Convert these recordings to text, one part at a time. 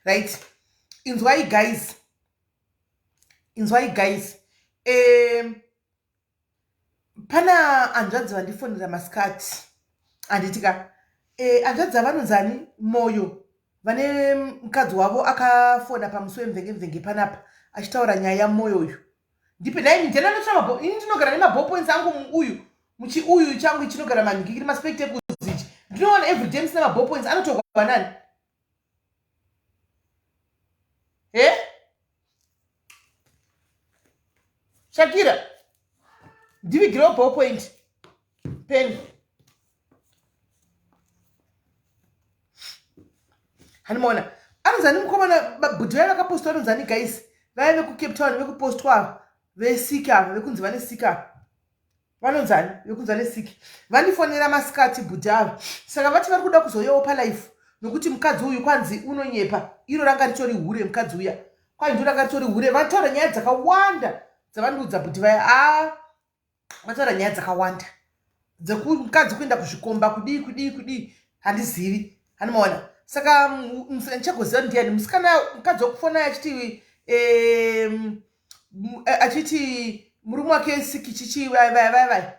Right, inzwai guys, inzwai guys, pana hanzvadzi vandifonera masikati, handiti ka? Hanzvadzi avanonzani Moyo, vane mukadzi wavo akafona pamusi wemvenge mvenge panapa achitaura nyaya yaMoyo uyu. Ndipe nhai, ndiyani anotora mabho? Ini ndinogara nemabho points angu uyu muchiuyu changu chinogara manhikikiri maspectacles ichi, ndinoona everyday musina mabho points. Anotorwa nani? He, Shakira, ndivigirewo ball point pen. Handimaona anonzani mukomana bhudhi vaya vakapostwa, anonzani guys, vaya vekuCape Town vekupostwa ava, vesiki ava, vekunzi vane siki ava, vanonzani? Vekunzi vane siki vandifonera masikati bhudhi ava. Saka vati vari kuda kuzoyawo palife nokuti mukadzi uyu kwanzi unonyepa, iro ranga ritori hure mukadzi uya, kwanzi ndo ranga ritori hure. Vataura nyaya dzakawanda dzavandiudza bhudhi vaya. A, vataura nyaya dzakawanda dzekumukadzi kuenda kuzvikomba, kudii kudii kudii, handizivi, handimaona. Saka ndichagoziva ndiani musikana, mukadzi wekufona achiti achiti murume wake siki chichi vai vai vai vai.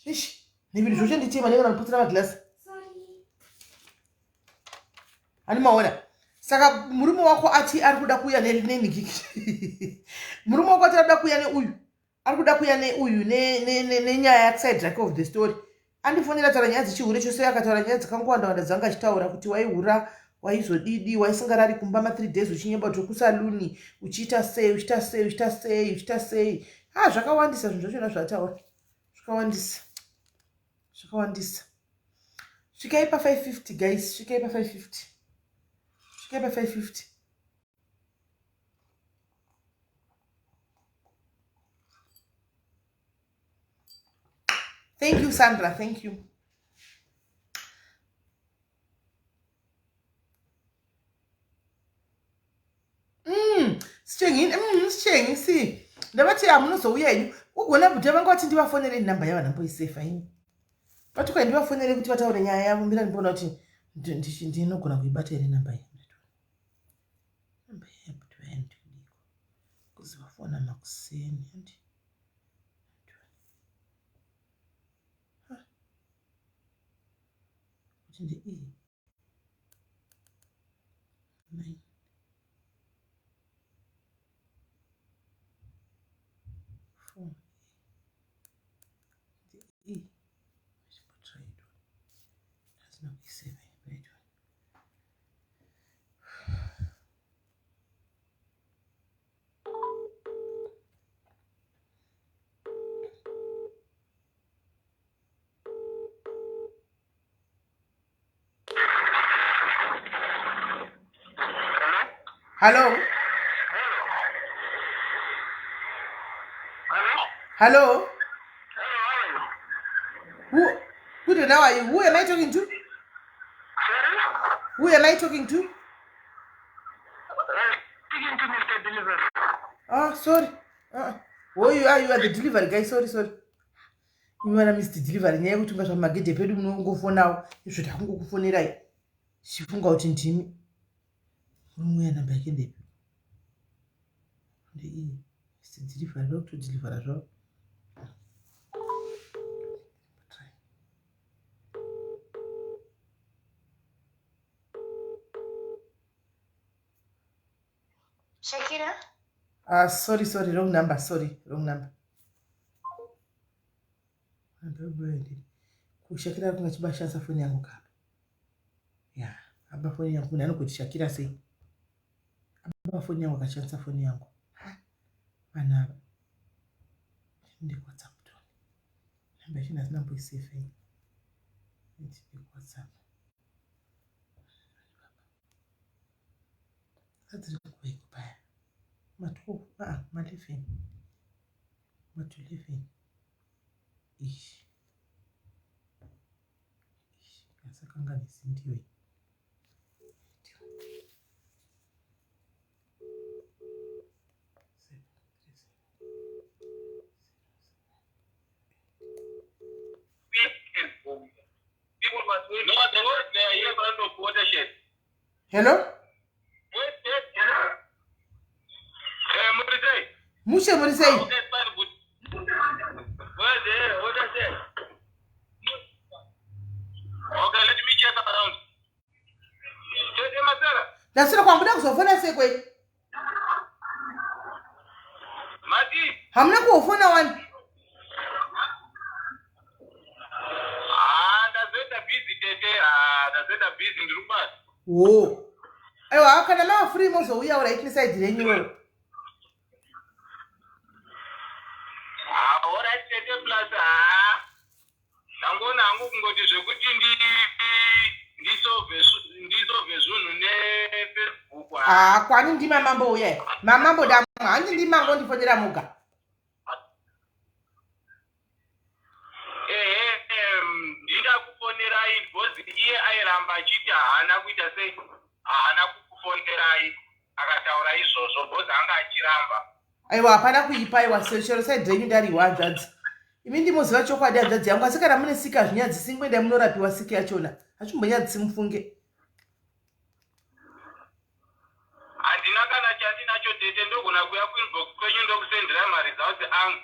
Ish, nevinhu zvoche nditema nenge vanoputsira magilasi, handimaona. Saka murume wako ati ari kuda kuuya nenhikiki, murume wako ati ari kuda kuuya neuyu, ari kuda kuuya neuyu nenyaya yakuside rake of the story. Andifonera, taura nyaya dzechihure chose, akataura nyaya dzakangowanda wanda dzanga achitaura kuti waihura, waizodidi, waisingarari kumba ma3 days, uchinyeba kuti kusaluni, uchiita sei, uchiita sei, uchiita sei, uchiita sei. Ha, zvakawandisa zvinhu zvachona zvataura, zvakawandisa, zvakawandisa. Svikai pa550 guys, svikai pa550, svikai pa550. Thank you Sandra, thank you. Sitshengini, sitshengi si ndavati hamunozouya henyu ugona bhuti vanga vati ndivafonere namba yavo namboisefa ini vati kwai ndivafonere kuti vataure nyaya yavo. Mbira ndimboona kuti ndinogona kuibata here namba iyi, namba yabhuti vaya ndikudiko kuzi vafona makuseni andi kuti ndeiyi 9 4 ndeiyi. Try it one, hazina kuiseva right one. Hello? Hello? Who? Good, how are you? Who am I talking to? Who am I talking to? Speaking to Mr. Delivery. Oh, sorry. Oh, you are the delivery guy. Sorry, sorry. Imi vana Mr. Delivery, nyaya yekuti unga zvamagedhe pedu munongofonawo izvo, takungokufonerai chifunga kuti ndimi murume uya. Namba yake ndepi? Ndeiyi, Mr. Delivery, vakutodhilivhara zvavo. Try. Shakira? Ah, sorry, sorry, wrong number, sorry, wrong number. KuShakira kunga chibashandisa foni yangu kapa. Ya, aba foni yangu, munhu anogoti Shakira sei? Aba foni yangu, akashandisa foni yangu. Vanhu ava. NdikuWhatsApp toni. Namba yacho ndasina mboisefa ini. NdikuWhatsApp. Adziri kuiko paya? Ma12, ah, ma11. Ma11. Ish. Ish, asakanganisi ndiyo iyi. 7, 3, 7, 0, 7. Hello? Mushe muri sei? Ndasira kwambuda kuzofona sei kwenyu? Hamuna kuhofona wani? Ah, ndazoita busy tete. Ah, ndazoita busy ndiri kubasa. Wo. Aiwa kana mava free mozouya uraiti neside renyu iroro. Ah, alright tete plus ah. Ndangoona hangu kungoti zvekuti ndi ndisolve ndisolve zvinhu neFacebook. Ah, kwani ndima mambo uya. Mamambo damwa hanzi ndima ngondifonera moga. Ehe, ndingakufonerai because iye airamba achiti haana kuita sei, haana kukufonerai akataura izvozvo because anga achiramba. Aiwa hapana kuipa aiwa chero side renyu ndariwa hanzvadzi. Imi ndimoziva chokwadi hanzvadzi yangu asi kana mune siki hazvinyadzisi ingoendai munorapiwa siki yachona hazvimbonyadzisi mufunge. Handina kana chandinacho tete ndogona kuya kuinbox kwenyu ndokusenderai maresults angu.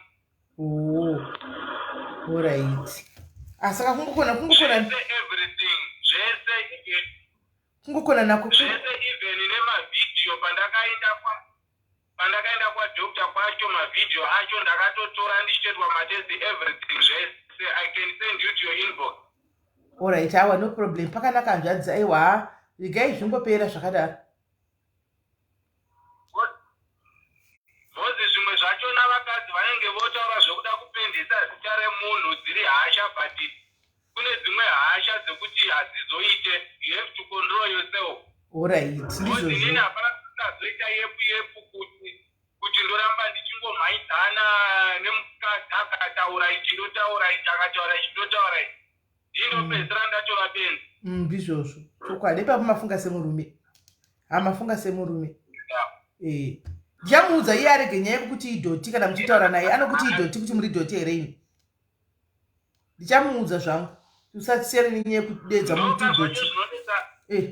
Oh. Alright. Asaka ah, kungokona kungokona everything zvese kungokona nako zvese even nemavideo pandakaenda kwa pandakaenda kwa doctor kwacho mavideo acho ndakatotora ndichitoitwa matest everything zvese I can send you to your inbox. Alright, awa no problem. Pakanaka hanzvadzi aiwa regai zvingopera zvakadaro. Bhozi zvimwe zvachona vakadzi vanenge votaura zvekuda kupendesa zita remunhu dziri hasha but kune dzimwe hasha dzekuti hadzizoite you have to control yourself. Alright, ndizvozvo. Inini hapana kusazoita yepu yepu kuti kuti ndoramba ndichingomhaidzana nemukadzi akataura ichi ndotaura ichi akataura ichi ndotaura ichi ndinopedzisira ndatova benzi. Mm, ndizvozvo chokwadi ipapo mafunga semurume hamafunga semurume eh. Ndichamuudza iye arege nyaya yekuti idhoti kana muchitaura naye anokuti idhoti kuti muri dhoti here imi ndichamuudza zvangu usasiyane nenyaya yekudedza munhu kuti idhoti eh.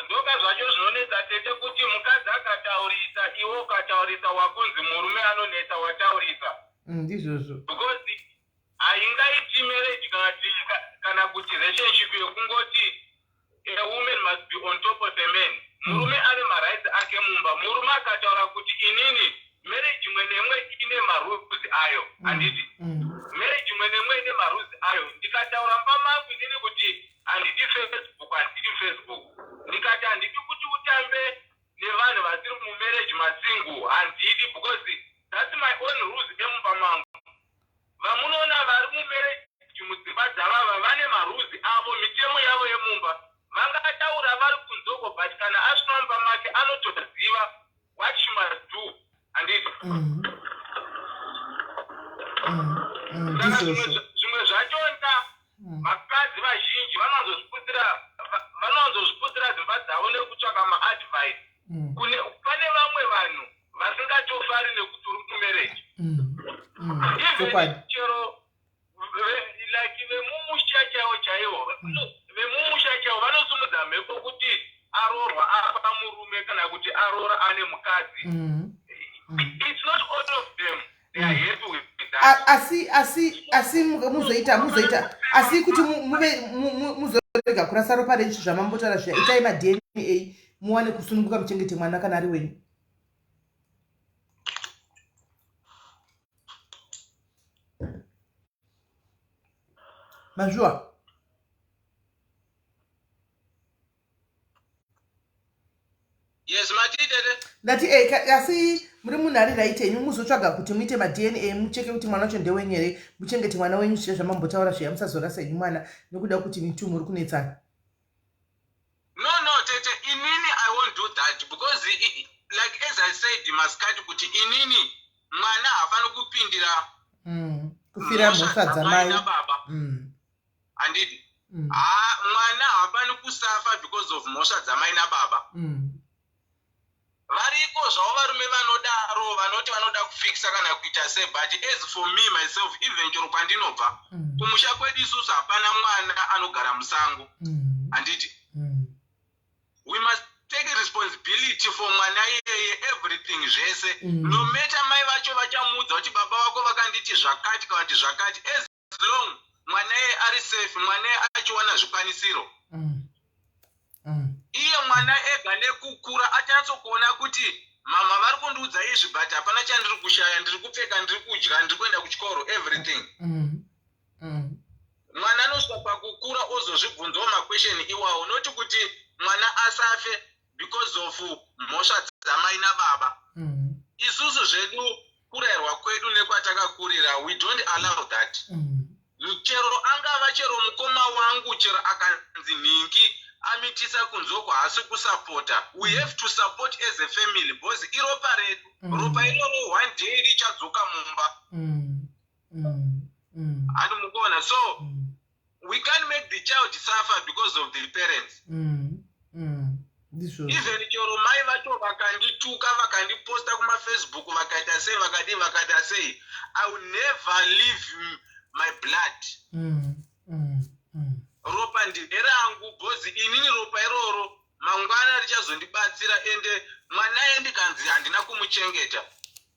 Ndoka zvacho zvinonetsa tete kuti mukadzi akataurisa iwe ukataurisa wakunzi murume anonetsa wataurisa mm, ndizvozvo because haingaiti marriage kana kuti relationship yekungoti a woman must be on top of a man murume mm. ane marights ake mumba murume akataura kuti inini marriage imwe neimwe ine marules ayo mm. handiti mm. marriage imwe neimwe ine marules ayo ndikataura mumba mangu inini kuti handidi facebook handidi facebook ndikati handidi kuti utambe nevanhu vasiri mumarriage masingle handidi because that's my own rules emumba mangu Vamunoona vari mumereji mudzimba dzavava vane marules avo, mitemo yavo yemumba. Vangataura vari kunze uko but kana asvika mumba make anotoziva what she must do. Handiti? Mm. Mm. Mm. Saka zvimwe zvachona mm. vakadzi vazhinji vanowanzozviputsira vanowanzozviputsira dzimba dzavo nekutsvaka maadvice. Mm. Kune pane vamwe vanhu vasingatofari nekuti uri mumarriage mm. Mm. Even chero like vemumusha chaiwo chaiwo mm. vemumusha chaiwo vanosimudza mhepo kuti aroorwa apa murume kana kuti aroora ane mukadzi mm. Mm. It's not all of them they are happy with that. Asi asi asi muzoita muzoita asi kuti muve muzorega kurasa ropa renyu zvamambotaura zviya itai maDNA muwane kusununguka muchengete mwana kana ari wenyu. Mazviwa? Yes, matii tete. Ndati eh, asi muri munhu ari right henyu muzotsvaga kuti muite maDNA mucheke kuti mwana wacho ndewenyu here muchengete mwana wenyu zviya zvamambotaura zviya musazorasa henyu mwana nekuda kuti mitu muri kunetsana. No, no, tete, inini I won't do that because like as I said masikati kuti inini mwana haafani kupindira kufira mhosva dzamai nababa. Handiti? Ha, mwana haafani kusafa because of mhosva dzamai nababa. Variko zvavo varume vanodaro, vanoti vanoda kufikisa kana kuita sei, but as for me myself, even chero kwandinobva, kumusha kwedu isusu hapana mwana anogara musango, handiti? We must take responsibility for mwana iyeye, everything zvese. No matter mai vacho vachamuudza kuti baba vako vakanditi zvakati kana kuti zvakati, as long mwana iyeye ari safe, mwana iyeye achiwana zvikwanisiro, iye mwana ega nekukura achanyatsokuona kuti mama vari kundiudza izvi, but hapana chandiri kushaya, ndiri kupfeka, ndiri kudya, ndiri kuenda kuchikoro, everything. Mwana anosvika pakukura ozozvibvunzawo maquestion iwawo, noti kuti mwana asafe because of mhosva dzamai nababa. Isusu zvedu, kurayirwa kwedu nekwatakakurira, we don't allow that. Chero angava chero mukoma wangu, chero akanzi nhingi amitisa kunzoko, haasi kusapota, we have to support as a family because iropa redu. Ropa iroro one day richadzoka mumba. Hani mukuona? So we can't make the child suffer because of the parents. Ndizvozvo. Even chero mai vacho vakandituka, vakandiposta kumaFacebook, vakaita sei, vakadii, vakaita sei, I will never leave my blood. Ropa nderangu, because inini ropa iroro mangwana richazondibatsira. Ende mwana iye ndikanzi handina kumuchengeta,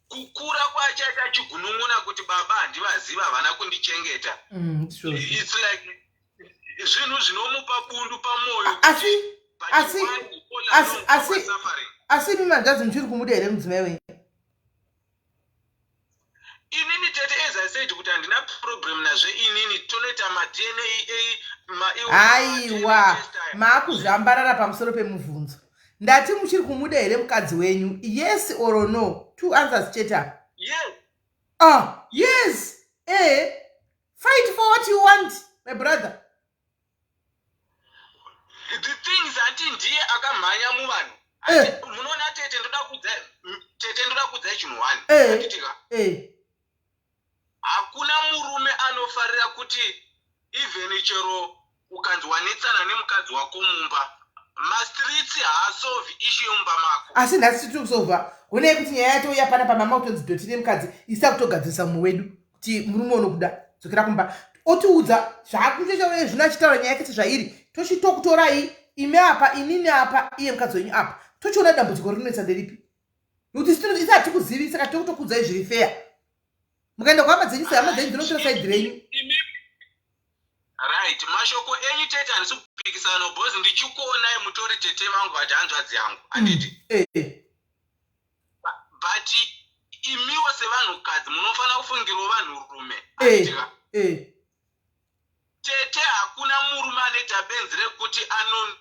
kukura kwachaita achigunun'una kuti baba handivaziva, havana kundichengeta. Ndizvozvo. It's like zvinhu zvinomupa bundu pamwoyo. Asi imi manzvadzi, muchiri kumuda here mudzimai wenyu? Inini tete, as I said kuti handina problem nazve. Inini tonoita maDNA. Haiwa, maakuzvambarara pamusoro pemubvunzo. Ndati muchiri kumuda here mukadzi wenyu? Yes or no, two answers chete apa. Yes. Ah, yes. Fight for what you want, my brother. The things ati ndiye akamhanya muvanhu. Munoona tete, ndoda kudzai tete, ndoda kudzai chinhu one. Handitika? Eh. Hakuna murume anofarira kuti even chero ukanzi wanetsana nemukadzi wako mumba, mastreets haasolve issue yemumba mako. Asi nhasi tiri kusolva. Honai kuti nyaya yatouya pana pamama kutonzi dhoti nemukadzi, isita kutogadzirisa mumwe wedu kuti murume unokuda, dzokera kumba, otiudza zvaakutoita zvino, achitaura nyaya yake sezvairi. Tochitokutorai imi apa, inini apa, iye mukadzi wenyu apa, tochiona dambudziko rinonetsa nderipi, nokuti isi hatikuzivi. Saka tokutokudzai zviri feya. Mukaenda kuhama dzenyu, sehama dzenyu dzinotora side renyu. Right, mashoko enyu tete handisi kupikisana, because ndichikuonai mutori tete vangu, vati hanzvadzi yangu, handiti? Eh. But imiwo sevanhukadzi munofanira kufungirawo vanhurume, handitika? Eh. Tete, hakuna murume anoita benzi rekuti ano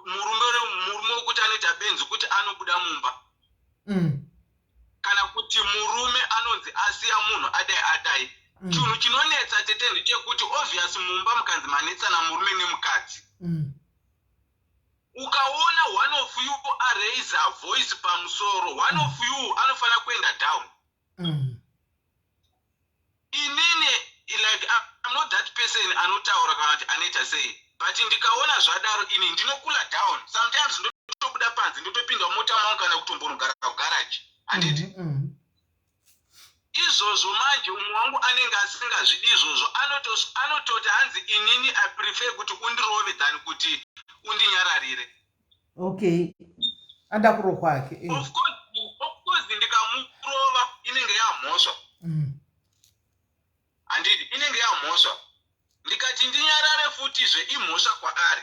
murume wekuti anoita benzi kuti anobuda mumba, kana kuti murume anonzi asiya munhu adai adai. Chinhu chinonetsa tete ndechekuti obvious mumba mukanzi manetsana murume nemukadzi, ukaona one of you araise voice pamusoro, one of you anofanira kuenda down. Inini like I'm not that person anotaura kana kuti anoita sei, but ndikaona zvadaro ini ndinocoola down. Sometimes ndotobuda panze, ndotopinda mumota mangu kana kutombonogara kugaraji, handiti? Izvozvo manje umwe wangu anenge asingazvidi izvozvo, anototi hanzi inini I prefer kuti undirove than kuti undinyararire. Okay, anda kurohwa ake. Of course ndikamurova inenge yamhosva, handiti? Inenge yamhosva. Ndikati ndinyarare futizve imhosva kwaari.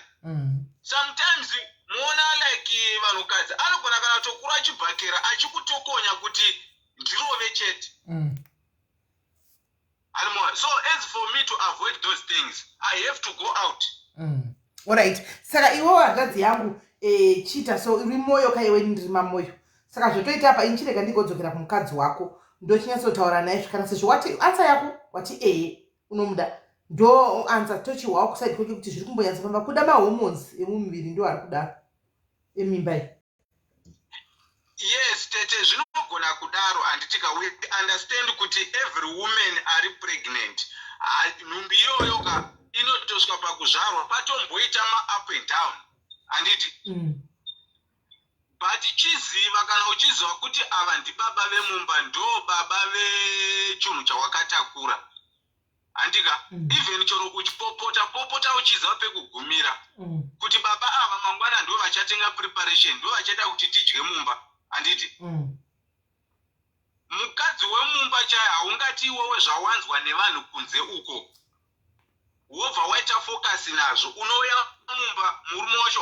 Sometimes muona like vanhukadzi anogona kana tokura chibhakera achikutokonya kuti ndirove chete. Anymore. So as for me, to avoid those things, I have to go out. Alright, saka iwewo hanzvadzi yangu, chiita so. Uri moyo kaiwe, ndiri mamoyo. Saka zvotoita apa, ini chirega ndigodzokera kumukadzi wako, ndochinyatsotaura naye zvikana, sezvo wati answer yako wati ehe, unomuda. Ndo answer tochihwawo kuside kweke kuti zviri kumbonyatsofamba. Kuda mahormones emumuviri ndo ari kudaro emimba iyi. Yes tete, zvinogona kudaro, handitika? We understand kuti every woman ari pregnant, nhumbi iyoyo ka inotosvika pakuzvarwa patomboita maup and down, handiti? But chiziva, kana uchiziva kuti ava ndibaba vemumba, ndo baba vechinhu chawakatakura, handika? Even chero uchipopota popota, uchiziva pekugumira, kuti baba ava mangwana ndo vachatenga preparation, ndo vachaita kuti tidye mumba, handiti? Mukadzi wemumba chai, haungati iwewe zvawanzwa nevanhu kunze uko wobva waita focus nazvo. Unouya mumba, murume wacho,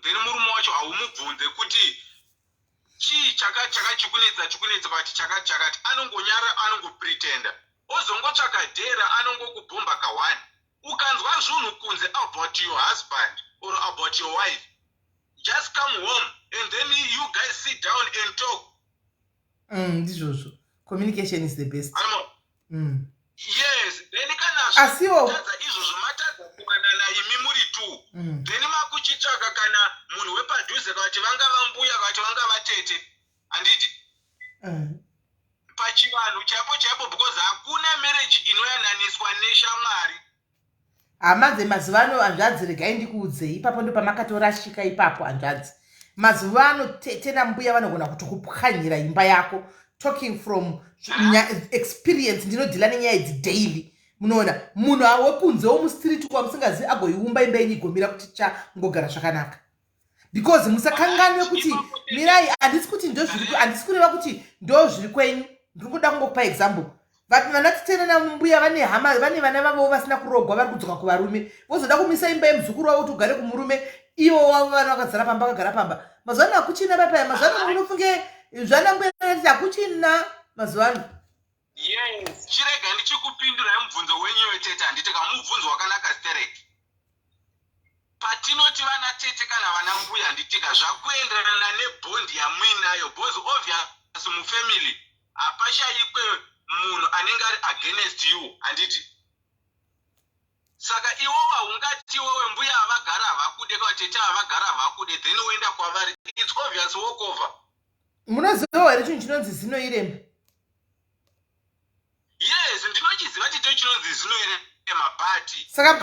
then murume wacho haumubvunze kuti chii chakati chakati chikunetsa, chikunetsa pati chakati chakati. Anongonyara, anongopretenda, ozongotsvaka dhera, anongokubhomba ka1. Ukanzwa zvinhu kunze about your husband or about your wife, just come home and then you guys sit down and talk. Ndizvozvo, communication is the best. Yes, then kana Asiwo tadza izvozvo, matadza kuwanana imi muri two, then makuchitsvaka kana munhu wepadhuze, kana kuti vangava mbuya, kana kuti vangava tete, handiti? Pachivanhu chaipo chaipo, because hakuna marriage inoyananiswa neshamwari. Hama dzemazuva ano, hanzvadzi, regai ndikuudzei, ipapo ndo pamakatorashika ipapo, hanzvadzi. Mazuva ano tete nambuya vanogona kutokupwanyira imba yako. Talking from experience, ndinodeala nenyaya idzi daily. Munoona munhu wekunze womustreet kwamusingazivi agoiumba imba yenyu igomira kuti changogara zvakanaka, because musakanganwe kuti, mirai, handisi kuti ndozviri, handisi kureva kuti ndo zviri kwenyu, ndiri kuda kungokupa example. Vana tete nambuya vane hama, vane vana vavo vasina kurogwa, vari kudzoka kuvarume, vozoda kumisa imba yemuzukuru wavo kuti ugare kumurume, ivo wavo vana vakazara pamba, vakagara pamba. Mazuva ano hakuchina papaya. Mazuva ano unofunge zvana mbuya nati hakuchina mazuva ano. Yes, chirega ndichikupindurai mubvunzo wenyu wetete, handiti? Kamubvunzo wakanaka stereki. Patinoti vana tete kana vana mbuya, handitika, zvakuenderana nebond yamuinayo, because obvious mufamily hapashayikwe munhu anenge ari against you, handiti? Saka iwowo haungati iwewe mbuya havagara havakude, kana tete havagara havakude, then woenda kwavari. It's obvious walk over. Munozivawo here chinhu chinonzi zino irema? Yes, ndinochiziva chito chinonzi zino irema, but Saka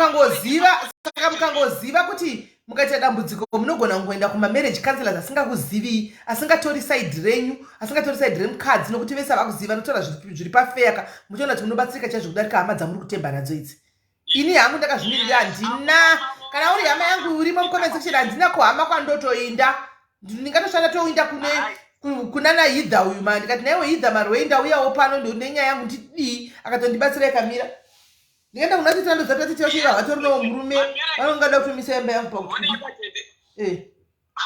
mukangoziva kuti mukaita dambudziko munogona kungoenda kumamarriage counselors asingakuzivii, asingatori side renyu, asingatori side remukadzi, nokuti vese havakuzivi, vanotaura zviri pafair ka, muchiona kuti munobatsirika chaizvo kudarika hama dzamuri kutemba nadzo idzi. Ini hangu ndakazvimirira, handina. Kana uri hama yangu urimo mucomment section, handina kuhama kwandotoinda. Ndingatoshanda toinda kune kunana Hidha uyu ma, ndikati naiwe Hidha Marwei, ndauyawo pano nenyaya yangu, ndidii? Akatondibatsira ikamira. Ndikaenda kuna tete, andozati tete vacho ivo havatorinawo murume, vanongada kutomisa imba yangu pakuti eh.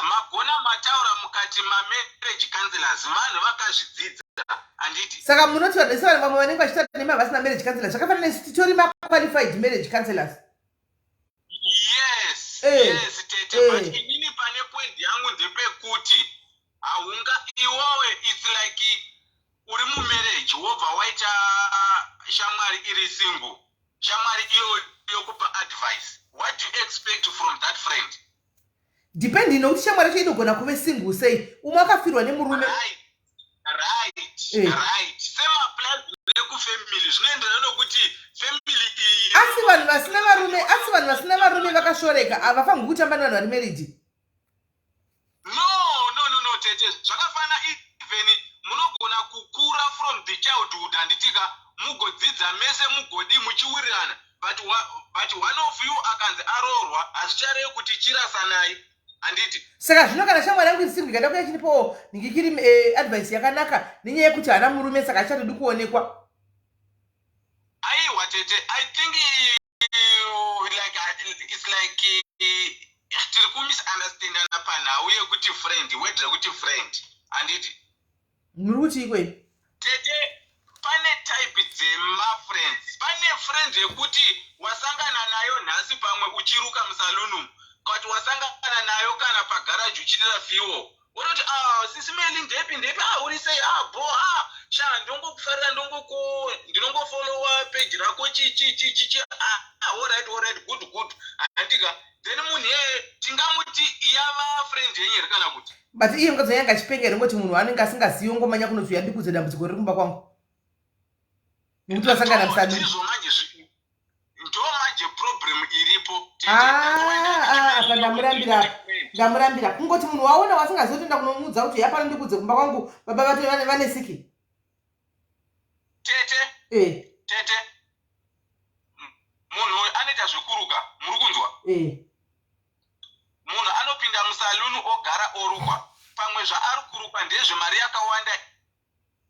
Magona mataura mukati mamarriage counselors vanhu vakazvidzidza, handiti? Saka munoti vanhu vese, vanhu vamwe vanenge vachitaura nema vasina marriage counselors, zvakafanana nesu titori maqualified marriage counselors. Yes. Yes tete, but inini pane point yangu ndepekuti haunga iwowe, it's like uri mumarriage, wobva waita shamwari iri single, shamwari iyo yokupa advice. What do you expect from that friend? Depending nokuti shamwari yacho inogona kuve single sei, umwe akafirwa nemurume. Right. Right, same applies nekufamily, zvinoenderana nokuti family iyi Asi vanhu vasina varume vakashoreka, havafanirwi kutamba nevanhu vari married. No, tete, zvakafana, even munogona kukura from the childhood, handitika, mugodzidza mese, mugodi muchiwirirana, but one of you akanzi aroorwa, hazvicharevi kuti chirasanai, handiti? Saka zvino kana shamwari yangu iri single ikada kuya chiripowo ndingikiri advice yakanaka, nenyaya yekuti haana murume, saka achatodi kuonekwa. Aiwa tete, I think like it's like tiri kumisunderstandana panhau yekuti friend, word rekuti friend, handiti? Muri kuti ikwei? Tete, pane type dzemafriends. Pane friend yekuti wasangana nayo nhasi, pamwe uchiruka musalon umu, kati wasangana nayo kana pagaraji uchidira fuel, wototi, "Ah, sisi Meli, ndepi ndepi? Ah, uri sei? Ah, bo, ah, sha, ndongokufarira, ndinongofollowa page rako, chi chi chi chi chi." Ah, alright, good good, handika? Then munhu iyeye tingamuti yava friend yenyu here, kana kuti? But iye mukadzi yanga achipenga here, ngoti munhu anenge asingazivi ongomanya kunoti yandikudze dambudziko riri kumba kwangu nekuti vasangana musalon? Ndizvo manje, ndo manje problem iripo. Ah, ah, apa ndamurambira apa. Ndamurambira kungoti munhu waona wasingazotoenda kunomuudza kuti yapano ndikudze kumba kwangu baba vato vane siki. Tete. Eh. Tete. Munhu uyu anoita zvekuruka, muri kunzwa? Eh. Munhu anopinda musaluni ogara orukwa. Pamwe zvaari kurukwa ndezvemari yakawanda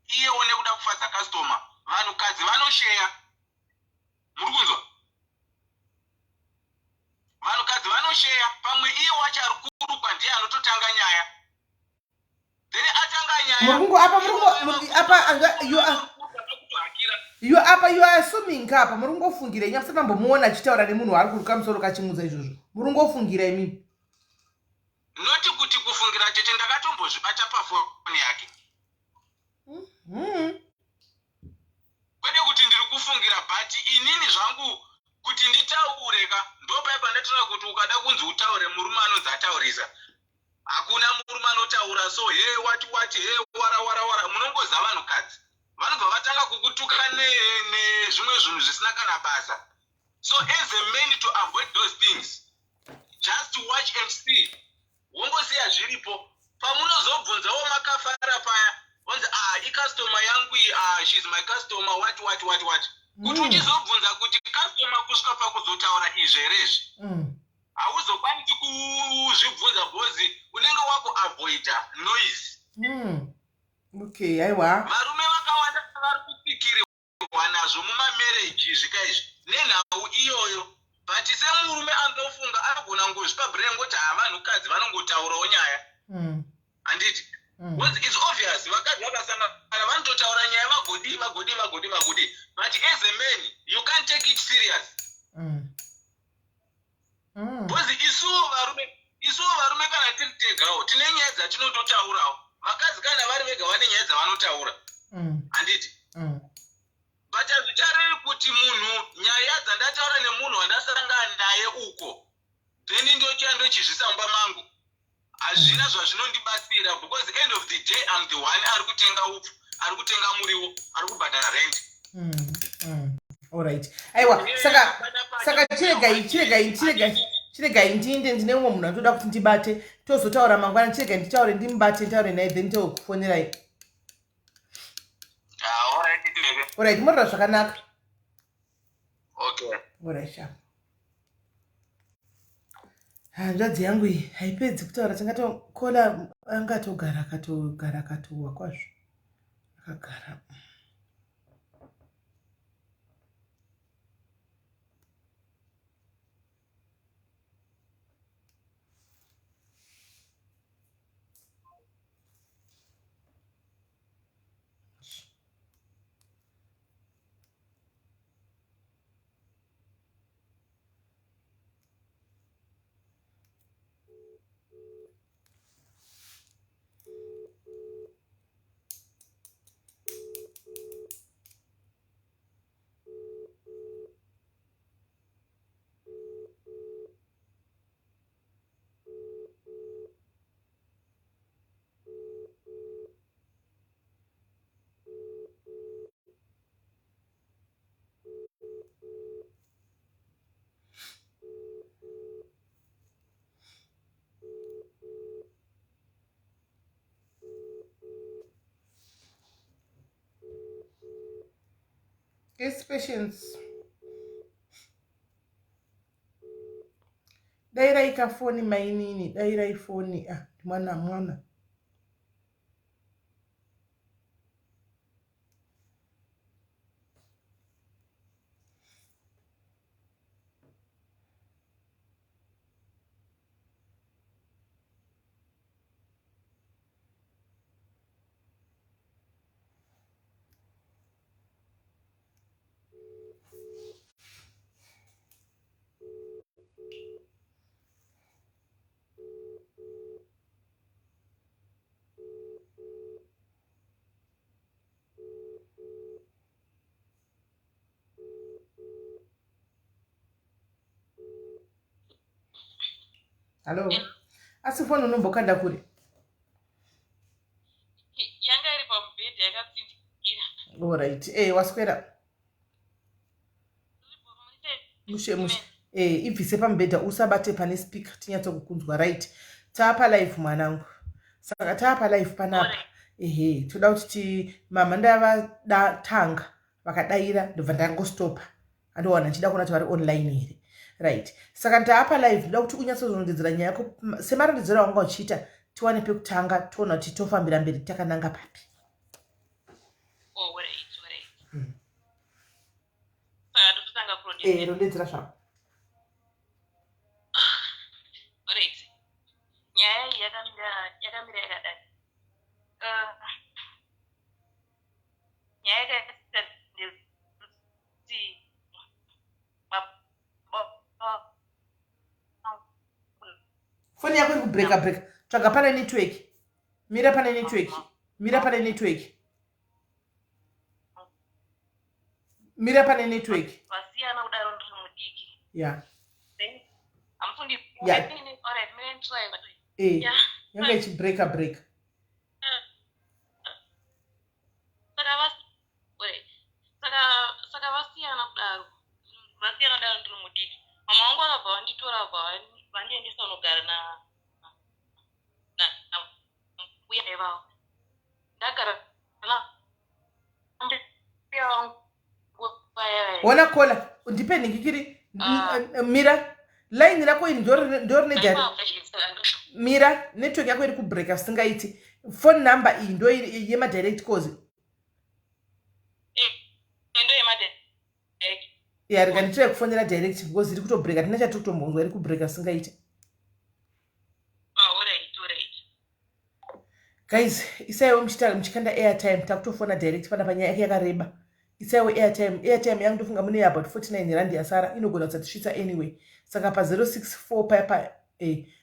iyewo nekuda kufadza customer. Vanhukadzi vanosheya. Muri kunzwa? Vanhukadzi vanosheya. Pamwe iye wacho ari kurukwa ndiye anototanga nyaya. Then atanga nyaya. Murungu apa murungu apa you are you apa you are assuming ka apa murungofungira imi amusati mambomuona achitaura nemunhu waari kuruka musoro kachimudza izvozvo murungofungira imimi. Not kuti kufungira tete ndakatombozvibata pafoni yake. Kwete kuti ndiri kufungira but inini zvangu kuti nditaure ka ndopai pandatoona kuti ukada kunzi utaure murume anonzi ataurisa. Hakuna murume anotaura so he wati wati he wara wara wara munongoziva vanhukadzi vanobva vatanga kukutuka nezvimwe zvinhu zvisina kana basa. So as a man to avoid those things just watch and see wongosiya zviripo pamunozobvunzawo makafara paya onzi ah icustomer yangu iyi ah she's my customer what what what what kuti uchizobvunza kuti customer kusvika pakuzotaura izvi here izvi hauzokwanisi kuzvibvunza because unenge wakuavoida noise. Okay, aiwa. Varume vakawanda vari kutsikirirwa nazvo mumamarriage izvi ka izvi nenhau iyoyo but semurume anofunga anogona kungozvipa brain ngoti haa vanhukadzi vanongotaurawo nyaya handiti because it's obvious vakadzi vakasangana vanototaura nyaya vagodii vagodii vagodii vagodii but as a man you can't take it serious Because isuwo varume isuwo varume kana tiri tegawo tine nyaya dzatinototaurawo vakadzi kana vari vega vane nyaya dzavanotaura handiti but hazvicharevi kuti munhu nyaya dzandataura nemunhu wandasangana naye uko then ndochiya ndochizvisa mumba mangu hazvina zvazvinondibatsira because end of the day I'm the one ari kutenga upfu ari kutenga muriwo ari kubhadhara rent. Alright. Aiwa, saka chiregai chiregai chiregai chiregai ndiinde ndine umwe munhu anotoda kuti ndibate tozotaura mangwana chiregai nditaure ndimubate nditaure naye then tokufonerai. Alright, morora zvakanaka. Okay. Alright, sharp. Hanzvadzi yangu iyi haipedzi kutaura tingatokola angatogara akatogara akatowa kwazvo akagara. Yes, patience. Dairai kafoni mainini, dairai foni. Ah, mwana mwana. Hallo. Asi foni unombokanda kure? Yanga iri pamubhedha yakatsindikira. Alright. Eh, waswera. Mushe mushe. Eh, ibvise pamubhedha usabate pane speaker tinyatso kukunzwa right. Tapa life mwanangu. Saka tapa life panapa. Ehe, toda kuti ti mama ndava tanga vakadaira ndobva ndangostopa. Andowana ndichida kuona kuti vari online here. Right. Saka ndapa live ndoda kuti unyatsozorondedzera nyaya yako semarondedzero awanga uchiita tiwane pekutanga toona kuti tofambira mberi takananga papi. Oh, right, right. Saka ndototanga kurondedzera. Eh, rondedzera zvako. Alright. Nyaya iyi yakamira yakadai. Nyaya yakaita ndekuti foni yako iri kubreka breka. Tsvaga pane network. Mira pane network. Mira pane network. Mira pane network. Vasiyana kudaro ndiri mudiki. Yeah. Hamufundi. Yeah. Alright, mira try. Eh. Yeah. Yanga ichibreka breka. Saka vasiyana kudaro. Vasiyana kudaro ndiri mudiki. Mama vangu vakabva vanditora vabva vandiendesa kunogara na mbuya vavo. Ndagara na mbuya vangu vaya. Wona kola, ndipe nhingikiri. Mira. Line rako iri ndorine dare. Mira, network yako iri kubreka zvisingaiti. Phone number iyi ndo yema direct calls. Ndo yema direct. Yeah, rega nditire kufonera direct because iri kutobreka, tina chatiri kutombonzwa iri kubreka zvisingaiti. Alright, alright. Guys, isaiwo muchikanda airtime, takutofona direct pana panyaya yake yakareba. Isaiwo airtime, airtime yangu ndofunga mune about 49 rand yasara, inogona kusatisvitsa anyway. Saka pa 064 paya pa,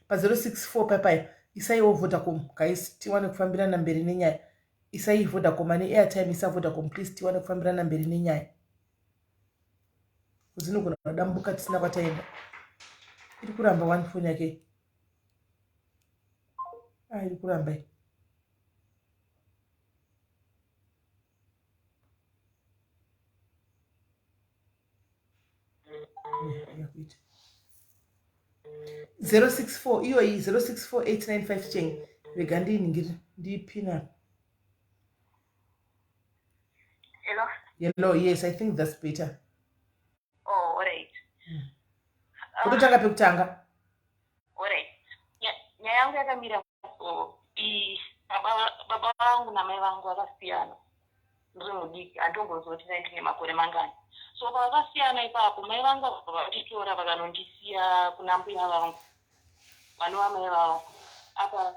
pa 064 paya paya, isaiwo Vodacom, guys, tiwane kufambirana mberi nenyaya. Isai Vodacom ane airtime, isa Vodacom please, tiwane kufambirana mberi nenyaya. Dzinogona kudambuka tisina kwataenda. Iri kuramba one phone yake. Iri kuramba iyi. Yakuita 064 iyoyi 064895 cheng rega ndiningiri ndipina. Hello? Hello, yes, I think that's better. Oh, all right. Kutotanga pekutanga. All right. Nyaya yangu yakamira baba vangu namai vangu vakasiyana. Ndiri mudiki, handingoziva kuti ndine makore mangani. So pavakasiyana ipapo, mai vangu vanditora vakanondisiya kuna mbuya vangu. Vanova mai vavo. Apa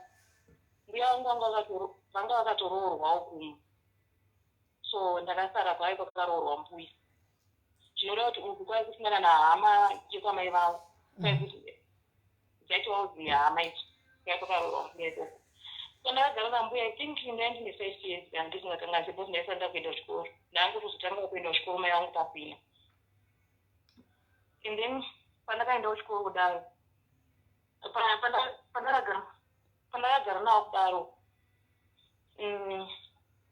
mbuya vangu vanga vakatoroorwawo kumwe. So ndakasara kwai kwakaroorwa mbuya. Zvinoreva kuti uku kwai kusina kana hama yekwamai vavo. Kwai kuti dzaitovawo dzimwe hama idzi. Kwai kwakaroorwa mbuya ikoko. So ndakagara nambuya, I think ndanga ndine 5 years kana ndisingakanganisi because ndaisati ndakuenda kuchikoro. Ndangotozotanga kuenda kuchikoro mai vangu pasina. And then pandakaenda kuchikoro kudaro, pandakagara navo kudaro,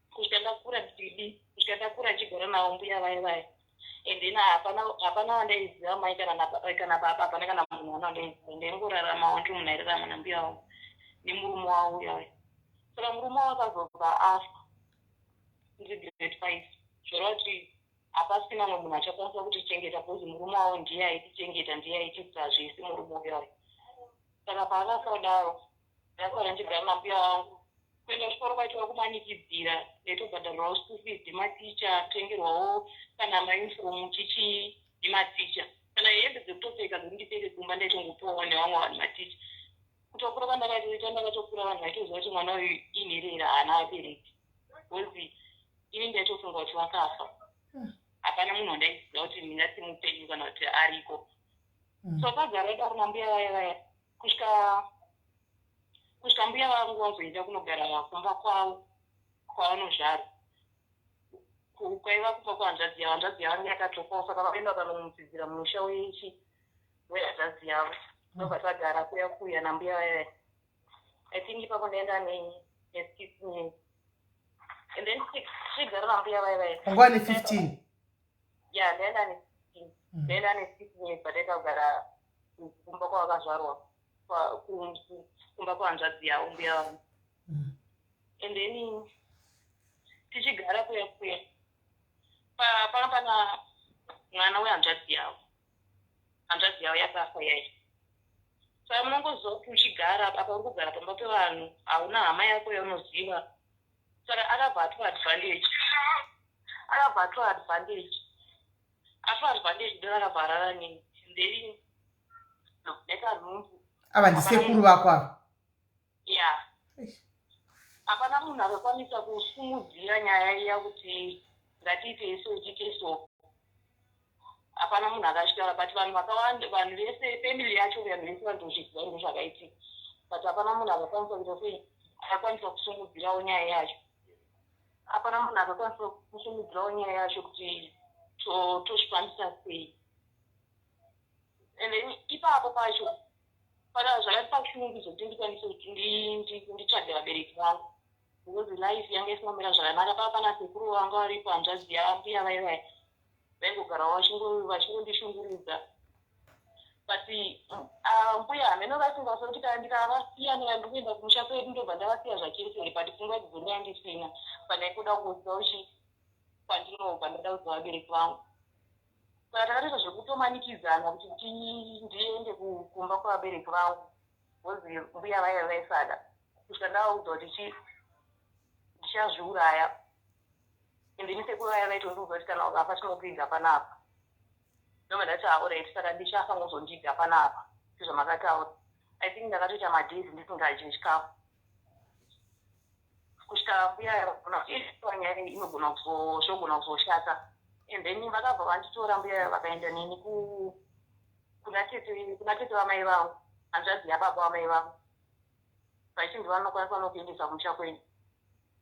kusvika ndakura ndidi, kusvika ndakura ndichigara navo mbuya vaya vaya. And then hapana wandaiziva mai kana baba, hapana kana munhu wana wandaiziva. Ndaingoraramawo ndiri munhu airarama nambuya vangu nemurume wavo uya uya. Saka murume wavo akazobva afa ndiri grade 5. Zvoreva kuti hapasina mumwe munhu achakwanisa kutichengeta because murume wavo ndiye aitichengeta, ndiye aitiitira zvese murume uya uya. Saka paakafa kudaro, ndakasara ndichigara nambuya vangu. Kuenda kuchikoro kwaitova kumanikidzira, ndaitobhadharirwawo school fees nematicha, kutengerwawo kana mauniform chichii nematicha. Kana hembe dzekutopfeka dzekuti ndipfeke kumba ndaitongopiwawo nevamwe vanhu maticha. Kutokura kwandakatoita, ndakatokura vanhu vaitoziva kuti mwana uyu inherera, haana vabereki. Because ini ndaitofunga kuti vakafa. Hapana munhu wandaiziva kuti ndingati mupenyu kana kuti ariko. So tagara daro nambuya vaya vaya kusvika mbuya vangu vazoenda kunogara kumba kwavo kwavanozvara. Kwaiva kumba kwahanzvadzi yavo, hanzvadzi yavo yakatofawo, saka vakaenda vakanomutsidzira musha wehanzvadzi yavo. Ndobva tagara kuya kuya nambuya vaya vaya. I think ipapo ndaenda ne 6 years. And then tichigara nambuya vaya vaya. Wanga wane 15. Yeah, ndaenda ne 16. Ndaenda ne 6 years pataita kugara kumba kwavakazvarwa. Kumba kwahanzvadzi yavo, mbuya vangu. And then tichigara kuya kuya, panga pana mwana wehanzvadzi yavo. Hanzvadzi yavo yakafa yai. Saka munongoziva kuti uchigara apa, uri kugara pamba pevanhu, hauna hama yako yaunoziva. Saka akabva atora advantage then akabva arara neni, then ndaita nhumbu. Ava ndisekuru vako ava? Ya. Hapana munhu akakwanisa kusumudzira nyaya iya kuti ngatiitei so, tiite so. Hapana munhu akachitaura, but vanhu vakawanda, vanhu vese, family yacho, vanhu vese vanotozviziva ndo zvakaitika, but hapana munhu akakwanisa kuita sei, akakwanisa kusumudzirawo nyaya yacho. Hapana munhu akakwanisa kusumudzirawo nyaya yacho kuti tozvikwanisa sei. And then ipapo pacho pana zvakatipa shungu zvokuti ndikwanise kuti nditsvage vabereki vangu, because life yanga isina kumira zvakanaka. Pava pana sekuru vanga varipo, hanzvadzi yambuya vai vaingogarawo vachingondishungurudza, but mbuya hameno vasingaso kuti kana ndikavasiya, ndikuenda kumusha kwedu, ndobva ndavasiya zvachese. But pfungwa idzodzo ndanga ndisina. Pandaingoda kungoziva uchi kwandinobva, ndada kuziva vabereki vangu. Saka takatoita zvekutomanikidzana kuti ndiende kumba kwavabereki vangu, because mbuya vaiva vaisada kusvika ndavaudza kuti chi ndichazviuraya. And then sekuru vaya vaitondiudza kuti kana ukafa tinokuiga panapa. Ndobva ndati, "Alright, saka ndichafa muzondiga panapa sezvamakataura." I think ndakatoita madays ndisingadyi chikafu kusvika mbuya nyaya inogona zvogona kuzoshata. And then vakabva vanditora mbuya, vakaenda neni kuna tete vamai vangu, hanzvadzi yababa vamai vangu, vachinzi vanokwanisa nokuendesa kumusha kwenyu.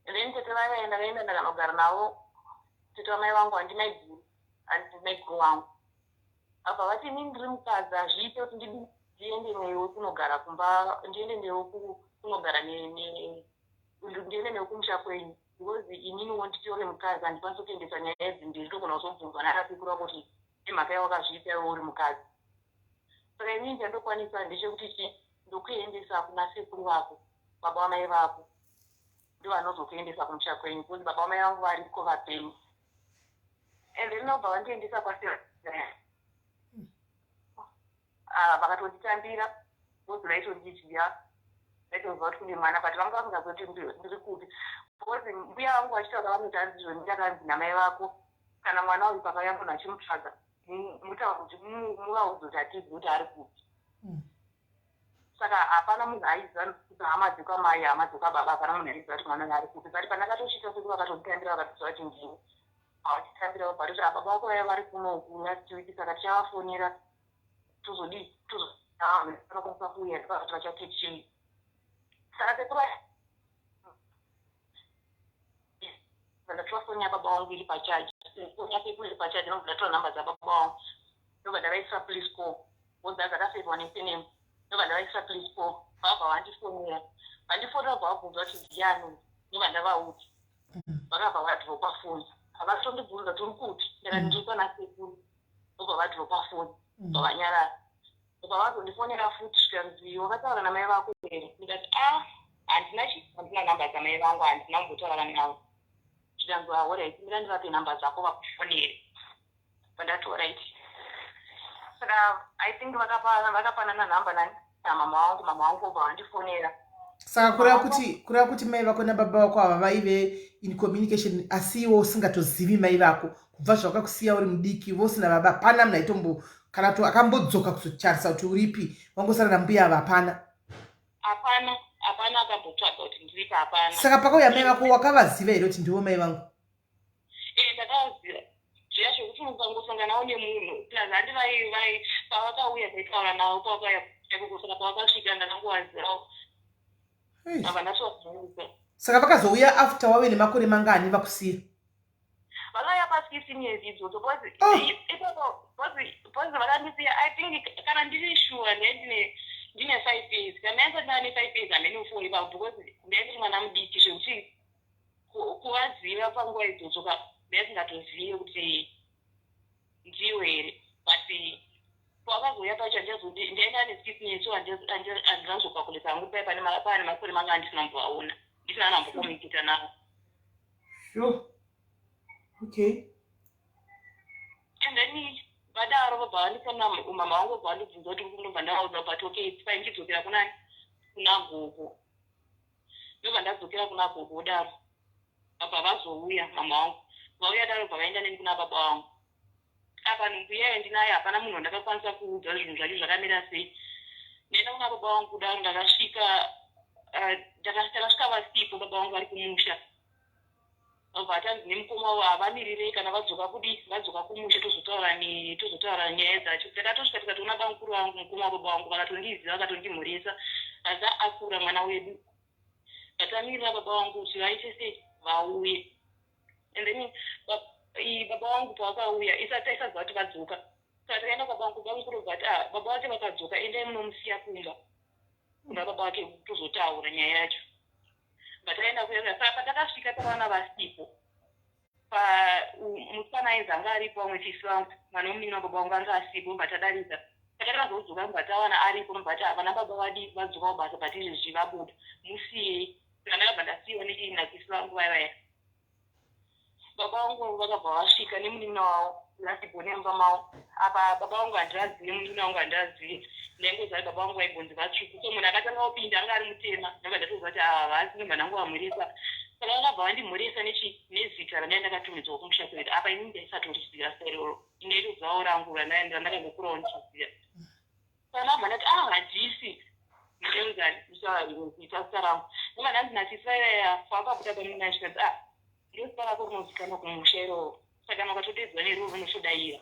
And then tete vaya ndakaenda ndakanogara navo, tete vamai vangu, handimaiguru, handimaiguru vangu. Abva vati, "Inini ndiri mukadzi, hazviite kuti ndiende newe kunogara kumba, ndiende newe kunogara, ndiende newe kumusha kwenyu, because ininiwo nditori mukadzi, handikwanisi kuendesa nyaya idzi. Ndinogona kuzobvunzwa nanasekuru vako kuti nemhaka yawakazviita iwe uri mukadzi. Saka inini chandokwanisa ndechekuti chi ndokuendesa kuna sekuru vako, baba vamai vako, ndo vanozokuendesa kumusha kwenyu, because baba vamai vangu variko vapenyu." And then nobva vandiendesa kwasekuru. Vakatonditambira because vaitondidya, vaitoziva kuti kune mwana, but vanga vasingazivi kuti ndiri kupi, because mbuya vangu vachitaura vanoti, "Hanzi izvoni ndakanzi namai vako, kana mwana uyu pakauya munhu achimutsvaga, mutaura kuti muvaudze kuti hatizivi kuti ari kupi." Saka hapana munhu aiziva kuti hama dzekwamai, hama dzekwababa, hapana munhu aiziva kuti mwana uyu ari kupi. But pandakatosvika, sekuru vakatonditambira, vakatoziva kuti ndini. Havachitambira, vabva "Baba vako vaiva vari kunoku last week, saka tichavafonera, tozodii, vanokwanisa kuuya vakati vachati chii." Saka sekuru ndatora foni yababa vangu iri pacharge, foni yasekuru iri pacharge, ndobva ndatora nhamba dzababa vangu, ndobva ndavaisira please call, because dzakasevhwa nesurname. Ndobva ndavaisira please call, vabva vandifonera. Vandifonera, bva vabvunza kuti ndiani, ndobva ndavaudza. Vakabva vadropa foni, havatondibvunza turi kupi. Ndakati ndiri kwana sekuru. Ndobva vadropa foni, bva vanyarara. Ndobva vazondifonera futi, zvikanzi, "Wakataura namai vako here?" Ndikati, "A, handina chi handina nhamba dzamai vangu, handina kumbotaura navo." Zvikanzi, "Alright, mira ndivape nhamba dzako vakufonere." Pandati, "Alright." Saka I think vakapanana nhamba nani, namama vangu. Mama vangu obva vandifonera. Saka kureva kuti mai vako nababa vako ava vaive in communication, asi iwe usingatozivi mai vako kubva zvavakakusiya uri mudiki vose nababa? Hapana munhu aitombo kana to akambodzoka kuzocharisa kuti uripi? Wangosara nambuya ava, hapana? Hapana, hapana akambotsvaga kuti ndiripi, hapana. Saka pakauya mai vako, wakavaziva here kuti ndivo mai vangu? E, ndakavaziva zviya zvekuti ukangosanganawo nemunhu. Plus handi vai pavakauya taitaura navo pavakauya ikoko. Saka pavakasvika ndakangovazivawo. Ava ndatovaziva. Saka vakazouya after wave nemakore mangani vakusiya? Vakauya pa16 years idzodzo, because ipapo, because vakandisiya, I think kana ndiri sure, ndine 5 years. Kana ndaisati ndava ne5 years, hamene four ipapo, because ndaisiri mwana mudiki zvekuti kuvaziva panguva idzodzo ka, ndaisingatozive kuti ndiwo here, but Pavakazouya pacho handizodi ndaenda nesickness so handinazokakulisa hangu paya pane pane makore manga andisina kumbovaona, ndisina nambokomikita navo. Sure, okay. And then vadaro vabva vandifonera, mama vangu vabva vandibvunza kuti ndobva ndavaudza, but okay, it's fine, chidzokera kunani, kuna gogo. Ndobva ndadzokera kuna gogo kudaro, vabva vazouya mama vangu. Vauya daro, bva vaenda neni kuna baba vangu. Apa nhumbu iyayo ndinayo, hapana munhu wandakakwanisa kuudza zvinhu zvacho zvakamira sei. Ndaenda kuna baba vangu kudaro, ndakasvika takasvika vasipo, baba vangu vari kumusha. Vabva vatanzi nemukoma wavo havamirirei, kana vadzoka kudi vadzoka kumusha tozotaura nyaya dzacho. Takatosvika tikatoona bamukuru vangu, mukoma wababa vangu, vakatondiziva, vakatondimhoresa, asi akura mwana wedu. Vatamirira baba vangu kuti vaite sei, vauye. And then baba vangu pavakauya, isati taisaziva kuti vadzoka, saka takaenda kwababa vangu. Bamukuru vati, "Ah, baba vake vakadzoka, endai munomusiya kumba kuna baba vake, tozotaura nyaya yacho." Vataenda kuya, saka patakasvika takaona vasipo. Musikana ainzi anga aripo, vamwe sisi vangu, mwana wemunini wababa vangu, anga asipo. Bva tadarika, saka takazodzoka, mbva tawana aripo. Mbva vana baba vadi vadzoka kubasa, but izvezvi vabuda, musiyei. Saka ndakabva ndasiyiwa nasisi vangu vaya vaya. Baba vangu vakabva vasvika nemunin'ina wavo last born mumba mavo. Apa baba vangu handivazive, munin'ina wangu handivazive, ndaingoziva baba vangu vaigonzi vatsvuku. So munhu akatanga kupinda anga ari mutema, ndobva ndatoziva kuti ava havasi, ndobva ndangovamhurisa. Saka vakabva vandimhurisa nezita randai ndakatumidzwa kumusha kwedu. Apa inini ndaisatoriziva zita iroro, ndaitozivawo rangu randakangokurawo ndichiziva. Saka ndabva ndati, "Ah, handisi ndenzani ita zita rangu." Ndobva ndanzi nasisi vaiva pavakabuda pamunina, zvikanzi, "Ah, ndozita rako rinozikanwa kumusha iroro, saka kana ukatodedzwa neroro unotodayira."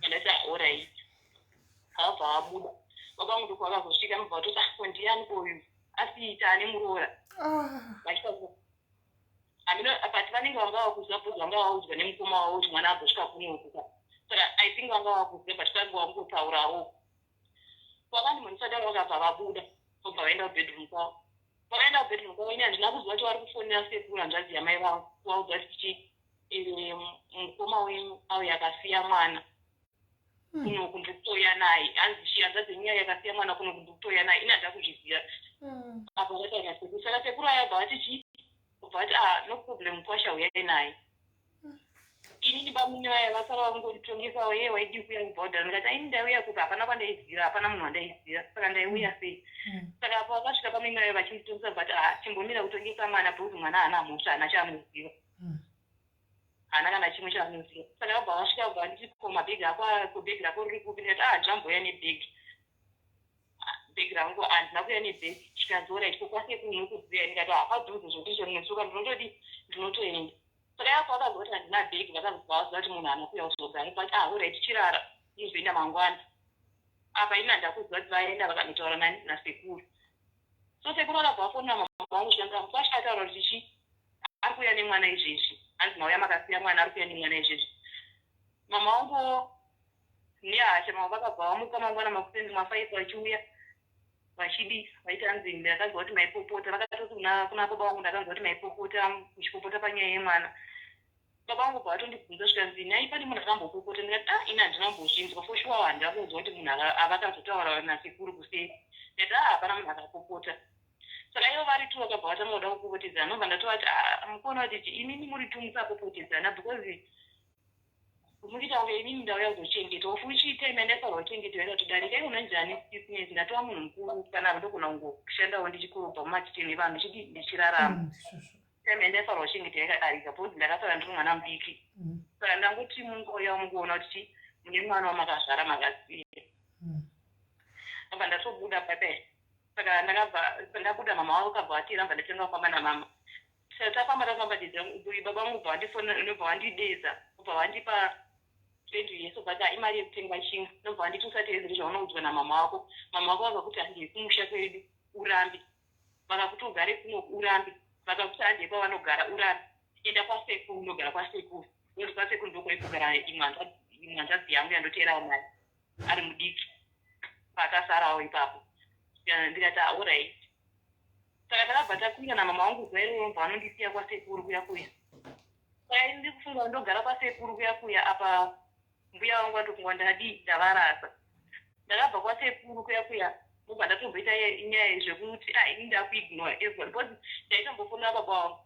Andati, "Alright." Akabva abuda. Baba vangu ndokwakazosvika, nobva vatoti, "Ah, ko ndiani uyu asiita ane muroora?" Hamino, but vanenge vanga vakuziva because vanga vaudzwa nemukoma wavo kuti mwana abvosvika kunoku. Saka I think vanga vakuziva, but vange vangotaurawo. Vakandimhonisadaro, vakabva vabuda, vobva vaenda kubedroom kwavo. Vakaenda kubedroom kwavo, ini handina kuziva kuti vari kufonera sekuru, hanzvadzi yamai vangu, kuvaudza kuti chi mukoma wenyu auya akasiya mwana kunoku, ndikutouya naye. Hanzi chi hanzvadzi yenyu yakasiya mwana kunoku, ndikutouya naye. Ini handina kuzviziva. Apa vataura sekuru, saka sekuru ayabva vati chi, ubva vati, "Ah, no problem, kwasha, uyai naye." Inini bamunini vaya vasara vangonditongesawo, "Ye waidii kuuya kubhodha?" Ndikati, "Aini ndaiuya kupi? Hapana kwandaiziva, hapana munhu wandaiziva, saka ndaiuya sei?" Saka apo vakasvika bamunini vaya vachinditongesa, but ah, chimbomira kutongesa mwana because mwana haana mhosva, haana chaanoziva, haana kana chimwe chaanoziva. Saka vabva vasvika, vabva vanditi, "Ko mabhegi ako, ko bhegi rako riri kupi?" Ndikati, "Ah, handinambouya nebhegi, bhegi rangu handina kuuya nebhegi." Zvikanzi, "Alright, ko kwasekuru munokuziva?" Ndikati, "Hapadhuze zvokuti chero netsoka ndinotodi ndinotoenda." Saka yapo vakazwa kuti handina bhegi, vakazobva vaziva kuti munhu haana kuuya kuzogara, but, "Ah, alright, chirara, unozoenda mangwana." Apa ini handakuziva kuti vaenda vakanotaura nasekuru. So sekuru vakabva vafonera mama vangu, zvikanzi, "Mukwasha ataura kuti chi ari kuuya nemwana izvezvi, hanzi mauya makasiya mwana, ari kuuya nemwana izvezvi." Mama vangu nehasha, mama vakabva vamuka mangwana makuseni ma5 vachiuya vachidi vaiti, hanzi, "Ndakanzwa kuti maipopota." Vakatoti kuna baba vangu, "Ndakanzwa kuti maipopota, muchipopota panyaya yemwana." Baba vangu bva vatondibvunza, zvikanzi, "Nhai, pane munhu akambopopota?" Ndikati, "Ah, ini handinambozvinzwa for sure, handina kunzwa kuti munhu avakazotaura nasekuru kuseri." Ndikati, "Ah, hapana munhu akapopota." Saka ivo vari tu vakabva vatanga kuda kupopotedzana. Nobva ndatovati, "Ah, mukuona kuti imimi muri tu, musapopotedzana because muchiita kunge inini ndauya kuzochengeta, of which time yandaifanirwa kuchengetwa yakatodarika. Iona njani business, ndatova munhu mukuru, kana ndogona kungoshandawo ndichikorobha mumakicheni evanhu, chidi ndichirarama. Time yandaifanirwa kuchengeta yakadarika because ndakasara ndiri mwana mudiki. Saka ndangoti mungouya mungoona kuti mune mwana wamakazvara makasiya." Abva ndatobuda pepe. Saka ndakabva ndabuda, mama vavo kabva vatira, bva ndatenga kufamba namama. Saka tafamba, tafamba, baba vangu bva vandifonera, nobva vandidedza, ubva vandipa 20 years, ubva ti, "Imari yekutenga chimwe." Nobva vanditi, "Usateedzere zvaunoudzwa namama wako. Mama wako vakakuti handei kumusha kwedu, urambe. Vakakuti ugare kuno, urambe. Vakakuti handei kwavanogara, urambe. Enda kwasekuru, unogara kwasekuru." Unozi kwasekuru ndokwaikugara imwe hanzvadzi yangu yandoteerawo naye ari mudiki, paakasarawo ipapo. Ndikati, "Alright." Saka takabva takwira namama vangu zuva iroro, bva vanondisiya kwasekuru kuya kuya. Saka ini ndiri kufunga ndogara kwasekuru kuya kuya, apa mbuya vangu vatofunga ndadii, ndavarasa. Ndakabva kwasekuru kuya kuya ndobva ndatomboita nyaya zvekuti ah ini ndakuignore everyone because ndaitombofonera baba vangu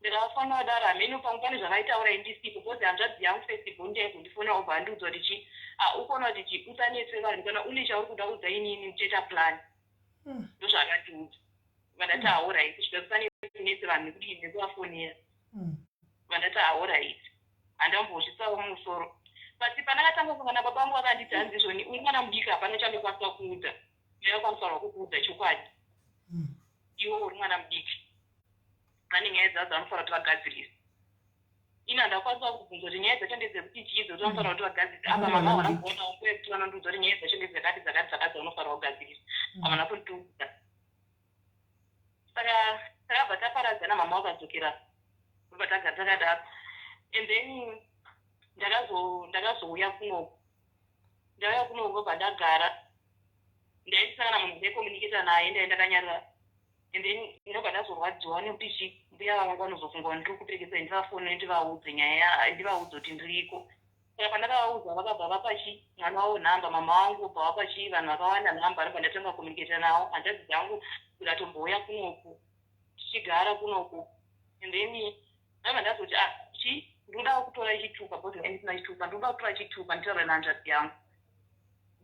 ndikavafonera daro hameno pamwe pane zvavaitaura indisipo because hanzvadzi yangu first born ndaizondifonera obva andiudza kuti chi ah ukuona kuti chi usanetse vanhu kana une chauri kuda udza inini ndichaita plan hmm. ndozvaakandiudza vandati hmm. alright kusvika kusanetse vanhu nekuti nekuvafonera hmm. vandati alright handambozvitsawo mumusoro but pandakatanga kusangana baba vangu vakanditi hanzi izvoni uri mwana mudiki hapana chandokwanisa kuudza ndakakwanisa kukuudza chokwadi iwe uri mwana mudiki vane nyaya dzavo dzavanofanira kuti vagadzirise ini handakwanisa kubvunza kuti nyaya dzacho ndedzekuti chii dzekuti vanofanira kuti vagadzirise apa mama havana kuonawo nguva yekuti vanondiudza kuti nyaya dzacho ndedzakati dzakati dzakati dzavanofanira kugadzirisa mm. havana kundiudza saka takabva taparadzana mama vakadzokera bva tagara takadaro and then ndakazouya kunoku ndauya kunoku bva ndagara ndaisangana munhu ndaicommunicata naye ndai ndakanyarara and then ndinobva ndazorwadziwa nekuti chi mbuya vangu vanozofunga kuti ndiri kuperekesa ndivafonere ndivaudze nyaya ndivaudze kuti ndiriko saka pandakavaudza vakabva vapa chi mwana wavo nhamba mama vangu vobva vapa chi vanhu vakawanda nhamba ndobva ndatanga kucommunicata navo hanzvadzi dzangu dzikatombouya kunoku tichigara kunoku and then ndabva ndazoti ah chi ndinoda kutora chitupa because ndisina chitupa ndinoda kutora chitupa nditaura nehanzvadzi yangu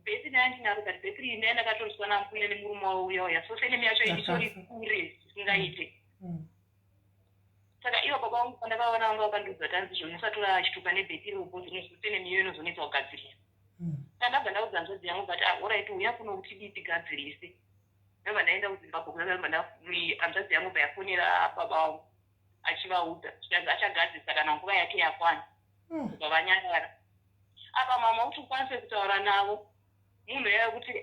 Bhesi ndaya ndinaro but bhesi iri ndaya ndakatoriswa nambuya nemurume wavo uya uya so surname yacho itori kure zvisingaite mm. saka ivo baba vangu pandakaona vanga vakandiudza kuti hanzi zvino usatora chitupa nebhesi iri uko surname iyo inozonetsa kugadzirisa mm. saka ndabva ndaudza hanzvadzi yangu but ah orit uya kuno kuti dii tigadzirise ndabva ndaenda kuzimbabwe kuya hanzvadzi yangu bva yafonera baba vangu achivaudza zvikanzi achagadzirisa kana nguva yake yakwana mm. kubva vanyarara apa mama kuti ukwanise kutaura navo munhu uya wekuti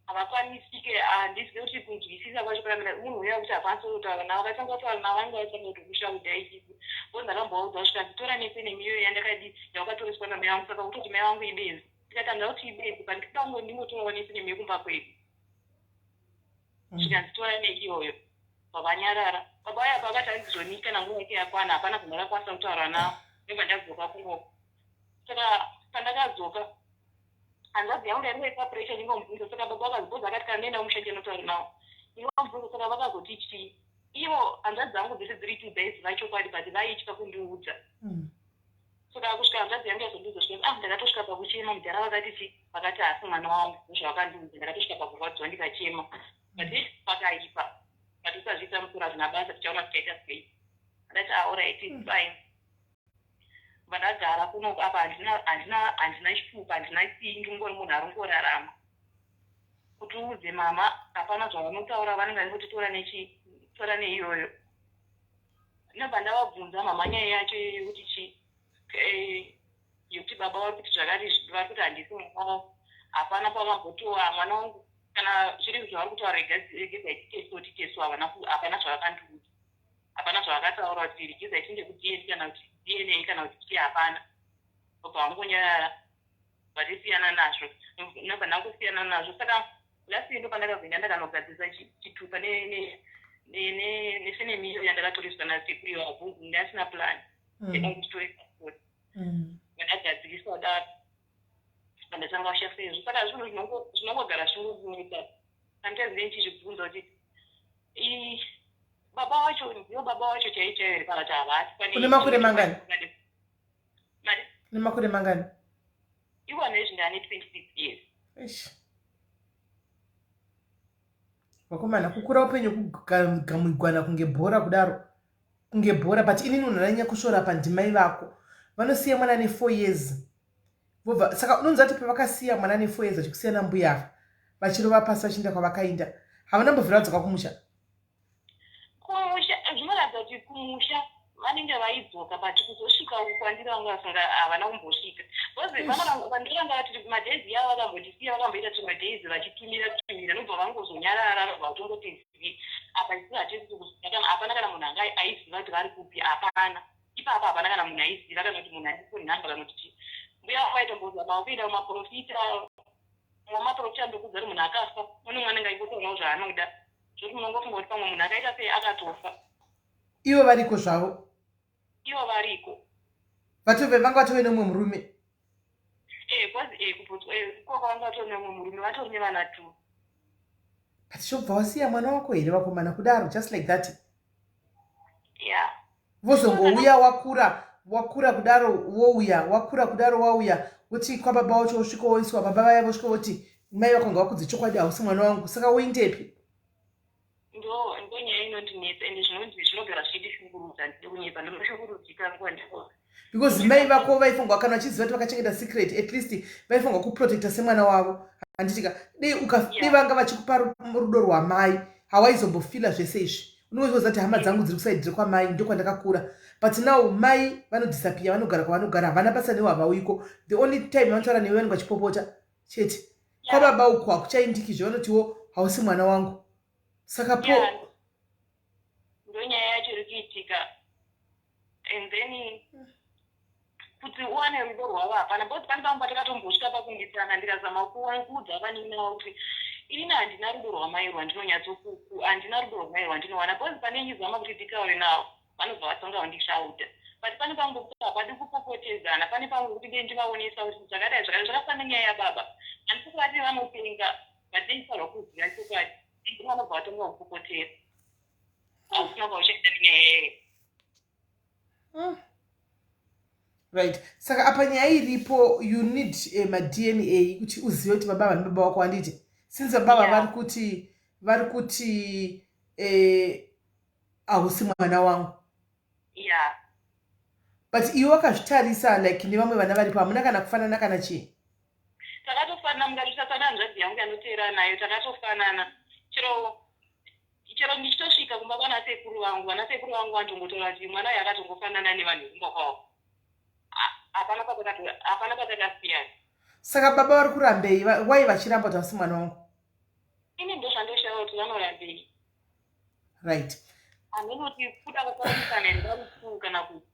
havakwanisike handizive kuti kunzwisisa kwacho kwakamira munhu uya wekuti hakwanisi kutaura navo akatanga kutaura navo vanenge vatanga kuti kushaudha ichizi bo ndakambovaudza kusvika nditora nese nemiyoyo yandakadi yawakatoreswa namai vangu saka kutoti mai vangu ibenzi ndikati handida kuti ibenzi but ndikuda kungo ndingotorawo nese nemiyo kumba kwedu mm. zvikanzi tora neiyoyo vavanyarara baba vaya pakati hanzi zvoni kana nguva yake yakwana hapana zvandakakwanisa kutaura navo ndobva ndadzoka kungoko saka pandakadzoka hanzvadzi yangu ndaingoipa pressure ndingomubvunza saka baba vakazibvunza akati kana ndaenda kumusha ndinotaura navo ndingomubvunza saka vakazoti chii ivo hanzvadzi dzangu dzese dziri two dzaiziva chokwadi but vaitya kundiudza mm. saka kusvika hanzvadzi yangu yazondiudza svika ah ndakatosvika pakuchema mudhara vakati chi vakati haasi mwana wangu ndozvavakandiudza ndakatosvika pakurwadziwa ndikachema but pakaipa but usazviita musoro hazvina basa tichaona tichaita sei ndati aorit ah, mm. fine vandagara kuno apa handina handina handina chitupa handina chii ndingori munhu ari kungorarama kuti uudze mama hapana zvavanotaura vanenge vachingoti tora nechi tora neiyoyo ndobva ndavabvunza mama nyaya yacho yekuti chi eh, yekuti baba vari kuti zvakati vari kuti handisi mwana wavo hapana pavambotiwa mwana wangu kana zviri zvavari kutaura regedzai titesu titesu hapana zvavakandiudza hapana zvavakataura kuti regedzai tiende kudna kana kuti dna kana kuti chii hapana vobva vangonyarara vatisiyana nazvo ndobva ndangosiyana nazvo saka last year ndopandakazoenda ndakanogadzirisa chitupa nefenemiyo yandakatoreswa nasekuru ivavo ndasina plan mm. yekungotore passport mm. ndakagadziriswa daro pandatanga kusha sezvo saka zvinhu zvinongogara zvingokunetsa sometimes ndichizvibvunza kuti baba wacho ndiyo baba wacho chaiyo chaiyo here kana kuti havasi une makore mangani une makore mangani ivo nezvi ndane 26 years eish vakomana kukura upenyu kugamigwana kunge bhora kudaro kunge bhora but inini unhu ranyanya kusvora apa ndimai vako vanosiya mwana ne four years vobva saka unonzwa kuti pavakasiya mwana ne four years vachikusiya nambuya ava vachirova pasi vachienda kwavakainda havana mbovhira vadzoka kumusha kumusha zvinoratidza kuti kumusha vanenge vaidzoka but kuzosvika uku kwandiri vanga vasinga havana kumbosvika bcause vandiranga vati madays yavo vakambotisiya vakamboita tumadays vachitumira tumira nobva vangozonyarara vabva vatongoti zii apa isu hatisi kuziva kana hapana kana munhu anga aiziva kuti vari kupi hapana ipapa hapana kana munhu aiziva kana kuti munhu ane phone number kana kuti chii mbuya vaitombozama kuenda kumaprofita mumaprofita ndokuudza kuti munhu akafa mune mwana anenge aingotaurawo zvaanoda zvekuti munongofunga kuti pamwe munhu akaita sei akatofa ivo variko zvavo ivo variko vatove vanga vatove nemumwe murume Because kuBotswana ikoko vanga vatori nemumwe murume, vatori nevana two. But chobva wasiya mwana wako here, vakomana, kudaro, just like that? Yeah. Vozongouya wakura, wakura kudaro, wouya wakura kudaro, wauya woti kwababa wacho, wosvika woiswa, baba vaya vosvika voti mai vako ngavakudze chokwadi, hausi mwana wangu. Saka woindepi? Ndo nyaya inondinetsa, ende zvinonzi zvinogara zvichindishungurudza. Ndide kunyepa, ndinoshungurudzika nguva ndiko. Because mai vako vaifungwa, kana vachiziva kuti vakachengeta secret, at least vaifungwa kuprotecta semwana wavo, handitika? Dei dei vanga vachikupa rudo rwamai, hawaizombofila zvese izvi. Unongoziva kuti hama dzangu dziri kuside kwamai, ndokwandakakura. But now mai vanodisappear, vanogara kwavanogara, havana basa newe, havauyiko. The only time vanotaura newe vanenge vachipopota chete. Kwababa uku hakuchaindikizve, vanotiwo hausi mwana wangu. Saka po Ndo nyaya yacho iri kuitika. And then kuti uwane rudo rwavo hapana, because pane pamwe patakatombosvika pakunetsana, ndikazama kuudza vanin'ina kuti inini handina rudo rwamai rwandinonyatsokuku, handina rudo rwamai rwandinowana, because pane nyizama kuti nditaure navo, vanobva vatsonga vandishauta. But pane pamwe pokuti hapadi kupopotedzana, pane pamwe pokuti dei ndivaonesa kuti zvakadai zvakadai. Zvakafanana nenyaya yababa, handisi kuvati vanopenga, but dei kuziva chokwadi, vanobva vatonga kupopotera, hausina kwauchaita nenyaya iyoyo. Right, saka apa nyaya iripo, you need maDNA kuti uzive kuti baba vani baba wako, handiti? Since baba vari kuti hausi mwana wangu. But iwe wakazvitarisa, like nevamwe vana varipo, hamuna kana kufanana kana chii? Takatofanana. Mukatotasana hanzvadzi yangu yanoteera nayo, takatofanana. Chero ndichitosvika kumba kwana sekuru vangu, vana sekuru vangu vanotongotaura kuti mwana uyu akatongofanana nevanhu vekumba kwavo. Hapana patakasiyana. Saka baba vari kurambei? Wai vachiramba kuti hausi mwana wangu? Ini ndo zvandoshaura kuti vanorambei. Hamene kuti kuda kutaurisana here vari two kana kuti,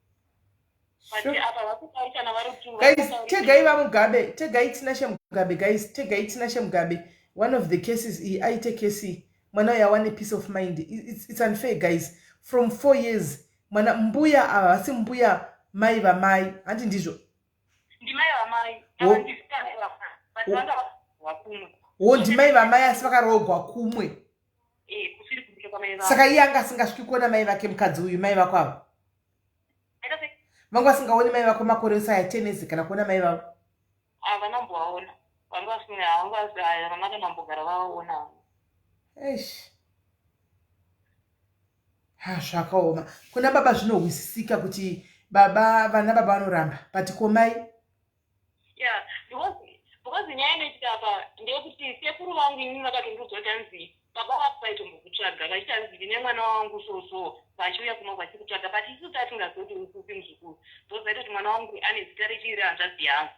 but apa vakutaurisana vari two. Guys, tegai vaMugabe, tegai Tinashe Mugabe. Guys, tegai Tinashe Mugabe. One of the cases iyi aite kesi, mwana uyu awane peace of mind. It's unfair, guys, from 4 years mwana. Mbuya ava vasi mbuya mai vamai, handi ndizvo? Ndimai vamai ava, ndisai vamai, but vanga vakumwe. Wo, ndimai vamai, asi vakaroogwa kumwe. Kusiri kumusha kwamai vavo. Saka iye anga asingasviki kuona mai vake, mukadzi uyu, mai vako ava? Aita sei? Vanga vasingaoni mai vako makore ose aya, 10 years, kana kuona mai vavo? Havana mbovaona, vanga vasina, havana kana mbogara vaona. Eish, ha, zvakaoma. Kuna baba zvinohwisisika kuti baba, vana baba vanoramba, but komai? Yeah, because nyaya inoitika apa ndeyekuti sekuru vangu inini vakatondiudza kuti anzi baba vako vaitombokutsvaga, vachiti anzi ndine mwana wangu so so, vachiuya kuma vachikutsvaga, but isusu tatingazivi kuti ukupi muzukuru, because vaita kuti mwana wangu ane zita rechiri hanzvadzi yangu.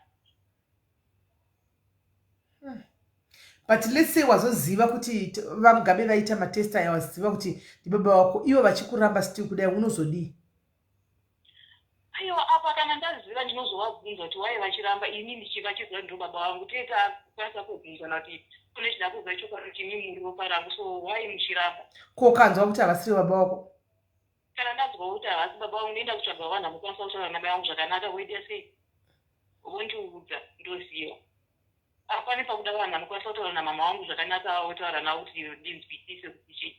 But let's say wazoziva kuti vaMugabe vaita matest aya, waziva kuti ndibaba wako, ivo vachikuramba still kudai, unozodii? Aiwa, apa kana ndaziva ndinozovabvunza kuti wai vachiramba, ini ndichivachiziva ndo baba vangu. Tee takwanisa kubvunzana kuti kune chida kuziva chokwadi kuti imi muri ropa rangu, so wai muchiramba? Ko kanzwa kuti havasiri baba wako? Kana ndanzwa kuti havasi baba vangu, ndoenda kutsvaga vanhu vanokwanisa kutaura namai vangu zvakanaka, voita sei, vondiudza, ndoziva. Apa pakuda vanhu vanokwanisa kutaura namama vangu zvakanaka, votaura navo kuti ndinzwisise kuti chii,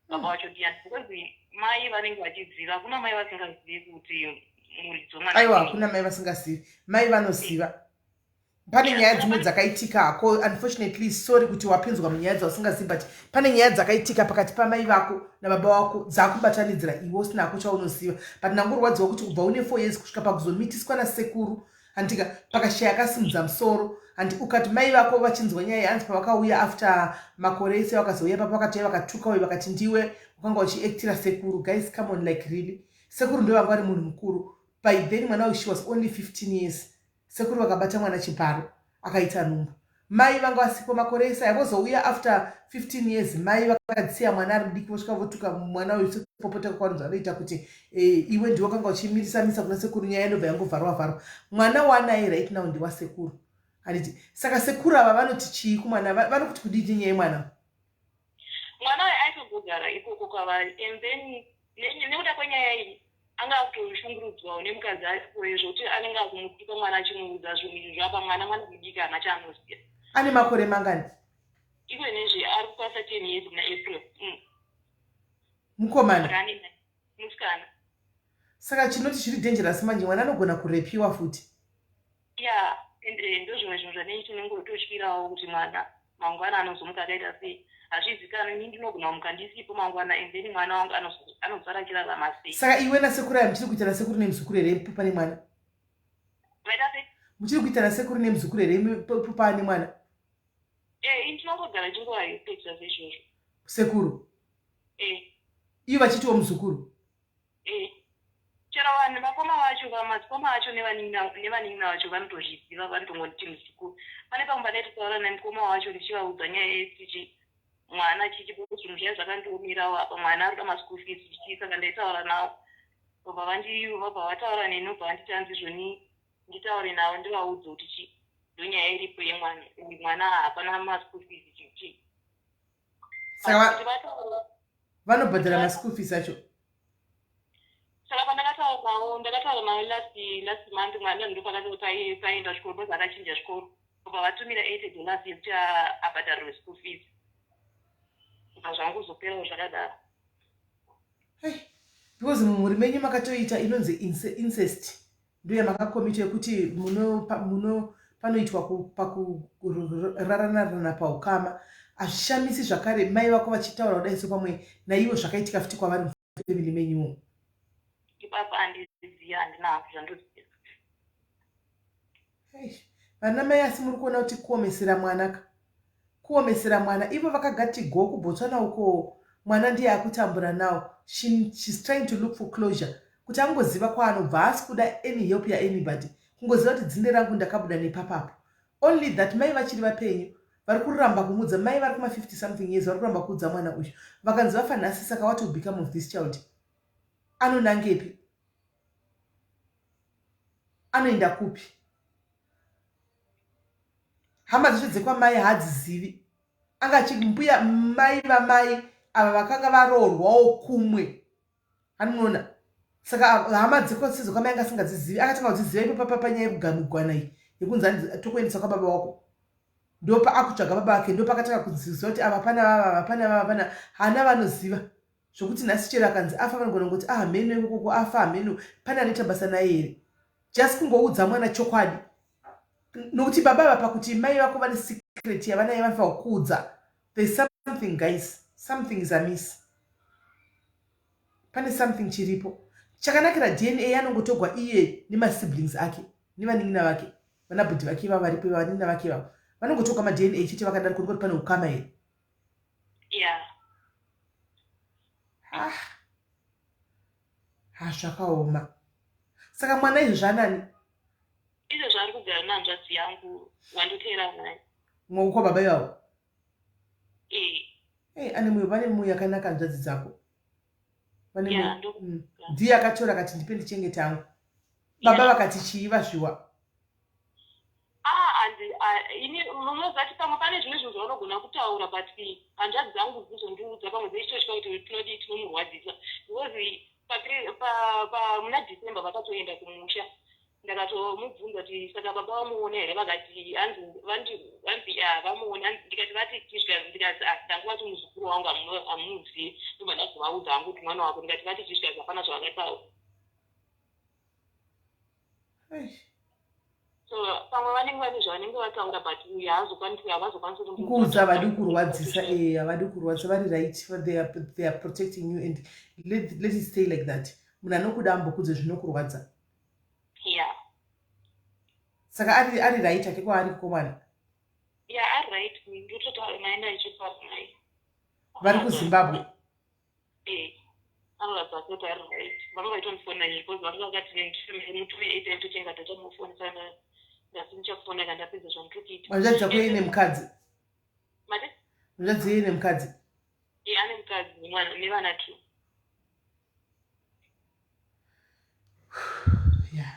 baba vacho ndiani, because mai vanenge vachiziva. Hakuna mai vasingazivi kuti muridzi wemwana Aiwa, ndini. Hakuna mai vasingazivi, mai vanoziva. Pane nyaya dzimwe dzakaitika hako, unfortunately, sorry kuti wapinzwa munyaya dzausingazivi, but pane nyaya dzakaitika pakati pamai vako nababa vako dzakubatanidzira iwe usina hako chaunoziva. But ndangorwadziwa kuti kubva une 4 years kusvika pakuzomitiswa nasekuru, handika pakashaya akasimudza musoro. Handi ukati mai vako vachinzwa nyaya, hanzi pavakauya after makore ese, vakazouya papo, vakatouya vakatuka uyu, vakati ndiwe wakanga uchiactira sekuru. Guys, come on, like really, sekuru ndo vanga vari munhu mukuru by then. Mwana uyu, she was only 15 years, sekuru vakabata mwana chibharo, akaita nhumbu. Mai vanga vasipo makore ese aya, vozouya after 15 years, mai vakasiya mwana ari mudiki, vosvika votuka mwana uyu sekupopota kwakwanzi vanoita kuti iwe ndiwe wakanga uchimirisa misa kuna sekuru. Nyaya inobva yangovharwa vharwa. Mwana waanaye right now ndiwasekuru, handiti? Saka sekuru ava vanoti chii kumwana? Vanokuti kudii nenyaya yemwana? Mwana uyu aitozogara ikoko kwavari, and then nekuda kwenyaya iyi. Anga akutoshungurudzwawo nemukadzi aripoyo zvekuti anenge akumutuka mwana achimuudza zvinhu izvozvo apa mwana mwana mudiki haana chaanoziva. Ane makore mangani? Iko nezve ari kukwanisa 10 years muna April. Mukomana? Musikana. Saka chinoti chiri dangerous manje mwana anogona kurepiwa futi. Ya, ende ndozvimwe zvinhu zvanei tinongototyirawo kuti mwana mangwana anozomuka akaita sei hazvizikanwi ini ndinogona kumuka ndisipo mangwana and then mwana wangu anozara achirarama sei. Saka iwe nasekuru aya muchiri kuita nasekuru nemuzukuru here pane mwana? Vaita sei? Muchiri kuita nasekuru nemuzukuru here pane mwana? Eh, ini tinongogara tichingovarespekta seizvozvo. Sekuru? Eh. Iyo vachitiwo muzukuru? Eh. Chero vanhu vakoma vacho vamadzikoma acho nevanin'ina vacho vanotozviziva vanotongoti muzukuru. Pane pamwe pandaitotaura nemukoma wacho ndichivaudza nyaya yekuti mwana chichi because zvinhu zviya zvakandiomerawo apa mwana ari kuda maschool fees chichii saka ndaitaura navo vobva vabva vataura neni vobva vanditi hanzi zvoni nditaure navo ndivaudze kuti chi ndonyaya iripo yemwana mwana hapana maschool fees chichii. Saka vanobhadhara maschool fees acho? Saka pandakataura navo ndakataura navo last last month mwana ndopakati paenda chikoro because akachinja chikoro obva vatumira $80 yekuti abhadharirwe school fees bva zvangozoperawo zvakadaro. Because mumhuri menyu makatoita inonzi incest ndiyo yamakakomita yekuti muno muno panoitwa pakurarana paukama hazvishamisi zvakare mai vako vachitaura kudai so pamwe naivo zvakaitika futi kwavari mufamily menyuwo. Ipapo handizivi handina hangu zvandoziva. Vana mai asi muri kuona kuti kuomesera mwana ka kuomesera mwana ivo vakagati go kuBotswana uko mwana ndiye akutambura now she's trying to look for closure kuti angoziva kwaanobva haasi kuda any help yaanybody kungoziva kuti dzinde rangu ndakabuda nepapapo only that mai vachiri vapenyu vari kuramba kumuudza mai vari kuma 50 something years vari kuramba kuudza mwana uyu vakanzi vafa nhasi saka what will become of this child anonangepi anoenda kupi hama dzacho dzekwamai hadzizivi anga achimbuya mai vamai ava vakanga varoorwawo kumwe anomuona saka hama dzekwasezekwamai anga asingadzizivi akatanga kudziziva ipo papa panyaya yekugamigwana iyi yekunzi anzi tokuendesa kwababa wako ndopa akutsvaga baba vake ndopakatanga kuziva kuti ava pana vava ava pana vava pana haana vanoziva zvokuti nhasi chero akanzi afa vanogona kungoti ah hameno ikokoko afa hameno pane anoita basa naye here just kungoudza mwana chokwadi nokuti baba ava pakuti mai vako vane secret yavanaye vanofanira kukuudza there's something guys something is amiss pane something chiripo chakanakira dna anongotogwa iye nemasiblings ake nevanin'ina vake vanabhudhi vake ivavo varipo ivavo vanin'ina vake ivavo vanongotogwa madna chete vakadaro kunongoti pane ukama here yeah. Ah. Ha zvakaoma saka mwana izvo zvanani izvo zvaari kugara nehanzvadzi yangu wandoteera naye mwauko baba ivavo eh. Hey, ane mwoyo vane mwoyo yakanaka hanzvadzi dzako vane yeah, ndiye akatora akati ndipe ndichengete angu baba vakati chii vazviwa Ah, and ah, ini unozati pamwe pane zvimwe zvinhu zvaunogona kutaura but hanzvadzi dzangu dzizondiudza pamwe dzechitotya kuti tinodii tinomurwadzisa because muna December vakatoenda kumusha ndakatomubvunza kuti saka baba vamuona here vakati hanzi vanzi ah, vamuona ndikati vati chisvika ndikati ah, ndanga vati muzukuru wangu hamuzivi ndobva ndazovaudza hangu kuti mwana wako ndikati vati chisvika hapana zvavakataura so pamwe vanenge vane zvavanenge vataura but uyu haazokwanisi havazokwanisi kuudza havadi kurwadzisa e havadi kurwadzisa vari right they are, they are protecting you and let, let it stay like that munhu anokuda ambokudze zvinokurwadza yeah saka ari ari right ake kwaari komwana yeah ari right ndototaura naye ndaichitaura naye vari kuzimbabwe Eh, anoratidza kuti ari right vanga vaitondifonera izvi because vanga vakati mutume airtime totenga data mufoni saka ndasi ndichakufonera kana ndapedza zvandiri kuita. Hanzvadzi yako ine mukadzi? Mati? Hanzvadzi ine mukadzi? Eh, ane mukadzi nemwana nevana two. Yeah,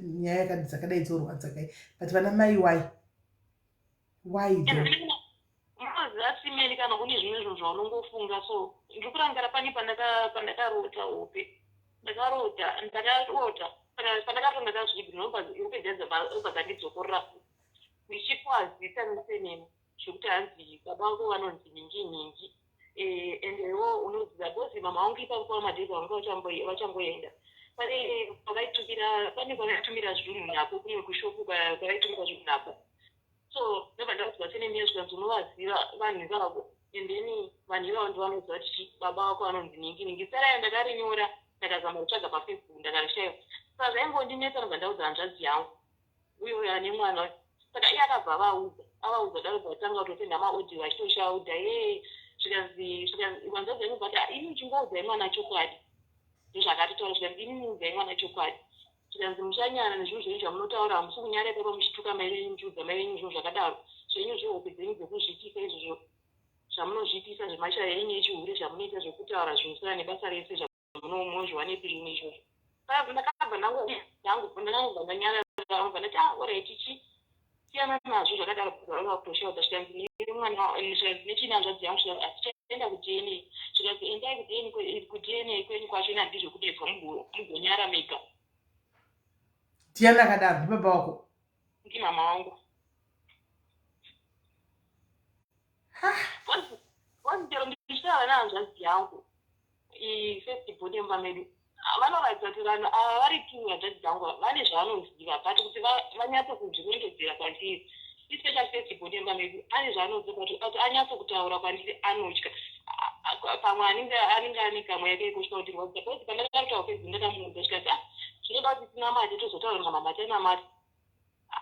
nyaya dzakadai dzorwadza kai but vana mai why? Why though? Unoziva simeni kana kune zvimwe zvinhu zvaunongofunga so ndiri kurangara pane pandakarota hope. Ndakarota, ndakarota. Saka pandakarota ndakazviignore hope dziya dzobva dzandidzokorora futi. Ndichipuwa zita nesurname zvekuti hanzi baba vako vanonzi nhingi nhingi. Eh, and iwo unoziva because mama vangu ipapo pamadays vanga vachangoenda. Pane pavaitumira pane pavaitumira zvinhu nako kumwe kushopu kwavaitumira zvinhu nako. So ndobva ndaudzwa surname iya zvikanzi unovaziva vanhu ivavo and then vanhu ivavo ndovanoziva kuti chii baba vako vanonzi nhingi nhingi. Zita rayo ndakarinyora ndakazama kutsvaga pafacebook ndakarishaiwa. Saka zvaingondinetsa ndobva ndaudza hanzvadzi yangu uyo uyo ane mwana uyo. Saka iye akabva avaudza avaudza daro bvatanga kutosenda maaudio vachitoshauda yee zvikanzi zvikanzi hanzvadzi yangu bvati ah, imi chingoudzai mwana chokwadi ndozvakatitaura zvikanzi imi muudzai mwana chokwadi Zvikanzi muchanyara nezvinhu zvenyu zvamunotaura hamusi kunyara ipapa muchituka mai venyu muchiudza mai venyu zvinhu zvakadaro zvenyu zvehope dzenyu dzekuzviitisa izvozvo zvamunozviitisa zvemashaya enyu echihure zvamunoita zvekutaura zvinhu zvisina nebasa rese zvamunozviwanepi zvinhu izvozvo ndakabva ndangobva ndanyarara ndabva ndati ah orit chi siyana nazvo zvakadaro bvava kutoshauta zvikanzi nemwana zvikanzi nechina hanzvadzi yangu zvikanzi asi chaenda kuDNA zvikanzi endai kuDNA kwenyu kwacho ini handidi zvekudedzwa mugonyara mega. Ndiani akadaro? Ndibaba wako? Ndimama wangu. Chero ndichitaura nehanzvadzi yangu first born yemumba medu vanoratidza kuti vanhu ava vari two hanzvadzi dzangu vane zvavanoziva but kuti vanyatso kuzvirondedzera kwandiri especially first born yemumba medu ane zvaanoziva but kuti anyatso kutaura kwandiri anotya pamwe anenge anenge ane kamwe yake yekutya kuti rwadza because pandakataura facebook ndakamuudza zvikanzi ah zvinoda kuti tinamate tozotaura namama tanamata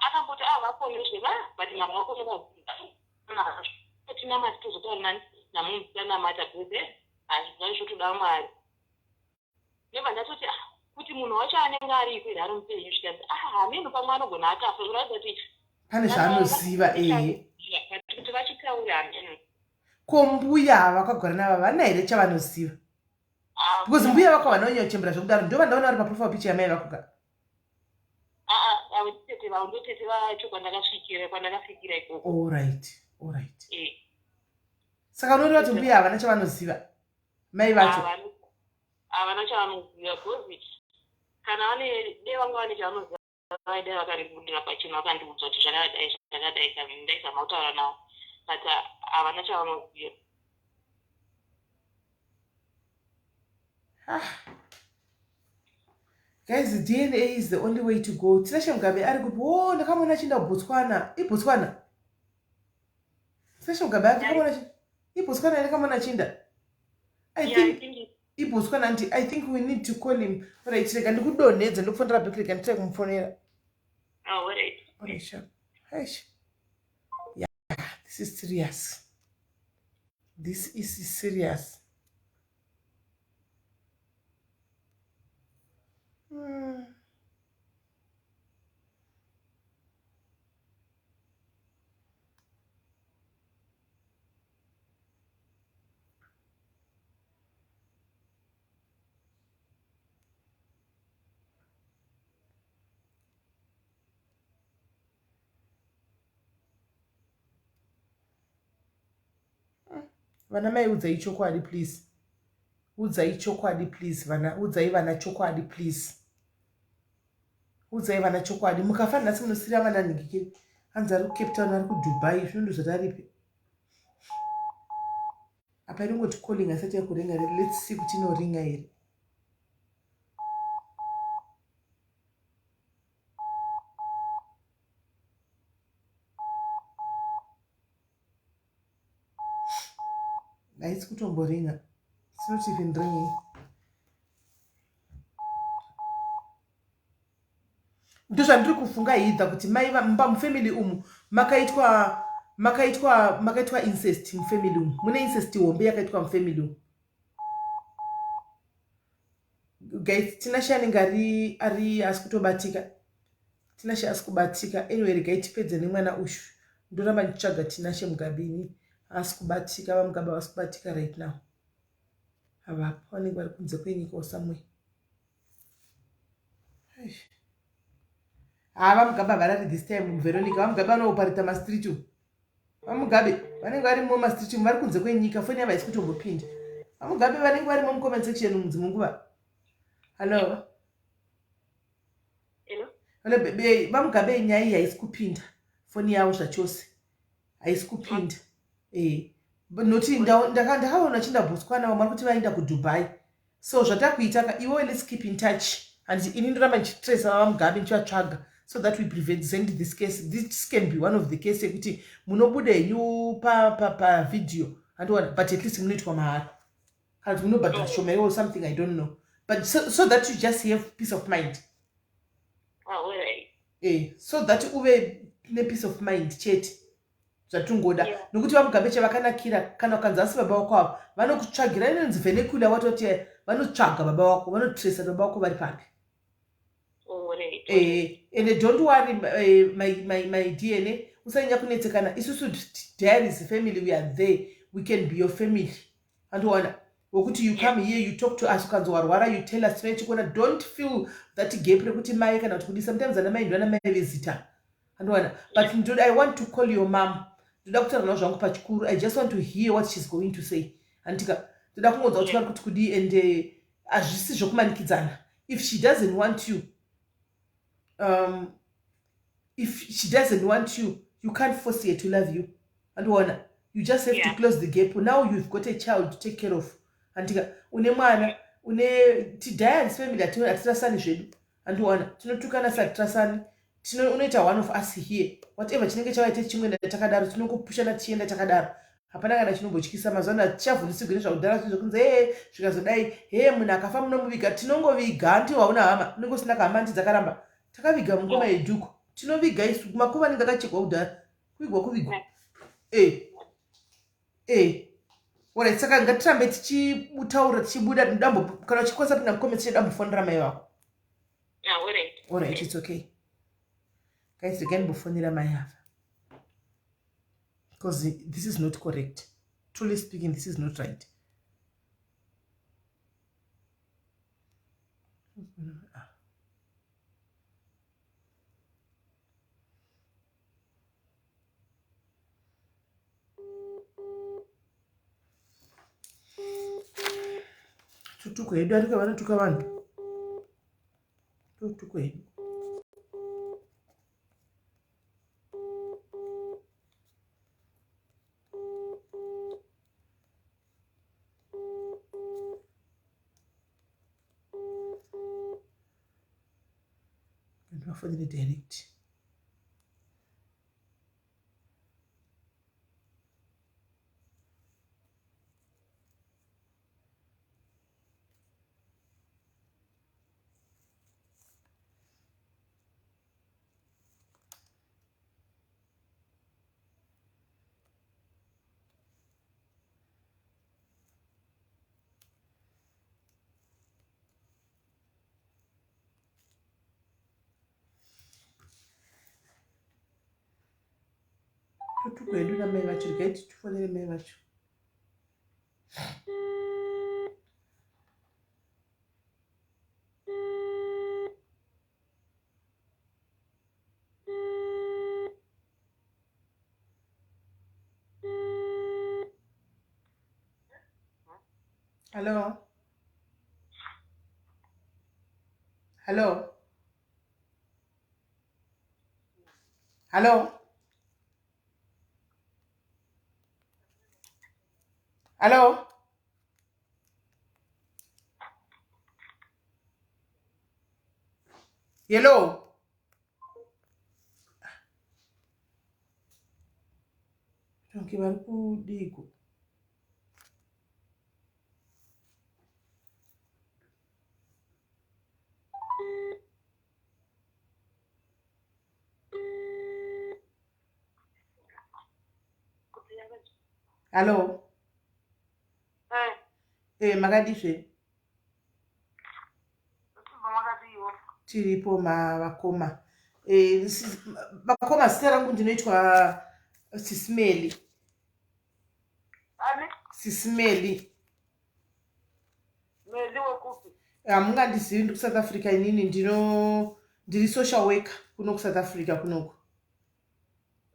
akamboti ah vafone zveva but mama vako unovaziva tinamate tozotaura nani namunhu tanamata because hazvizvai zvotoda mwari ndobva ndatoti ah kuti munhu wacho anenge ariko here ari mupenyu zvikanzi ah hameno pamwe anogona akafa zvoratidza kuti pane zvaanoziva ehe kuti vachitaura hameno ko mbuya vakagara nava vana here chavanoziva ah, because mbuya vako vanonyanya kuchembera zvekudaro ndo vandaona vari paprofile picture yamai vako ka ah, ah, tete vavo ndotete vacho kwandakasvikira kwandakasvikira ikoko allright allright eh. Saka unoreva kuti mbuya havana chavanoziva mai vacho? Havana chavanoziva because kana vane dei vanga vane chavanoziva vaidai vakaribudira pachena vakandiudza kuti zvakadai zvakadai kana ndaizama kutaura navo but havana chavanoziva. Ah. Guys, DNA is the only way to go. Tinashe Mugabe ari kupi? Oh, ndakamuona achienda kuBotswana. IBotswana. Tinashe Mugabe ndakamuona achienda. IBotswana ndakamuona achienda. I yeah, think iBotswana anti I think we need to call him. Alright, rega ndikudonhedza ndikufonera back rega nditry kumufonera. Oh, alright. Alright, sure. Eish. Yeah, this is serious. This is serious. Vana mai udzai chokwadi please. Udzai chokwadi please vana udzai vana chokwadi please. Udzai vana chokwadi mukafa nhasi munosira vana nhingikiri. Hanzi ari kuCape Town ari kuDubai zvino ndozvataripi. Apa inongoti calling asati yakuringa let's see kuti inoringa here. Haisi kutomboringa. It's not even ringing. Ndozvandiri kufunga either kuti mai mumba mufamily umu makaitwa makaitwa makaitwa incest mufamily umu. Mune incest hombe yakaitwa mufamily umu. Guys, Tinashe anenge ari ari asi kutobatika. Tinashe asi kubatika. Anyway, regai tipedze nemwana uyu. Ndoramba ndichitsvaga Tinashe Mugabe ini. Asi kubatika, vaMugabe havasi kubatika right now. Havapo, vanenge vari kunze kwenyika or somewhere. Haa vaMugabe havarari this time Veronica. VaMugabe vanoopareta mastreet umu. VaMugabe vanenge varimo mumastreet umu vari kunze kwenyika foni yavo haisi kutombopinda. VaMugabe vanenge varimo mucomment section umu dzimwe nguva. Hello. Hello. Hello baby, vaMugabe nyaya iyi haisi kupinda. Foni yavo zvachose. Haisi kupinda. Eh. Noti ndakaona chinda Botswana vamwe vari kuti vaenda kuDubai. So zvatakuita ka iwewe let's keep in touch. And ini ndoramba ndichitresa vaMugabe ndichivatsvaga so that we prevent send this case. This can be one of the case yekuti munobuda henyu pa pa pa video. Andiona but at least munoitwa mahara. Kana kuti munobhadhara shoma iwo something I don't know. But so that you just have peace of mind. Oh, right. Eh, so that uve ne peace of mind chete. Zvatingoda. Yeah. Nokuti vaMugabe chavakanakira kana ukanzi asi baba wako ava vanokutsvagira inonzi vernacular watoti vanotsvaga baba wako vanotracer baba wako vari papi. Oh, right. Eh, and don't worry eh, my DNA usanyanya kunetsekana isusu diaries family we are there we can be your family andiona wekuti you come here you talk to us ukanzi warwara you tell us tinenge tichikuona don't feel that gap rekuti mai kana kuti kudii sometimes ana mai ndoana mai vezita andiona but ndoda i want to call your mom ndoda kutaura navo zvangu pachikuru i just want to hear what she's going to say anditika ndoda kungonzwa kuti vari kuti kudii and eh, hazvisi zvokumanikidzana if she doesn't want you if she doesn't want you you can't force her to love you andiona you just have to close the gap now you've got a child to take care of andika une mwana une tidiaries family hatirasani zvedu andiona tinotukana satirasani unoita one of us here whatever chinenge chavaite chimwe takadaro tinongopushana tichienda takadaro hapana kana chinombotyisa mazuva ano hatichavhundisigwi nezvakudhara zvinhu zvekunzi hee zvikazodai hee munhu akafa munomuviga tinongoviga hanti wauna hama unenge usina kahama hanti dzakaramba takaviga mungoma yedhuku tinoviga isu makuva anenge akachekwa kudhara kuvigwa kuvigwa e e orit saka ngatirambe tichitaura tichibuda dambo kana uchikwanisa pinda mucomment section dambofonera mai vako orit it's okay guys regai ndimbofonera mai ava because this is not correct truly speaking this is not right Tutuko hedu ariko vanotuka vanhu. Tutuko hedu. Ndivafonere direct. Totuko hedu namai vacho regai tifonere mai vacho. Hello? Hello? Hello? Hello? Hello? Donke vari kudiko? Hello? Eh, makadii zvenyu? Tiripo mavakoma. Eh, vakoma zita rangu ndinoitwa Sisimeli. Ani? Sisimeli. Meli wekupi? Hamungandizivi ndiri kuSouth Africa inini ndino ndiri social worker kuno kuSouth Africa kunoku.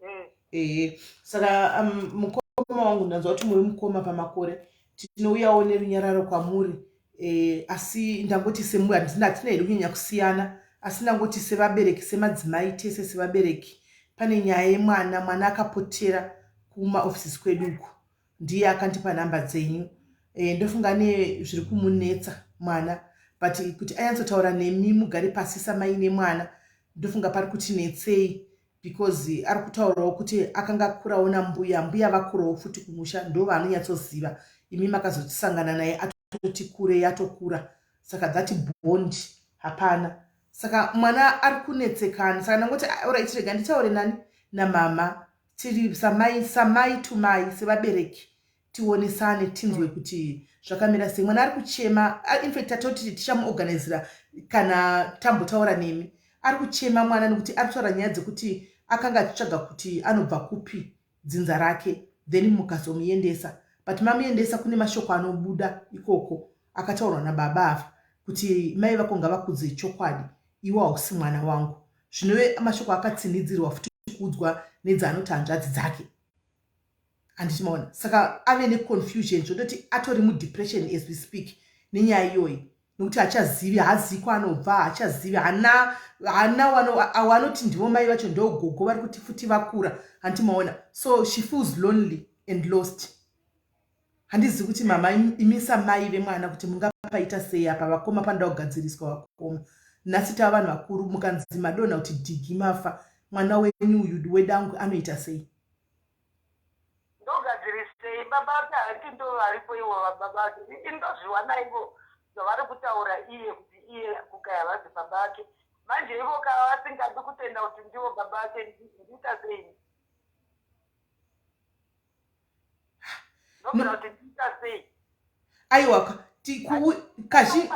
Eh. Ehe. Saka mukoma wangu ndanzwa kuti muri mukoma pamakore. Tinouyawo nerunyararo kwamuri. E, asi ndangoti sembuya hatina hedu kunyanya kusiyana asi ndangoti sevabereki semadzimai tese sevabereki pane nyaya yemwana mwana akapotera kumaoffices kwedu uku ndiye akandipa nhamba dzenyu e, ndofunga ne zviri kumunetsa mwana but kuti anyatsotaura nemi mugare pasi samai nemwana ndofunga pari kuti netsei because ari kutaurawo kuti akanga akurawo nambuya mbuya vakurawo futi kumusha ndo vaanonyatsoziva imi makazosangana naye atoti kure yatokura saka that bond hapana saka mwana ari kunetsekana saka ndangoti ah, orit rega nditaure nani namama tiri samai samai to mai sevabereki tionesane tinzwe kuti zvakamira sei mwana ari kuchema infact tatoti tichamuorganizira kana tambotaura nemi ari kuchema mwana nekuti ari kutaura nyaya dzekuti akanga achitsvaga kuti anobva kupi dzinza rake then mukazomuendesa but mamuendesa kune mashoko anobuda ikoko akataurwa nababa ava kuti mai vako ngavakudze chokwadi iwe hausi mwana wangu zvinove mashoko akatsinhidzirwa futi kuudzwa nedzaanoti hanzvadzi dzake handiti maona saka ave neconfusion zvototi atori mudepression as we speak nenyaya iyoyi nokuti hachazivi haazivi kwaanobva haachazivi hana hana avo anoti ndivo mai vacho ndogogo vari kuti futi vakura handiti maona so she feels lonely and lost handizivi kuti mama imisa mai vemwana kuti mungapaita sei apa vakoma panoda kugadziriswa vakoma nhasi tava vanhu vakuru mukanzi madonha kuti dhigi mafa mwana wenyu uyu wedangu anoita sei ndogadzirisei baba vake hanti ndo varipo ivo baba vake indozviwana ivo zvavari kutaura iye kuti iye kukaya vazi baba vake manje ivo kava vasingadi kutenda kuti ndivo baba vake ndiita sei ndobvira kuti ndiita sei aiwa kazhi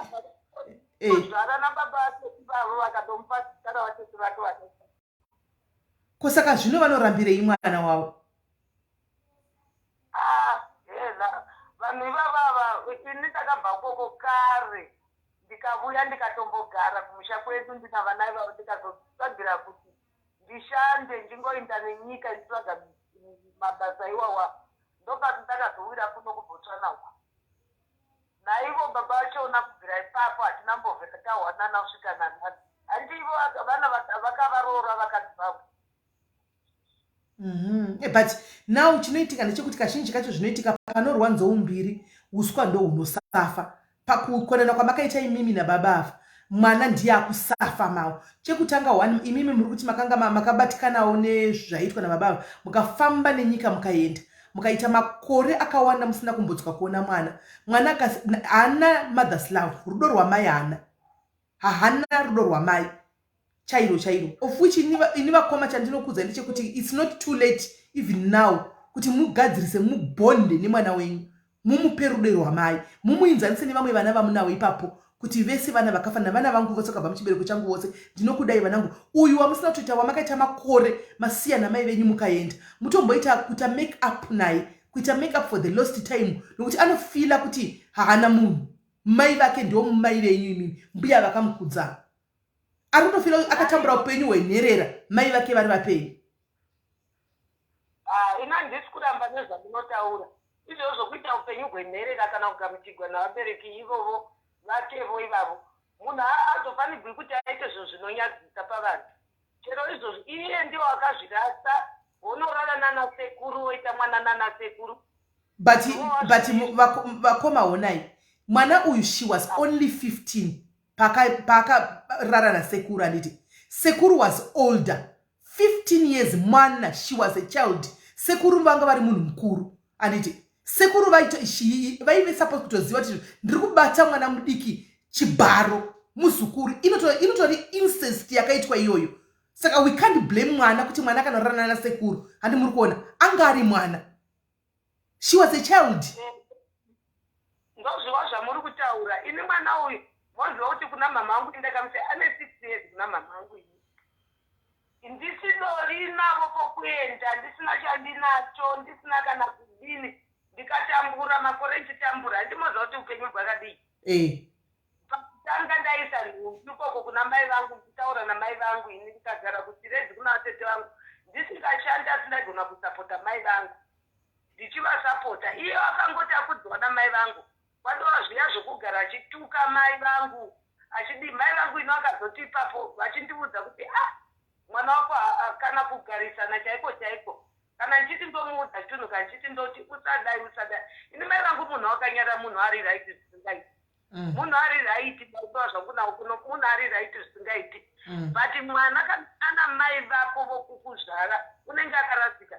eh. zvara nababa vake ivavo vakatomupa zita ravatete vake vakaita ko saka zvino vanorambirei mwana wavo ah, vanhu ivavava ini ndakabva koko kare ndikavuya ndikatombogara kumusha kwedu ndina vana ivavo ndikazotsvagira kuti ndishande ndingoinda nenyika nditsvaga mabasa iwawa ndopati ndakazowira kuno kubotswana uku Naivo baba vachona kubvira ipapo hatina mbovhera tahwanana kusvika nanhasi. Hanti ivo vana vakavaroora vakadzi vavo. Mm -hmm. But now chinoitika ndechekuti kazhinji kacho zvinoitika panorwa nzou mbiri uswa ndohunosafa pakukonana kwamakaita imimi nababa ava mwana ndiye akusafa mawo chekutanga one imimi muri kuti makanga makabatikanawo nezvaiitwa nababa ava mukafamba nenyika mukaenda mukaita makore akawanda musina kumbodzoka kuona mwana mwana haana mother's love rudo rwamai haana hahana rudo rwamai chairo chairo of which ini vakoma chandinokudza ndechekuti it's not too late even now kuti mugadzirise mubonde nemwana wenyu mumupe rudo rwamai mumuinzanise nevamwe vana vamunawo ipapo kuti vese vana vakafanana vana vangu vose vakabva muchibereko changu vose ndinokudai vanangu uyu wamusina kutoita wamakaita makore masiya namai venyu mukaenda mutomboita kuita make up naye kuita make up for the lost time nokuti anofila kuti haana munhu mai vake ndiwo mai venyu imimi mbuya vakamukudza ari kutofila akatambura upenyu hwenherera mai vake vari vapenyu Ah, ini handisi kuramba nezvamunotaura izvozvo zvokuita upenyu hwenherera kana kugamuchigwa navabereki ivovo vakevo ivavo munhu haazofanigwi kuti aite zvinhu zvinonyadzisa pavanhu chero izvozvo iye ndiwo akazvirasa wonorara nana sekuru woita mwana nana sekuru but but vakoma honai mwana uyu she was only 15 paakarara nasekuru handiti sekuru was older 15 years mwana she was a child sekuru vanga vari munhu mukuru anditi sekuru vaive supposed kutoziva kuti ndiri kubata mwana mudiki chibharo muzukuru inotori incest yakaitwa iyoyo saka we can't blame mwana kuti mwana akanorarana nasekuru handi muri kuona anga ari mwana she was a child ndozviwa zvamuri kutaura ini mwana uyu moziva kuti kuna mama angu ndakamuti ane six years kuna mama angu ini ndisinori navo pokuenda ndisina chandinacho ndisina kana kudini ndikatambura makore ndichitambura handimoziva kuti upenyu bwakadii eh. Pakutanga ndaisa nhumbi ikoko kuna mai vangu ndichitaura namai vangu ini ndikagara kuChiredzi kuna vatete vangu ndisingashandi asi ndaigona kusapota mai vangu ndichivasapota iye akangoti akudzwa namai vangu Kwadova zviya zvokugara achituka mai vangu achidii mai vangu ino akazoti ipapo vachindiudza kuti ah mwana wako kana kugarisana chaiko chaiko kana ndichiti ndomuudza chinhu kana ndichiti ndoti usadai usadai ini mai vangu munhu wakanyara munhu ari right zvisingaiti. Munhu ari right ndaitova zvangu nawo kuno munhu ari right zvisingaiti. But mwana kana ana mai vako vokukuzvara unenge akarasika.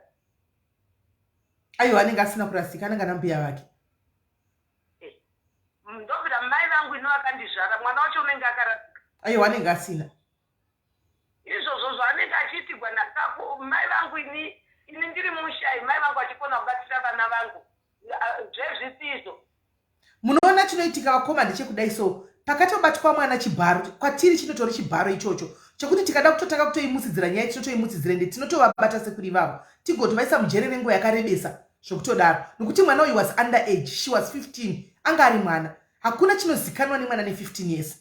Aiwa anenge asina kurasika anenge ana mbuya vake. Eh, ndobvira mai vangu ino vakandizvara mwana wacho unenge akarasika. Aiwa anenge asina. Izvozvo zvaanenge achiitigwa nakapo mai vangu ini ini ndiri mushayi mai vangu achikona kubatira vana vangu zvezvisizvo. Munoona chinoitika vakoma ndechekudai so pakatobatwa mwana chibharo kwatiri chinotori chibharo ichocho chekuti tikada kutotanga kutoimutsidzira nyaya tinotoimutsidzira ende tinotovabata sekuri ivavo tigotovaisa mujere renguva yakarebesa zvekutodaro nokuti mwana uyu was under age she was 15 anga ari mwana hakuna chinozikanwa nemwana ne 15 years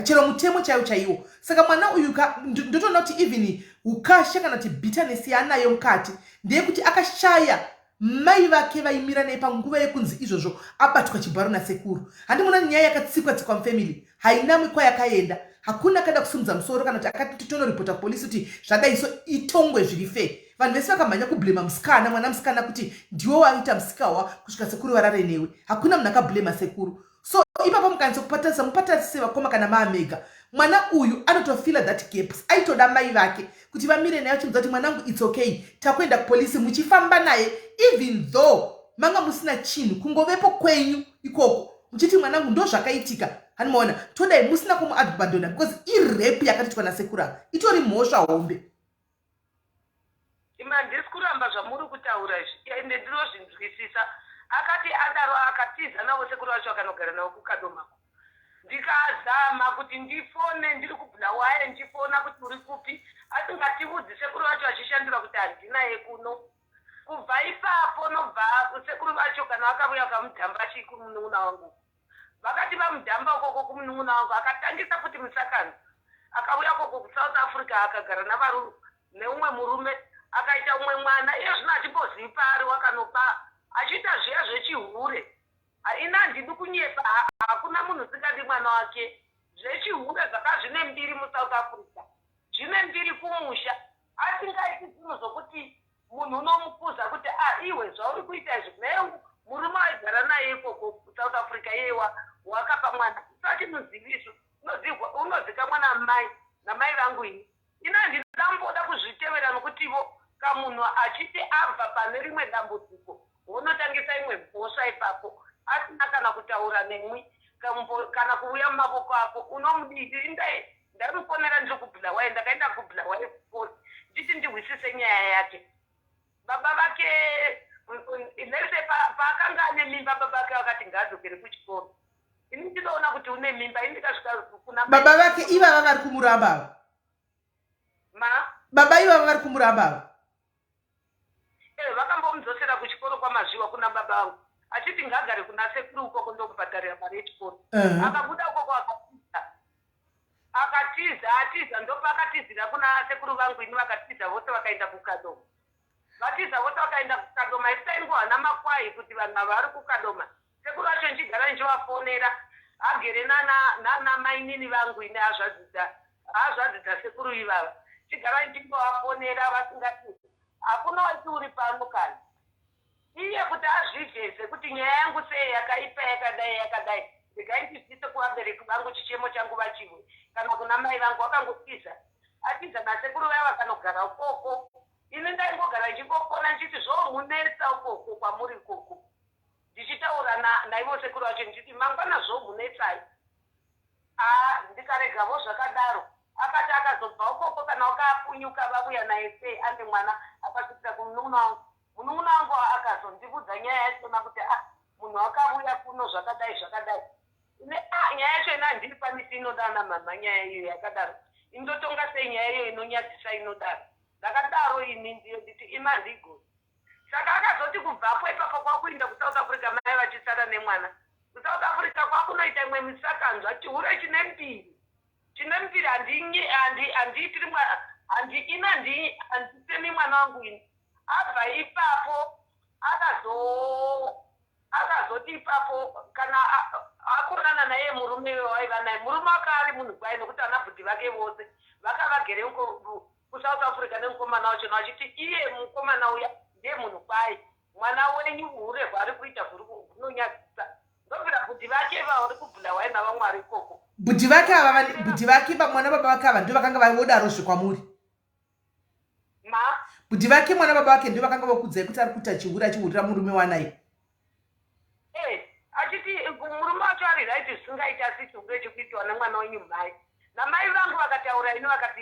chero mutemo chaiwo chaiwo saka mwana uyu ka ndotoona kuti even ukasha kana kuti bitterness yaanayo mukati ndeyekuti akashaya mai vake vaimira naye panguva yekunzi izvozvo abatwa chibharo nasekuru handimona nyaya yakatsikwa tsikwa mufamily haina kwayakaenda hakuna akada kusimudza musoro kana kuti akati tonoripota kupolisi kuti zvadai so itongwe zviri fair vanhu vese vakamhanya kublema musikana mwana musikana kuti ndiwe waita musikawa kusvika sekuru varare newe hakuna munhu akablema sekuru So ipapo mukanisa kupatarisa mupatarise vakoma kana maamega mwana uyu anotofila that gap aitoda mai vake kuti vamire naye vachimudza kuti mwanangu its okay takuenda kupolisi muchifamba naye even though manga musina chinhu kungovepo kwenyu ikoko muchiti mwanangu ndozvakaitika hanimaona todai musina kumuabandona because irape yakatoitwa nasekuru ava itori mhosva hombe. Imi handisi kuramba zvamuri kutaura izvi ende ndinozvinzwisisa. Akati adaro akatiza navo sekuru vacho akanogara navo kuKadomako. Ndikazama kuti ndifone ndiri kuBulawayo ndichifona kuti uri kupi asingatiudzi sekuru vacho vachishandura kuti handinaye kuno. Kubva ipapo nobva sekuru vacho kana vakavuya vakamudhamba chii kumunun'una wangu. Vakati vamudhamba ukoko kumunun'una wangu akatangisa futi musakanzwa akauya koko kuSouth Africa akagara navaru neumwe murume akaita umwe mwana iye zvino hatimbozivi paari wakanopa achiita zviya zvechihure ini handidi kunyepa hakuna munhu usingadi mwana wake zvechihure zvaka zvine mbiri muSouth Africa zvine mbiri kumusha asingaiti zvinhu zvokuti munhu unomukuza kuti ah iwe zvauri kuita izvi naye murume waigara naye ikoko kusouth africa iye wakapa mwana usati muzivi isu unozikamwa namai namai vangu ini ini handinamboda kuzvitevera nokutivo kamunhu achiti abva pane rimwe dambudziko wonotangisa imwe mhosva ipapo asina kana kutaura nemwi kana kuuya mumavoko ako unomudii indai Ndaimufonera ndiri kuBulawayo ndakaenda kuBulawayo kupost ndichiti ndihwisise nyaya yake. Baba vake let's say paakanga ane mimba baba vake vakati ngaadzokere kuchikoro. Ini ndinoona kuti une mimba ini ndikasvika kuna baba vake ivava vari kumuramba ava. Ma? Baba ivava vari kumuramba ava. Eh, vakambomudzosera kuchikoro kwaMazviwa kuna baba vangu achiti ngaagare kuna sekuru ukoko ndokubhadharira mari yechikoro. Akabuda ukoko akatiza. Akatiza atiza ndopaakatizira kuna sekuru vangu ini vakatiza vose vakaenda kuKadoma. Vatiza vose vakaenda kuKadoma isu taingohana makwai kuti vanhu ava vari kuKadoma. Sekuru vacho ndichigara ndichivafonera agere nana nana mainini vangu ini hazvadzi dza hazvadzi dzasekuru ivava. Ndichigara ndichingovafonera vasingati hakuna wati uri pano kani. Iye kuti azvigeze kuti nyaya yangu sei yakaipa yakadai yakadai regai ndizivise kuvabereki vangu chichemo changu vachihwe kana kuna mai vangu wakangotiza atiza nasekuru vaya vakanogara ukoko ini ndaingogara ndichingofona ndichiti zvomunetsa ukoko kwamuri ikoko ndichitaura naivo sekuru vacho ndichiti mangwana zvomunetsai Haa ndikaregavo zvakadaro. Akati akazobva ukoko kana wakapunyuka vavuya naye sei ane mwana akasvikira kumunun'una wangu. Munun'una wangu akazondivudza nyaya yachona kuti ah munhu akavuya kuno zvakadai zvakadai. Ini ah nyaya yacho ini handiikwanisi inoda ana mhamha nyaya iyo yakadaro. Ini ndotonga sei nyaya iyo inonyadzisa inodaro. Ndakadaro ini ndiyo nditi imi handiigoni. Saka akazoti kubvapo ipapo kwakuinda kuSouth Africa mai vachisara nemwana. KuSouth Africa kwakunoita imwe misakanzwa chihure chine mbiri. Chine mbiri handiitiri mwana handi ini handi handitemi mwana wangu ini. Abva ipapo akazo Akazoti ipapo kana akonana naiye murume waiva naye, murume wake ari munhu kwaye, nokuti ana bhudhi vake vose vakavagere kuSouth Africa nemukomana wachona, vachiti iye mukomana uya ndiye munhu kwaye, mwana wenyu hure hwaari kuita hunonyadzisa. Ndobvira bhudhi vake vari kuBulawayo navamwe vari ikoko. Bhudhi vake ava, bhudhi vake, mwana baba vake ava, ndo vakanga vodarozve kwamuri? Ma? Bhudhi vake, mwana baba vake, ndo vakanga vokudzai kuti ari kuita chihure, achihurira murume wanaye? Eh, achiti murume wacho ari right, zvisingaiti, asi chihure chekuitiwa nemwana wenyu mhai. Namai vangu vakataura ini, vakati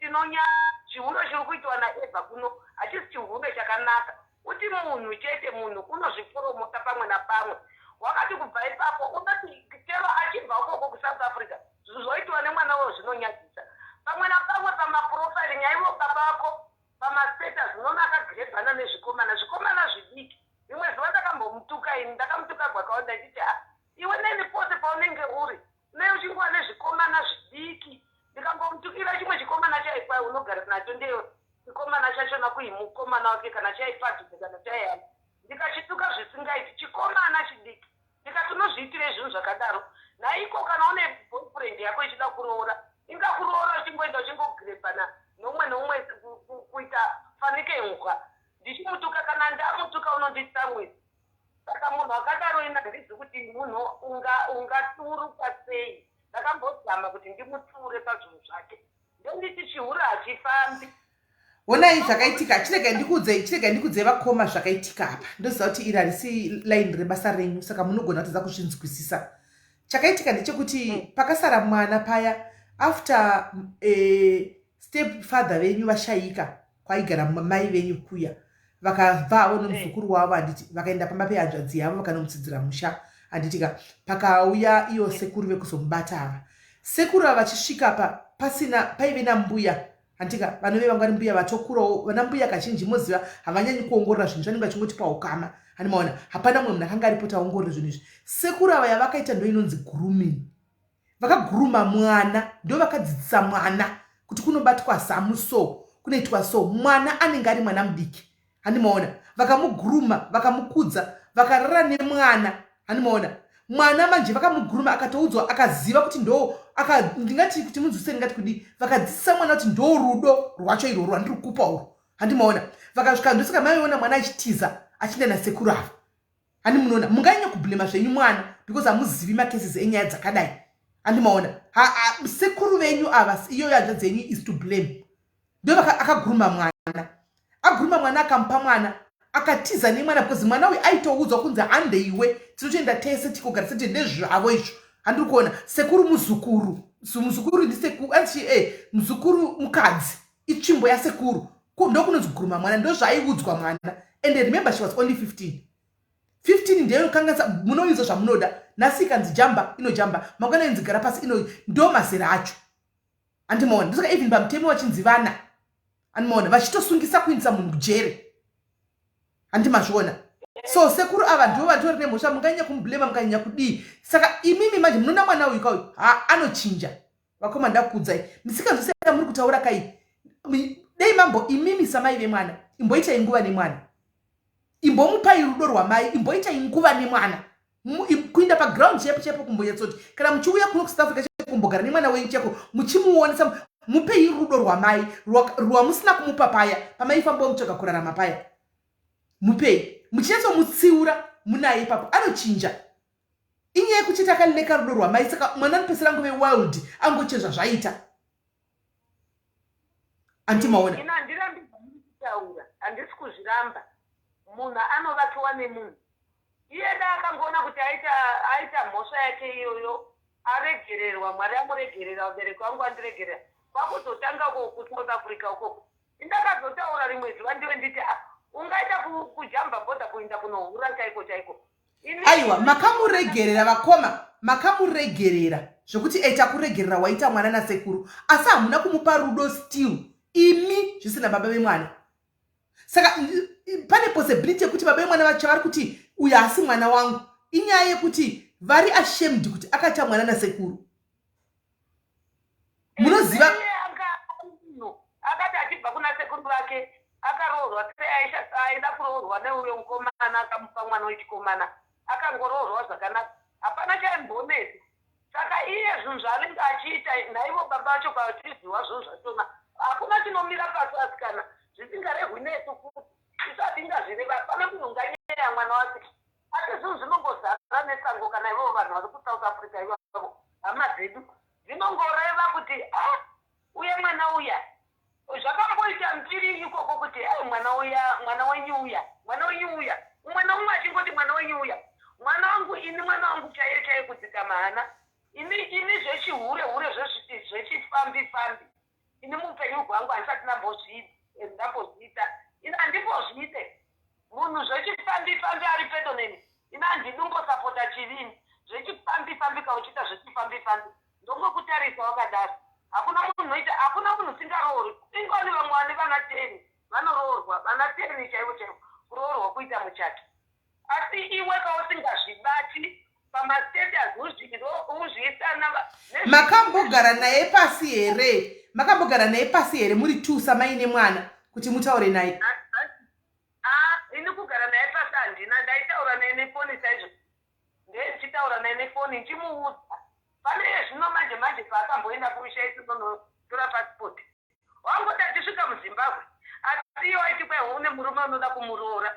tinonya chihure chiri kuitwa naEvha kuno hachisi chihure chakanaka. Uti munhu chete, munhu unozvipromota pamwe napamwe. Wakati kubva ipapo unoti chero achibva ukoko kuSouth Africa, zvinhu zvoitwa nemwana uyo zvinonyadzisa. Pamwe napamwe pamaprofile nyaivo baba vako, pamastatus unoona akagirebhana nezvikomana, zvikomana zvidiki. Rimwe zuva ndakambomutuka ini, ndakamutuka gwakawanda ndichiti, a iwe neni pose paunenge uri nei uchingova nezvikomana zvidiki? Ndikambomutukira chimwe chikomana chaikwa unogara nacho, ndeyo chikomana chachona kui mukomana wake kana chaipadhuze kana chaiyani, ndikachituka zvisingaiti, chikomana chidiki. Ndikati, unozviitirei zvinhu zvakadaro naiko? Kana une boyfriend yako ichida kuroora, ingakuroora, uchingoenda uchingogirebhana nomumwe nomumwe kuita fanike mbwa. Ndichimutuka, kana ndamutuka unonditsamwisa. Saka munhu akadaro ina handizi kuti munhu ungaturuka sei. Ndakambozama kuti ndimuture pazvinhu zvake, ndonditi chihure hachifambi. Honai zvakaitika. Chiregai ndikuudzei, chiregai ndikuudzei vakoma zvakaitika apa. Ndoziva kuti iri harisi line rebasa renyu, saka munogona kutadza kuzvinzwisisa. Chakaitika ndechekuti pakasara mwana paya after step father venyu vashayika, kwaigara mai venyu kuya, vakabva havo nomuzukuru wavo, handiti? Vakaenda pamba pehanzvadzi yavo, vakanomutsidzira musha, handitika? Pakauya iyo sekuru vekuzomubata ava. Sekuru ava vachisvika pa pasina, paive nambuya, handitika? Vanove vanga vari mbuya vatokurawo. Vana mbuya kazhinji moziva havanyanyi kuongorora zvinhu, zvanenge vachingoti paukama, hani maona? Hapana mumwe munhu akanga aripo kuti aongorore zvinhu izvi. Sekuru ava yavakaita ndo inonzi grooming. Vakaguruma mwana, ndo vakadzidzisa mwana kuti kunobatwa zamu so, kunoitwa so. Mwana anenge ari mwana mudiki, handi maona? Vakamuguruma, vakamukudza, vakarara nemwana, handi maona? Mwana manje vakamuguruma, akatoudzwa, akaziva kuti ndo ndingati kuti munzwise, ndingati kudii, vakadzidzisa mwana kuti ndo rudo rwacho irworwo rwandiri kupa urwu, handi maona? Vakasvika, ndosaka maiona mwana achitiza achienda nasekuru ava, handi munoona? Munganyanya kublema zvenyu mwana because hamuzivi macases enyaya dzakadai, handi maona? Sekuru venyu ava, iyoyo hanzvadzi yenyu is to blame. Ndo akaguruma mwana, aguruma mwana, akamupa mwana, akatiza nemwana because mwana uyu aitoudzwa kunzi handeiwe, tinotoenda tese tikogara sete, ndezvavo izvo, handiri kuona? Sekuru muzukuru, muzukuru ndisekuru, anzi muzukuru mukadzi itsvimbo yasekuru. Ndokunonzi guruma mwana, ndozvaaiudzwa mwana. And remember, she was only 15. 15 ndeyokanganisa, munoinzwa zvamunoda. Nhasi ikanzi jamba, inojamba, mangwana inzi gara pasi, ino ndo mazera acho, andimaona? Ndosaka even pamutemo vachinzi vana, andimaona? Vachitosungisa kuindisa munhu kujere, handimazviona? So sekuru ava ndivo vatori nemhosva. Munganyanya kumublema, mukanyanya kudii, saka imimi manje munoona mwana uyu kauyu ha anochinja. Vakoma, ndakuudzai, misikanzwisera muri kutaura kai. Dei mambo imimi samai vemwana, imboitai nguva nemwana, imbomupai rudo rwamai, imboitai nguva nemwana, kuinda paground chaipo chaipo, kumbonyatsoti kana muchiuya kuno kuSouth Africa, kumbogara nemwana wenyu cheko, muchimuonesa, mupei rudo rwamai rwamusina kumupa paya pamaifamba mutsvaga kurarama paya. Mupei, muchinyatsomutsiura munaye ipapo, anochinja. Inyaya yekuti takaleka rudo rwamai, saka mwana anopedzisira angove wild, angoche zvaita, andimaona? Ino handirambi zvamuri kutaura, handisi kuzviramba. Munhu anovakiwa nemunhu. Iye da akangoona kuti aita mhosva yake iyoyo, aregererwa, Mwari amuregerera, vabereki vangu vandiregerera, kwakuzotanga kuSouth Africa ukoko. Indakazotaura rimwe zuva ndiwe nditi, ah, ungaita kujamba bhodha kuenda kunohura chaiko chaiko. Aiwa, makamuregerera vakoma, makamuregerera zvekuti takuregerera, waita mwana nasekuru, asi hamuna kumupa rudo still imi zvisina baba vemwana. Saka pane possibility yekuti baba vemwana vacho vari kuti uyu haasi mwana wangu. Inyaya yekuti vari ashamed kuti akaita mwana nasekuru, munoziva. Akati achibva kuna sekuru vake. Akaroorwa sei? Aida kuroorwa neuyo mukomana, akamupa mwana wechikomana, akangoroorwa zvakanaka, hapana chaimbonetsa. Saka iye zvinhu zvaanenge achiita naivo baba vacho kwatiziwa zvinhu zvachona, hakuna chinomira pasi, asikana, zvisingarehwi nesu futi. Isu hatingazvireva, hapana munhu unganyeya mwana wake, asi zvinhu zvinongozara nesango. Kana ivovo vanhu vari kuSouth Africa ivavo, hama dzedu dzinongoreva kuti a ah, uye mwana uya zvakamboita mbiri ikoko kuti ai, mwana uya, mwana wenyu uya, mwana wenyu uya, umwe neumwe achingoti mwana wenyu uya. Mwana wangu ini, mwana wangu chaiye chaiye kudzikama hana. Ini zvechihure hure, zvechifambi fambi, ini muupenyu hwangu handisati ndambozviita. Ini handimbozviite. Munhu zvechifambi fambi ari pedo neni, ini handidumbosapota chivini zvechifambi fambi. Kauchiita zvechifambi fambi, ndongokutarisa wakadaro. Hakuna munhu unoita, hakuna munhu usingaroorwi. Ingoni vamwe vane vana 10 vanoroorwa, vana 10 chaivo chaivo, kuroorwa kuita muchato. Asi iwe kausingazvibati pamastatus, uzviisana. Makambogara naye pasi here? Makambogara naye pasi here muri two samaine mwana kuti mutaure naye? Ini kugara naye pasi handina. Ndaitaura naye nefoni chaizvo, ndendichitaura naye nefoni ndichimuudza. Pane zvino manje manje paakamboenda kumusha isinonotora pasipoti, wangoti achisvika muZimbabwe, asi iye waiti kwai une murume unoda kumuroora.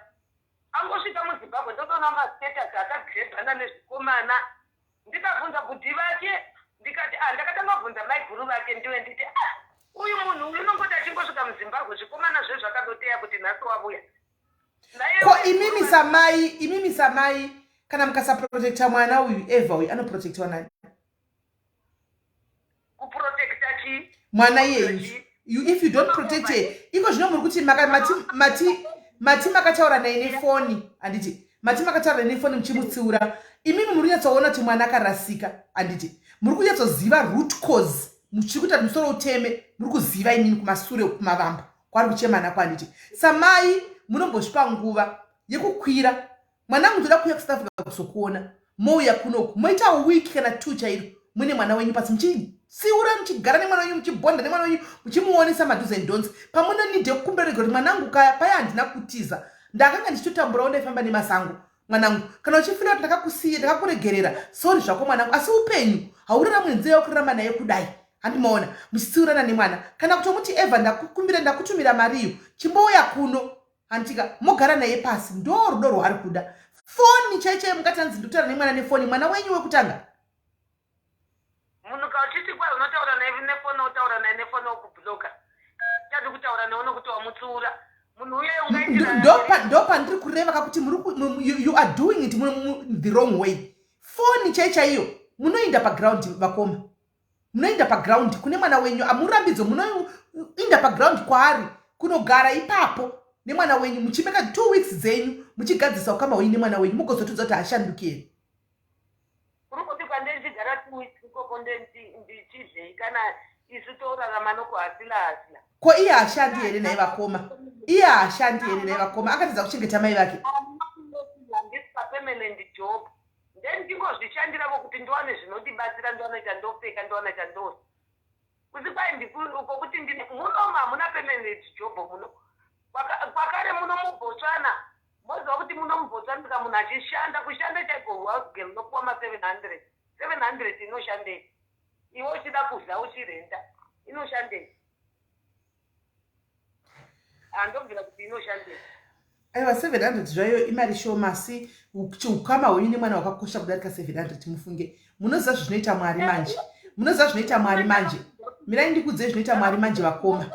Angosvika muZimbabwe, ndotoona mastatus akagrebhana nezvikomana. Ndikabvunza bhudhi vake, ndikati ah, ndakatanga kubvunza maiguru vake, ndiwe nditi, ah, uyu munhu uyu unongoti achingosvika muZimbabwe, zvikomana zvezvakadoteya kuti nhasi wavuya. Ko imimi samai, kana mukasaprotecta mwana uyu, Eva uyu anoprotectwa nani? Kuprotecta chii? Mwana iyeyu. If you don't protect her, iko zvino muri kuti mati makataura naye nefoni, handiti? Mati makataura naye nefoni muchimutsiura. Imimi muri kunyatsoona kuti mwana akarasika, handiti? Muri kunyatsoziva root cause, muchiri kuita kuti musoro uteme. Muri kuziva imini kumasure, kumavambo kwari kuchemana, kwanditi? Samai munombozvipa nguva yekukwira, mwanangu, ndoda kuuya kuSouth Africa kuzokuona. Mouya kunoku, moita week kana two chairo muine mwana wenyu pasi, muchitsiura, muchigara nemwana wenyu, muchibhonda nemwana wenyu, muchimuonesa mados and don'ts. Pamunonidhe kukumberega kuti mwanangu, kaya paya handina kutiza, ndakanga ndichitotamburawo, ndaifamba nemasango. Mwanangu, kana uchifira kuti ndakakusiya, ndakakuregerera, sorry zvako mwanangu, asi upenyu hauraramwe nzira yokurarama naye kudai. Handimaona muchitsiurana nemwana, kana kutomuti, Eva, ndakukumbira, ndakutumira mariyo, chimbouya kuno, handitika? Mogara naye pasi. Ndo rudo rwaari kuda. Foni chai chai, mungati hanzi ndikutaura nemwana nefoni, mwana wenyu wekutanga? Munhu kauchiti kwai unotaura naye nefoni, otaura naye nefoni, okubloka, chadi kutaura newe nokuti wamutsiura. Munhu uye ungaitira Ndo pandiri kureva kakuti you are doing it the wrong way. Foni chai chaiyo, munoinda paground, vakoma, munoinda paground kune mwana wenyu. Amurambidzo, munoinda paground kwaari, kunogara ipapo nemwana wenyu, muchimeka 2 weeks dzenyu muchigadzisa ukama hwenyu nemwana wenyu, mugozotudza kuti haashanduki here. Uri kuti kwandendigara 2 weeks ikoko, ndichizvei kana isu torarama nokuhasila hasila? Ko iye haashandi here nhai vakoma? Iye haashandi here nhai vakoma? Akatadza kuchengeta mai vake? Handisi papermanent job, then ndingozvishandiravo kuti ndiwane zvinondibatsira, ndiwane chandopfeka, ndiwane chandodya. Kusi kwai kokuti ndine munomu hamuna permanent job muno. Kwakare muno muBotswana, moziva kuti muno muBotswana ka munhu achishanda, kushanda chaiko, house girl unopuwa ma700. 700 inoshandei iwe uchida kudya, uchirenta? Inoshandei? Handobvira kuti inoshandei. Aiwa, 700 zvayo imari shoma, asi ukama hwenyu nemwana hwakakosha kudarika 700. Mufunge, munoziva zvinoita Mwari manje, munoziva zvinoita Mwari manje. Mirai ndikudzei zvinoita Mwari manje, vakoma.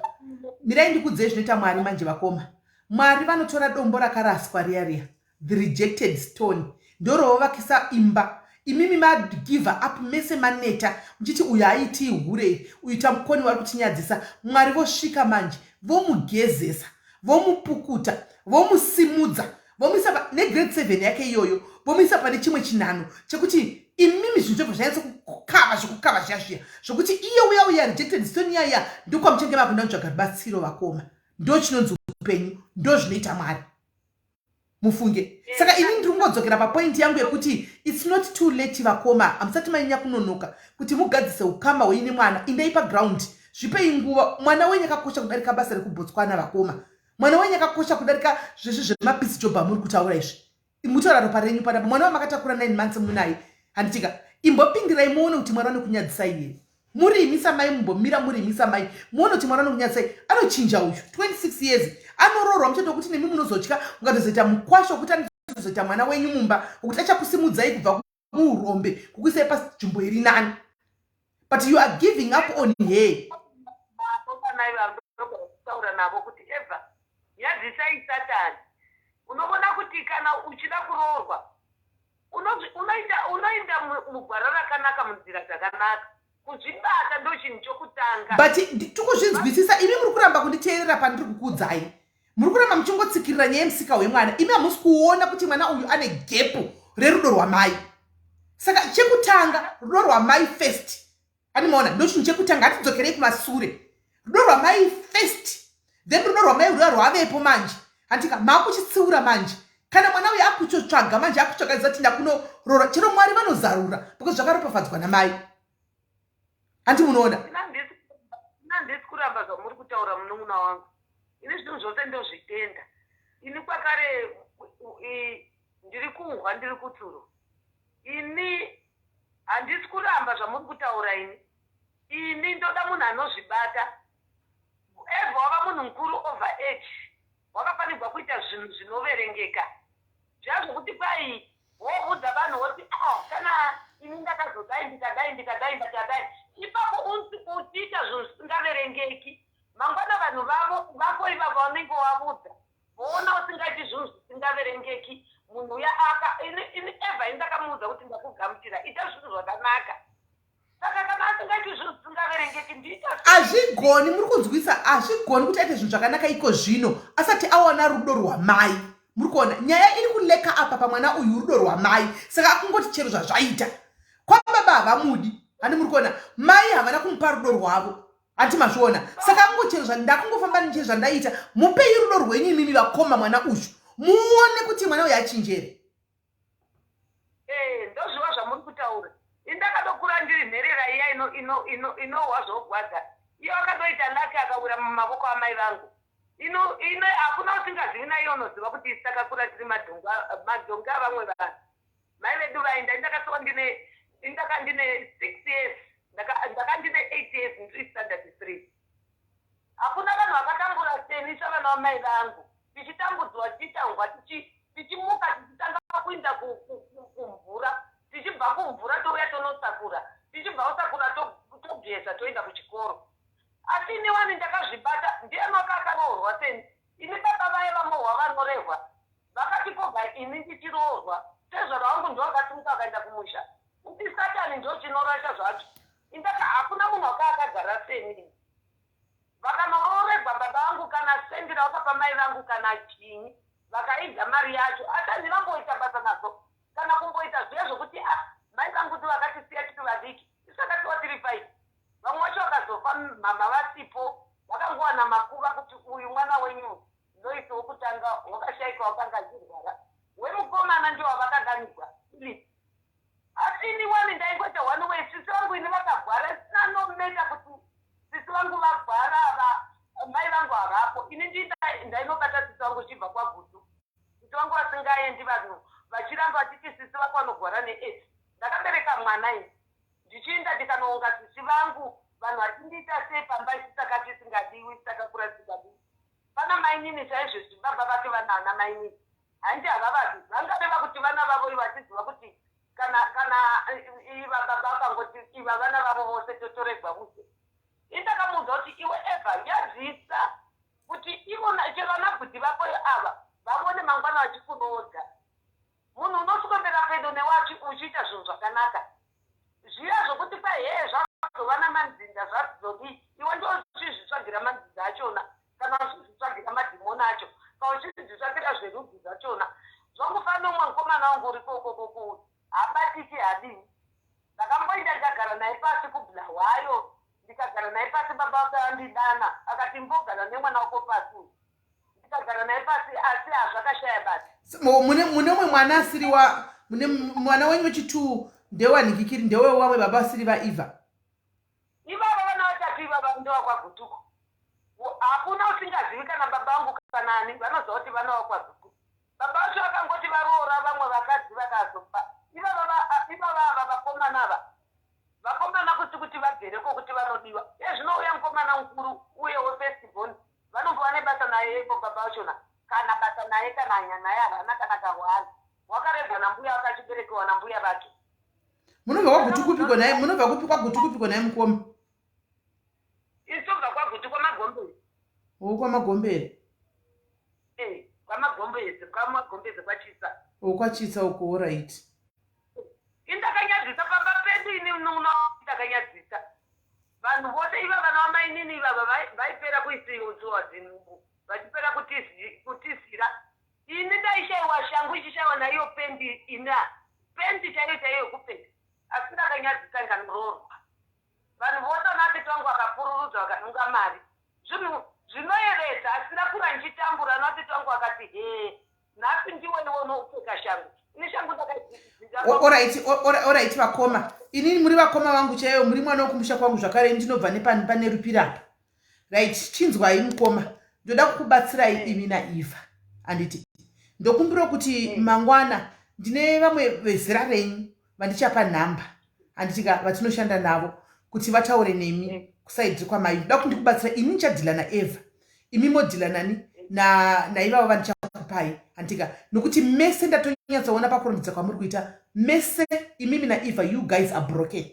Mirai ndikudzei zvinoita Mwari manje, vakoma. Mwari vanotora dombo rakaraswa riya riya, the rejected stone, ndorovavakisa imba. Imimi magive up mese, maneta muchiti uyu haiti, hure uyu, tamukoni wari kutinyadzisa. Mwari vosvika manje, vomugezesa, vomupukuta, vomusimudza, vomuisa negrade 7 yake iyoyo, vomuisa pane chimwe chinhano chekuti imimi zvinhu zvobva zvanyatsa kukava, zvekukava zviya zviya, zvokuti iye uya uya rejected stone iya iya, ndokwamuchange makuenda kutsvaga rubatsiro. Vakoma, ndo chinonzi upenyu, ndo zvinoita Mwari, mufunge. Saka ini ndiri kungodzokera papoint yangu yekuti it's not too late, vakoma. Hamusati manyanya kunonoka kuti mugadzise ukama hwenyu nemwana. Indai paground, zvipei nguva. Mwana wenyu akakosha kudarika basa rekuBotswana, vakoma. Mwana wenyu akakosha kudarika zveshe zvemapisi job amuri kutaura izvi. Mutaura ropa renyu panapa. Mwana wamakatakura 9 months munaye. Handitika. Imbopindirai muone kuti Mwari vanokunyadzisai here. Muri imi samai mumbomira muri imi samai muone kuti Mwari vanokunyadzisai. Anochinja uyu 26 years anoroorwa muchete wekuti nemi munozotya mukatozoita mukwasha wekuti anozoita mwana wenyu mumba wekuti achakusimudzai kubva muurombe kukuisai panzvimbo iri nani but you are giving up on her. Kutaura navo kuti Eva nyadzisai Satani. Unovona kuti kana uchida kuroorwa unoenda mugwara rakanaka munzira dzakanaka. Kuzvibata ndochinhu chokutanga. But tikuzvinzwisisa imi muri kuramba kunditeerera pandiri kukuudzai. Muri kuramba muchingotsikirira nyaya yemusika wemwana. Imi hamusi kuona kuti mwana uyu ane gepu rerudo rwamai. Saka chekutanga rudo rwamai first. Animaona ndochinhu chekutanga hatidzokerei kumasure. Rudo rwamai first. Then rudo rwamai ruya rwavepo manje. Handika makuchitsiura manje. Kana mwana uyu akuchotsvaga manje akutsvaga zati ndakunorora chero Mwari vanozarura because zvakaropafadzwa namai. Hanti munoona? Handisi kuramba zvamuri kutaura munun'una wangu. Ini zvinhu zvose ndozvitenda. Ini kwakare ndiri kuhwa ndiri kutsuro. Ini handisi kuramba zvamuri kutaura ini. Ini ndoda munhu anozvibata. Eva wava munhu mukuru over age. Wakafanirwa kuita zvinhu zvinoverengeka. Zviya zvokuti kwai wovudza vanhu woti ah kana ini ndakazodai ndikadai ndikadai ndikadai. Ipapo uchiita zvinhu zvisingaverengeki. Mangwana vanhu vavo vako ivavo vanenge wavudza voona usingaiti zvinhu zvisingaverengeki. Munhu uya aka ini ini Eva ini ndakamuudza kuti ndakugamuchira ita zvinhu zvakanaka. Saka kana asingaiti zvinhu zvisingaverengeki ndiita Hazvigoni, muri kunzwisa, hazvigoni kuti aite zvinhu zvakanaka iko zvino asati awana rudo rwamai. Muri kuona nyaya iri kuleka apa pamwana uyu rudo rwamai, saka akungoti chero zvazvaita kwababa havamudi. Handi muri kuona mai havana kumupa rudo rwavo, hanti mazviona? Saka akungochero zvandakungofamba nechero zvandaita. Mupei rudo rwenyu imimi vakoma mwana uyu, muone kuti mwana uyu achinjere. Eh, ndozviva zvamuri kutaura. Ini ndakadokura ndiri nherera iya inohwa ino, ino, ino zvogwadza. Iyo akadoita laki akawira mumavoko amai vangu. Ino ino hakuna usingazivi naiye unoziva kuti isu takakura tiri madhongi avamwe vanhu. Mai vedu vaenda ndakasiwa ndine ndaka ndine 6 years ndaka ndine 8 years ndiri standard 3. Hakuna vanhu vakatambura seni savana vamai vangu tichitambudzwa tichitangwa tichi tichimuka tichitanga kuinda kumvura tichibva kumvura touya tonosakura tichibva kusakura togeza toenda kuchikoro asi ini wani ndakazvibata ndiye maka akaroorwa seni ini baba vaye vamohwa vanorehwa vakati koga ini ndichiroorwa sezvaro vangu ndiwo akasimuka akaenda kumusha kuti satani ndo chinorasha zvacho indaka hakuna munhu waka akagara seni Vakanororegwa baba vangu kana sendi ravakapa mai vangu kana chinyi vakaidya mari yacho asi handina kumboita basa nazvo kana kumboita zviya zvokuti ah mai vangu ndi vakatisiya tiri vadiki isu takasiwa tiri five vamwe vacho vakazofa mhamha vasipo vakangowana makuva kuti uyu mwana wenyu Lois wokutanga wakashaika wakanga achirwara wemukomana ndiwo wavakadanigwa Philip Asi ini wani ndaingoita one way sisi vangu ini vakagwara isina no matter kuti sisi vangu vagwara ava mai vangu havapo ini ndii ndainobata sisi vangu zvichibva kwaGutu sisi vangu vasingaendi vanhu vachiramba vachiti sisi vako vanogwara neaids ndakabereka mwana ini ndichiinda ndikanoonga sisi vangu vanhu vachindiita sei pamba isu takati isingadiwi takakura tisingadiwi pana mainini chaizvezvi baba vake vana ana mainini Hanti havavadi vangareva kuti vana vavo ivo achiziva kuti kana kana iva baba vakangoti iva vana vavo vose totoregwa vuse. Ini ndakamuudza kuti iwe Eva nyadzisa kuti ivo chero ana bhudhi vako ava vavone mangwana vachikuroodza. Munhu unoswedera pedo newe uchiita zvinhu zvakanaka. Zviya zvokuti kwai hee zvazova namanzinza zvazodii iwe ndiwe uchizvitsvagira manzinza achona kana uchizvitsvagira madhimoni acho kana uchizvitsvagira zverudzi zvachona zvangofanira umwe mukomana wangu uri kokokoko habatiki hadii ndakamboinda ndikagara naye pasi kubulawayo ndikagara naye pasi baba vake vandidana akati imbogara nemwana wako pasi uyu ndikagara naye pasi asi hazvakashaya basa. Mune mune umwe mwana asiri wa mune mwana wenyu wechituu ndewanhikikiri ndewe wamwe baba asiri vaIva. Ivava vana vatatu ivava ndewakwaGutuku. Hakuna usingazivi kana baba vangu kana ani vanoziva kuti vana vakwazuku. Baba vacho vakangoti varoora vamwe vakadzi vakazofa. Ivava ava vakomana ava vakomana kuti kuti vabvereko kuti vanodiwa. Iye zvino uya mukomana mukuru uyewo first born vanombova nebasa naye ivo baba vachona kana basa naye kana hanya naye havana kana kahwani. Wakarerwa nambuya wakachiberekewa nambuya vake. Munobva kwaGutu kupiko naye? Munobva kupi kwaGutu kupiko naye mukoma? Isu tobva kwaGutu kwaMagombezi. O kwaMagombere. Eh, kwaMagombezi, kwaMagombezi kwaChitsa. O kwaChitsa uko, alright. Indakanyadzisa pamba pedu ini munun'una wangu ndakanyadzisa. Vanhu vose iva vana vamainini ivava vaipera kuisiwa dzinhumbu vachipera kutizira. Ini ndaishaiwa shangu ichishaiwa naiyo pendi ina pendi chaiyo chaiyo yekupfeka asi ndakanyadzisa ndikanooroorwa. Vanhu vose vanatete vangu vakapururudza vakanunga mari. Zvinhu zvinoyevedza asi ndakura ndichitambura anatete vangu vakati hee nhasi ndiwe iwe unopfeka shangu. Ini shangu ndakaidzidza. Alright, alright vakoma. Inini muri vakoma vangu chaiyo muri mwana wekumusha kwangu zvakare ndinobva nepani pane rupira apa. Right, chinzwai mukoma. Ndoda kukubatsirai imi naEva. Handiti. Ndokumbira kuti mangwana ndine vamwe vezera renyu vandichapa nhamba handitika vatinoshanda navo kuti vataure nemi mm. kusaidi kwamai ndoda kuti ndikubatsira ini ndichadhila naeva imi modhila nani naivavo vandichakupai handitika nokuti mese ndatonyatsoona pakurondedza kwamuri kuita mese imimi naeva you guys are broken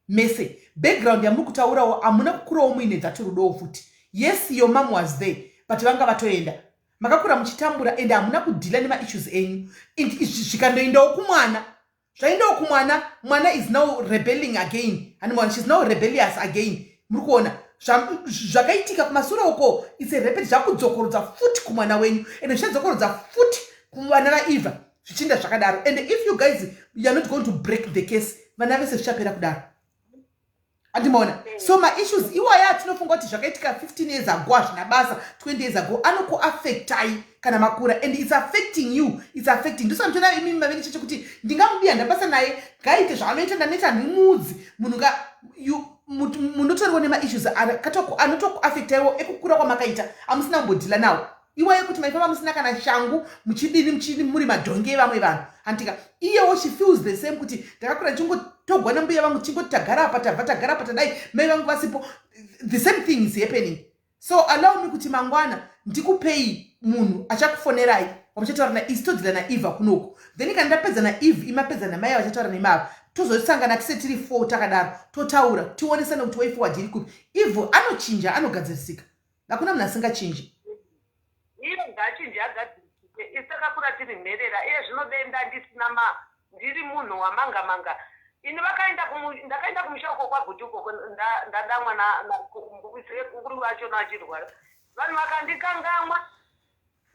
mese background yamuri kutaurawo hamuna kukurawo muine that rudowo futi yes your mom was there but vanga vatoenda makakura muchitambura and hamuna kudhila nemaissues enyu and izvi zvikandoendawo kumwana zvaendawo kumwana mwana is now rebelling again and shes now rebellious again muri kuona zvakaitika kumasure uko its a repet zvakudzokorodza futi kumwana wenyu and zvichadzokorodza futi kuvana vaeva zvichienda zvakadaro and if you guys youare not going to break the case vana vese zvichapera kudaro andimaona so maissues iwaya atinofunga kuti zvakaitika 15 years ago hazvina basa 20 years ago anokuaffectai kana makura and its affecting you its affecting ndosanotoona imimi maveni cheche kuti ndingamudiya ndabasa naye ngaaite zvaanoita ndaneta handimudzi munhu ka munotoriwo nemaissues anotokuaffectaiwo ekukura kwamakaita amusina kumbodhila nawo iwaye kuti maifamba musina kana shangu muchidini muchidini muri madhongi evamwe vanhu handitika iyewo she feels the same kuti ndakakura ndichingotogwa nambuya vangu tichingoti tagara apa tabva tagara apa tadai mai vangu vasipo the same thing is happening so allow me kuti mangwana ndikupei munhu achakufonerai wamuchataura naisi todzila naeva kunoku then kana ndapedza naeve imapedza namai vachataura nemava tozosangana tise tiri four takadaro totaura tionesane kuti way forward iri kupi eve anochinja anogadzirisika Hakuna munhu asingachinji. Iye ngaachinje agadzirisike. Isu takakura tiri nherera iye zvino denda ndisina ma ndiri munhu wamanga manga. Ini vakaenda kumu ndakaenda kumusha uko kwaGuti ukoko ndadamwa na, na sekuru vacho achirwara. Vanhu vakandikangamwa.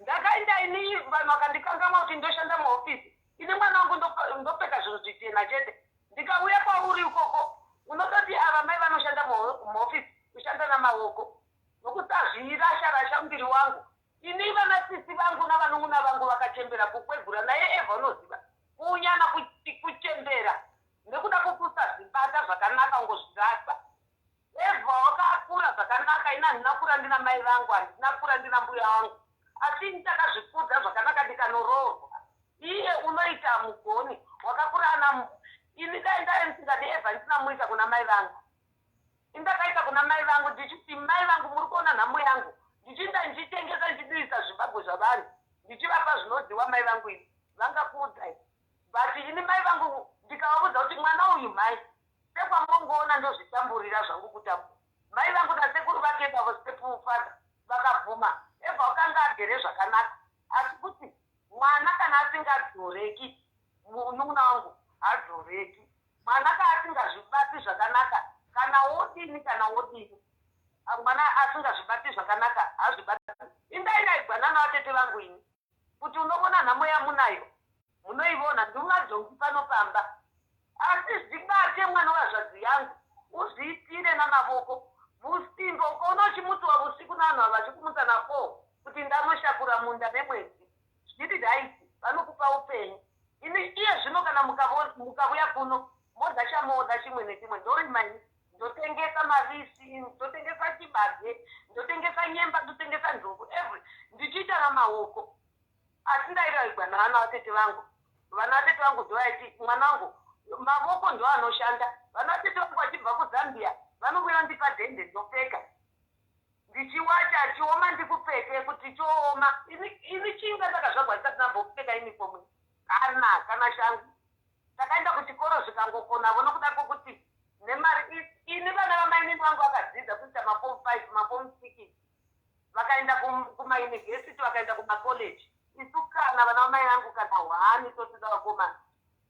Ndakaenda ini vanhu vakandikangamwa kuti ndoshanda muhofisi. Ini mwana wangu ndopfeka zvinhu zvichena chete. Ndikauya kwauri ikoko unototi ava mai vanoshanda muhofisi kushanda namaoko nokusazvirasha rasha muviri wangu. Ini vana sisi vangu navanun'una vangu vakachembera kukwegura naye Eva unoziva kunyana kuchembera nekuda kwokusazvibata zvakanaka ungozvirasa. Eva wakakura zvakanaka ini handina kura ndina mai vangu handina kura ndina mbuya vangu asi ini takazvikudza zvakanaka ndikanoroorwa iye unoita mugoni wakakura ana ini dai ndaive ndisingadi Eva ndisina muisa kuna mai vangu ini ndakaita kuna mai vangu ndichiti mai vangu muri kuona nhamo yangu ndichiinda ndichitengesa ndichidivisa zvibagwe zvavanhu ndichivapa zvinodiwa mai vangu ini vangakuudzai but ini mai vangu ndikavaudza kuti mwana uyu mhai sekwamongoona ndozvitamburira zvangu kutambura mai vangu nasekuru vake ivavo stepfather vakabvuma Eva wakanga agere zvakanaka asi kuti mwana kana asingadzoreki munun'una wangu hadzoreki mwana ka asingazvibati zvakanaka kana wodini kana wodini mwana asingazvibati zvakanaka hazvibati indairaigwa nana vatete vangu ini kuti unovona nhamo yamunayo munoivona ndimadhongi pano pamba asi zvibate mwana wazvadzi yangu uzviitire namavoko vusimbe ukaona uchimutsiwa vusiku navanhu ava vachikumutsa na4 kuti ndanoshakura munda nemwedzi zviri right vanokupa upenyu ini iye zvino kana mukavuya kuno moda chamoda chimwe nechimwe ndorima ini ndotenga. Ndotengesa mavisi, ndotengesa chibage, ndotengesa nyemba, ndotengesa nzungu, every ndichiita namaoko. Asi ndairaigwa navana vatete vangu. Vana vatete vangu ndovaiti mwana wangu mavoko ndoanoshanda. Vana vatete vangu vachibva kuZambia vanouya vandipa dhende ndopfeka. Ndichiwacha chioma ndikupfeke kuti chooma. Ini ini chinga ndakazvagwa ndisati ndambopfeka uniform kana kana shangu. Takaenda kuchikoro zvikangokonavo nokuda kwokuti nemari ini vana vamainini vangu vakadzidza kuita maform 5 maform 6 vakaenda kumayunivhesiti vakaenda kumakoleji isu kana vana vamai vangu kana hwani totida vakomana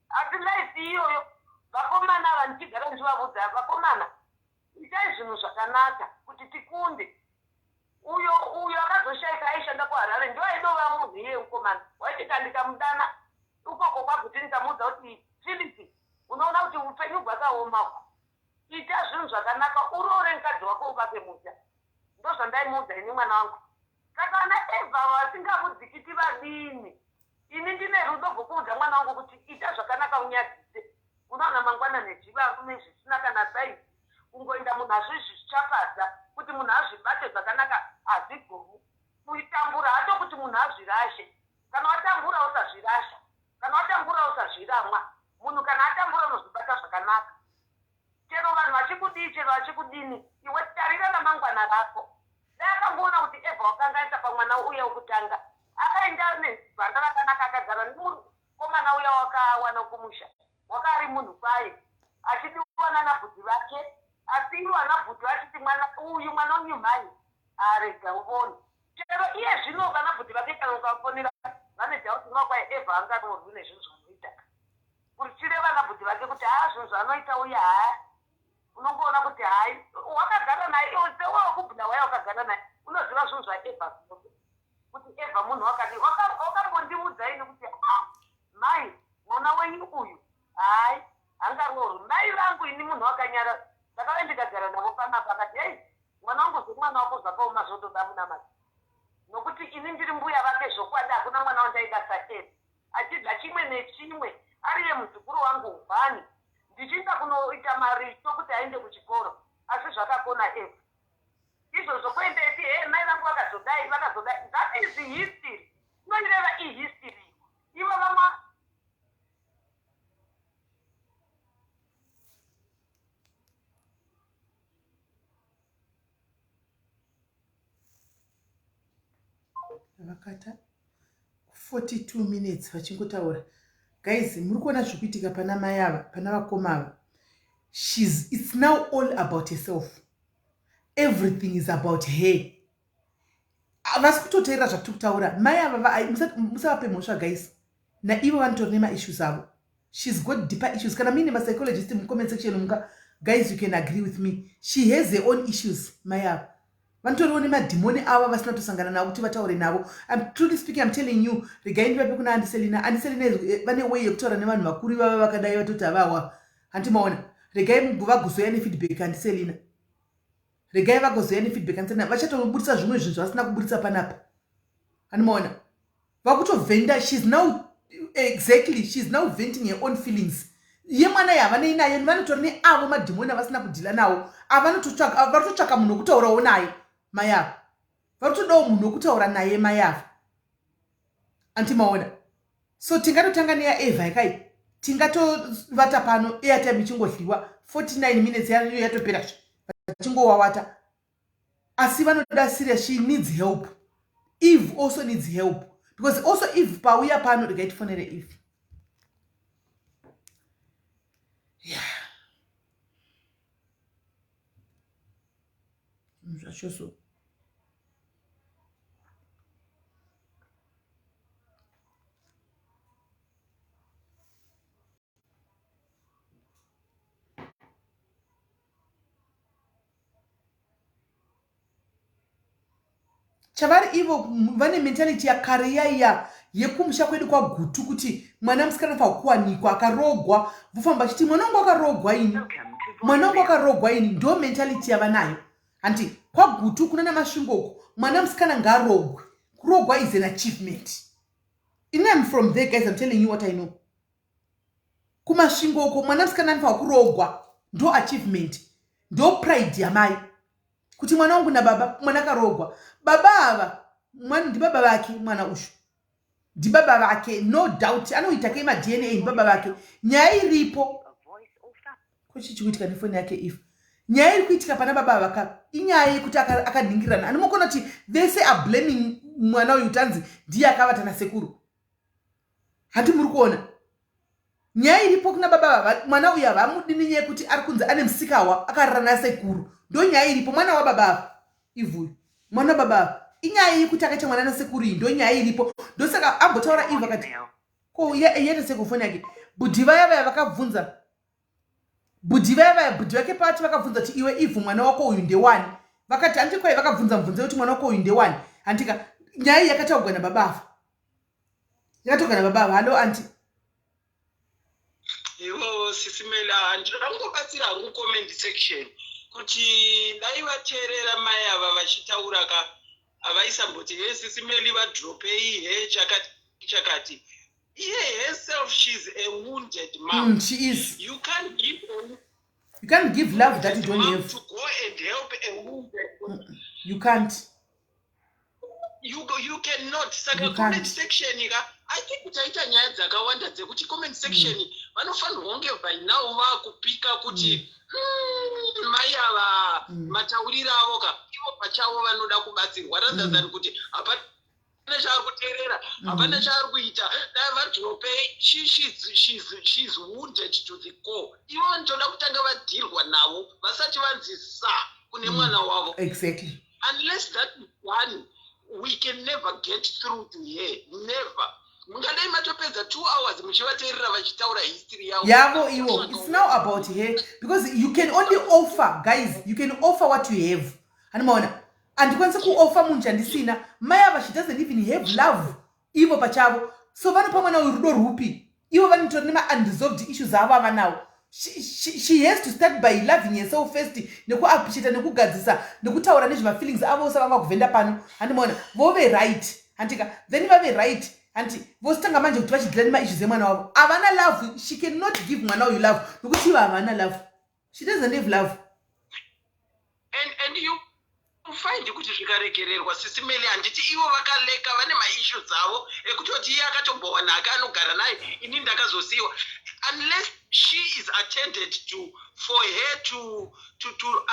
asi life iyoyo vakomana ava ndichigara ndichivavudza vakomana itai zvinhu zvakanaka kuti tikunde uyo uyo akazoshaika aishanda kuharare ndo aidova munhu iye mukomana waiti kandikamudana ukoko kwakuti ndikamuudza kuti philip unoona kuti upenyu bwakaoma ita zvinhu zvakanaka uroore mukadzi wako uvake musha ndozvandaimuudza ini mwana wangu saka ana eva vasingamudzikiti vadini ini ndine rudo rwokuudza mwana wangu kuti ita zvakanaka unyadzise unoona mangwana nezvivarume zvisina kana saizi kungoenda munhu azvizvichafadza kuti munhu azvibate zvakanaka hazvigoni kuitambura hato kuti munhu azvirashe kana watambura usazvirasha kana watambura usazviramwa munhu kana atambura unozvibata zvakanaka chero vanhu vachikudii chero vachikudini iwe tarira ramangwana rako dai akangoona kuti evha wakanganisa pamwana uya wekutanga akaenda nevana rakanaka akagara nemukomana uya wakawana kumusha waka ari munhu kwaye achidiwa nanabhudhi vake asi ivo anabhudhi vachiti mwana uyu mwana uyu mhai arega uvone chero iye zvino vanabhudhi vake kana ukafonera vane doubt unova kwai evha angaroorwi nezvinhu zvanoita kuchireva nabhudhi vake kuti haa zvinhu zvaanoita uye haa unongoona kuti hai wakagara naye iwe sewe wekubhuda waya wakagara naye unoziva zvinhu zvaevha zvose kuti evha munhu wakadii wakambondiudza ini kuti ah mai mwana wenyu uyu hai hangaroorwi mai vangu ini munhu wakanyara ndakave ndikagara navo panapa akati hei mwana wangu zvemwana wako zvakaoma zvotoda munamata nokuti ini ndiri mbuya vake zvokwadi hakuna mwana wandaida saeva achidya chimwe nechimwe ariye muzukuru wangu hwani ndichienda kunoita maricho kuti aende kuchikoro asi zvakakona eva izvozvo kuendepi he mai vangu vakazodai vakazodai that is history inoireva ihistory ivo vamwa Vakata 42 minutes vachingotaura. Guys, muri kuona zviri kuitika pana mai ava, pana vakoma ava. She's it's now all about herself. Everything is about her. Havasi kutoteerera zvatiri kutaura. Mai ava musavape mhosva guys. Naivo vanotori nemaissues avo. She's got deeper issues. Kana muine mapsychologist mucomment section muka guys you can agree with me. She has her own issues mai ava. Vanotoriwo nemadhimoni avo vasina kutosangana navo kuti vataure navo. I'm truly speaking, I'm telling you, regai ndivape kuna Auntie Selina. Auntie Selina eh, vane way yekutaura nevanhu vakuru ivava vakadai vatoti havawa. Hanti maona. Regai vagozoya nefeedback Auntie Selina. Regai vagozoya nefeedback Auntie Selina. Vachatobudisa zvimwe zvinhu zvavasina kuburitsa panapa. Hanti maona. Vakutovhenda she's now exactly she's now venting her own feelings yemwana yavanei nayo vanotori neavo madhimoni avasina kudhila nawo avanototsvaka vari kutotsvaka munhu wekutaurawo naye mai ava vari kutodawo munhu wekutaura naye mai ava anti maona so tingatotanga neyaeva yakai tingatovata pano airtime ichingodliwa 49 minutes yayo yatopera zve vachingowawata asi vanoda serious she needs help eve also needs help because also eve pauya pano regai tifonere eve yeah zvacho so Chavari ivo vane mentality yakare iyaiya yekumusha kwedu kwaGutu kuti mwana musikana anofanirwa kuwanikwa akarogwa vofamba vachiti mwana wangu akarogwa ini mwana wangu akarogwa ini ndo mentality yavanayo hanti kwaGutu kuna naMasvingo uku mwana musikana ngaarogwe kurogwa is an achievement ini am from there guys I'm telling you what I know kumasvingo uko mwana musikana anofanirwa kurogwa ndo achievement. Ndo pride yamai kuti mwana wangu nababa, mwana akaroogwa. Baba ava mwana ndibaba vake, mwana uyu ndibaba vake, no doubt. Anoita ke maDNA ndibaba vake. Nyaya iripo ko chii chikuitika nefoni yake if nyaya iri kuitika pana baba ava ka inyaya yekuti akaningirana. Anomokona kuti vese are blaming mwana uyu kuti anzi ndiye akavata nasekuru. Handi muri kuona nyaya iripo kuna baba ava, mwana uyu havamudi nenyaya yekuti ari kunzi ane musikawa akarara nasekuru. Ndo nyaya iripo. Mwana wababa ava ivhuyu, mwana wababa ava, inyaya yekuti akaita mwana nasekuru iyi, ndo nyaya iripo. Ndosaka ambotaura ivhu akati ko yaita seko foni yake. Bhudhi vaya vaya vakabvunza, bhudhi vaya vaya, bhudhi vake pati vakabvunza kuti iwe ivhu mwana wako uyu ndewani, vakati handi kwai vakabvunza mubvunzo yekuti mwana wako uyu ndewani, handika nyaya iyi yakataurwa nababa ava, yakataurwa nababa ava. Hallo aunty. Ivo sisi Mela, ndinoda kungobatsira hangu comment section kuti dai vateerera mai ava vachitaura ka, havaisamboti he sisi Meli vadropei, he chakati chakati. Iye herself, she's a wounded mom. She is. You can't give a You can't give love that you don't mom have to go and help a wounded. You can't. You cannot. Saka You can't. comment section ka, I think taita nyaya dzakawanda dzekuti comment section vanofanirwa kunge by now vakupika kuti mai ava matauriro avo ka, ivo pachavo vanoda kubatsirwa rather than kuti hapana chaari kuteerera, hapana chaari kuita, dai vadrope. She's wounded to the core. Ivo vanotoda kutanga vadealwa navo vasati vanzi sa kune mwana wavo. Unless that is done, we can never get through to her, never. Mungadai matopedza 2 hours muchivateerera vachitaura history yavo. Yavo iwo. It's now about her because you can only offer, guys, you can offer what you have. Handimaona handikwanisi kuoffer munhu chandisina. Mai ava, she doesn't even have love ivo pachavo, so vanopa mwana uyu rudo rwupi? Ivo vanotori nema-unresolved issues avo avanawo. She has to start by loving herself first, nekuappreciata, nekugadzisa, nekutaura nezvemafeelings avo ose vanga kuvhenda pano. Handimaona vove right, handika? Then vave right, hanti vositanga manje kuti vachideala nemaissues emwana wavo. Havana love. She cannot give mwana uyu love nokuti ivo havana love. She doesn't have love. And you find kuti zvikaregererwa, sisi Meli, handiti ivo vakaleka vane maissues avo ekutoti iye akatombowana ake anogara naye, ini ndakazosiyiwa. Unless she is attended to, for her to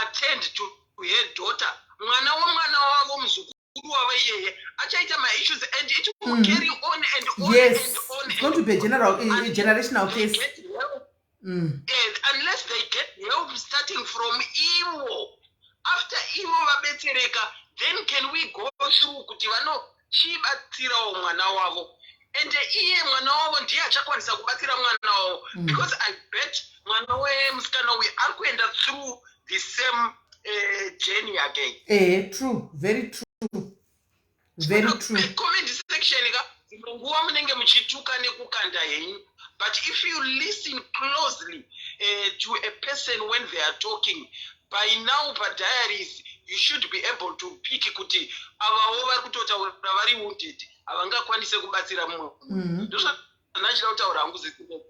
attend to her daughter, mwana wemwana wavo, muzukuru wavo iyeye achaita maissues and it will carry on and on and on. It's going to be a generational They case. get help. And unless they get help starting from ivo, after ivo vabetsereka, then can we go through kuti vanochibatsirawo mwana wavo, and iye mwana wavo ndiye achakwanisa kubatsira mwana wavo because I bet mwana wemusikana uyu ari kuenda through the same journey again. Eh, true, very true, very true. Comment section ka, dzimwe nguva munenge muchituka nekukanda henyu, but if you listen closely to a person when they are talking, by now padiaries you should be able to pick kuti avawo vari kutotaura vari wounded, havangakwanise kubatsira mumwe. Ndozvandachida kutaura hangu zisine.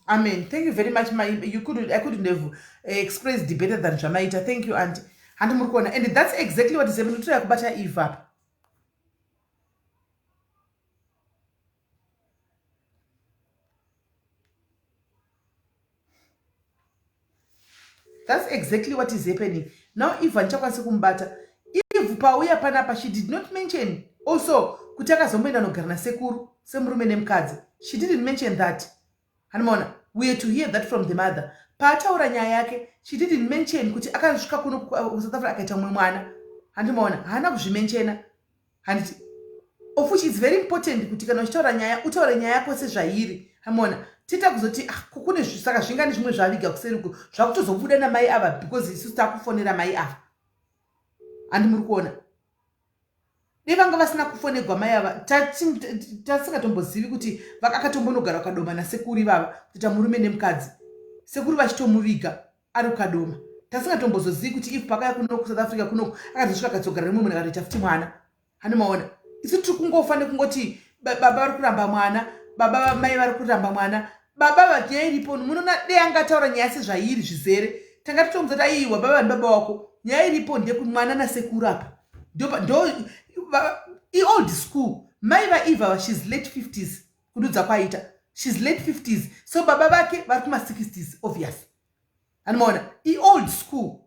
Amen. Thank you very much. My, you couldn't, I couldn't have expressed it better than zvamaita. Thank you, auntie. Handi muri kuona. And that's exactly what is happening. Toya kubata Eve apa. That's exactly what is happening. Now Eve handichakwanisi kumubata. Eve pauya panapa, she did not mention also kuti akazomboenda nogara nasekuru semurume nemukadzi. She didn't mention that. Hanimaona, we had to hear that from the mother. Paataura nyaya yake, she didn't mention kuti akasvika kuno kuSouth Africa akaita mumwe mwana. Handimaona, haana kuzvimenshena. Handiti of which it's very important kuti kana uchitaura nyaya utaure nyaya yako sezvairi. Hamaona tiita kuzoti ah, kune saka zvingani zvimwe zvaviga kuseri uku zvakutozobuda namai ava because isusu takufonera mai ava. Handi muri kuona, dai vanga vasina kufonegwa mai ava, tasingatombozivi kuti akatombonogara kukadoma nasekuru ivava kutoita murume nemukadzi, sekuru vachitomuviga ari kukadoma. Tasingatombozozivi kuti if pakauya kuno kuSouth Africa kunoku akazosvika akadzogara nemumwe munhu akatoita futi mwana. Hanimaona isu tiri kungofa nekungoti baba vari kuramba mwana, baba mai vari kuramba mwana, baba. Nyaya iripo, munoona, dei angataura nyaya sezvairi zvizere. Tanga titomudza kuti aiwa baba ndibaba wako. Nyaya iripo ndekumwana nasekuru apa. Ndo iold school. Mai vaEva she's late 50s kududza kwaita. She's late 50s. So baba vake vari kuma 60s obvious. Anomaona iold school.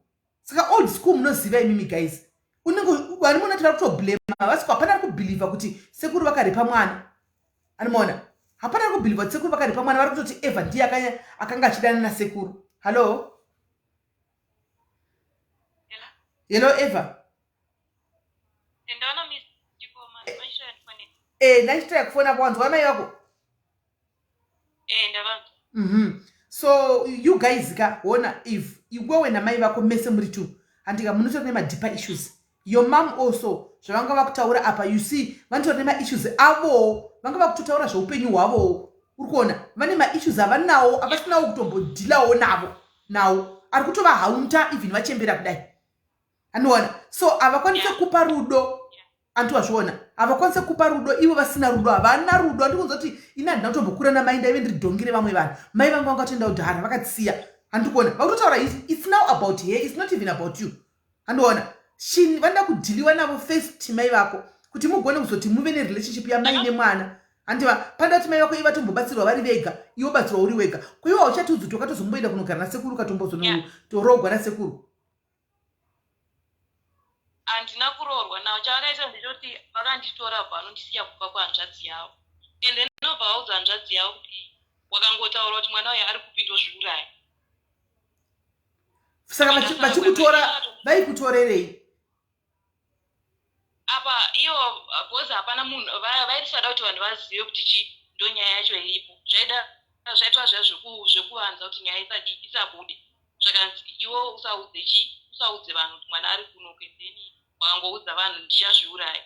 Saka old school munoziva imimi guys. Unenge vari munoti vari kutoblema vasiko hapana ari kubhilivha kuti sekuru vakarepa mwana. Anomaona hapana ari kubhilivha kuti sekuru vakarepa mwana vari kutoti Eva ndiye akanga achidana nasekuru. Hello? Hello Eva. Eh, ndachitaya kufona kwanzwa mai vako. Eh, ndavanzwa. So you guys ka hona if iwewe namai vako mese muri two handika munotori nemadeeper issues. Your mom also zvavanga vakutaura apa you see vanotori nemaissues avowo vanga vakutotaura zveupenyu hwavowo uri kuona vane maissues avanawo avasinawo kutombodhilawo navo nawo ari kutovahaunta even vachembera kudai anoona so havakwanise kupa rudo anti wazviona havakwanise kupa rudo ivo vasina rudo havana rudo andikunzwa kuti ini handina kutombokura namai ndaive ndiri dhongi revamwe vanhu mai vangu vanga vatoenda kudhara vakatisiya handikuona vakutotaura it's now about her it's not even about you handiona vanoda kudhiliwa navo first mai vako kuti mugone kuzoti muve nerelationship yamai nemwana handiva panoda kuti mai vako ivo vatombobatsirwa vari vega iwe batsirwa uri wega ko iwe hauchatiudzi kuti wakatozomboenda kunogara nasekuru ukatombozonotoroogwa nasekuru Handina kuroorwa navo chavakaita ndechekuti vakanditora vanondisiya kumba kwehanzvadzi yavo and then ndobva vaudza hanzvadzi yavo kuti wakangotaura kuti mwana uyu ari kupi ndozviuraya. Saka vachikutora vaikutorerei? Apa ivo because hapana munhu vaitisada kuti vanhu vazive kuti chi ndonyaya yacho iripo zvaida zvaitwa zviya zvekuvanza kuti nyaya isadii isabude zvakanzi iwe usaudze chi usaudze vanhu kuti mwana ari kuno and then wakangoudza vanhu ndichazviuraya.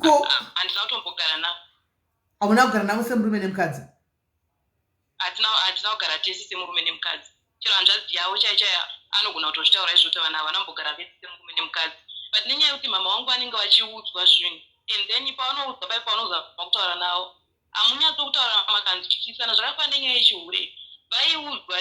Ko handina kutombogara navo. Hauna kugara navo semurume nemukadzi? Hatina hatina kugara tese semurume nemukadzi. Chero hanzvadzi yavo chaiyo chaiyo anogona kutozvitaura izvo kuti vanhu ava havana kumbogara vese semurume nemukadzi. But nenyaya yekuti mhamha vangu vanenge vachiudzwa zvinhu and then pavanoudzwa paye pavanozama kutaura navo hamunyatso kutaura makanzwisisana zvakafanana nenyaya yechihure vaiudzwa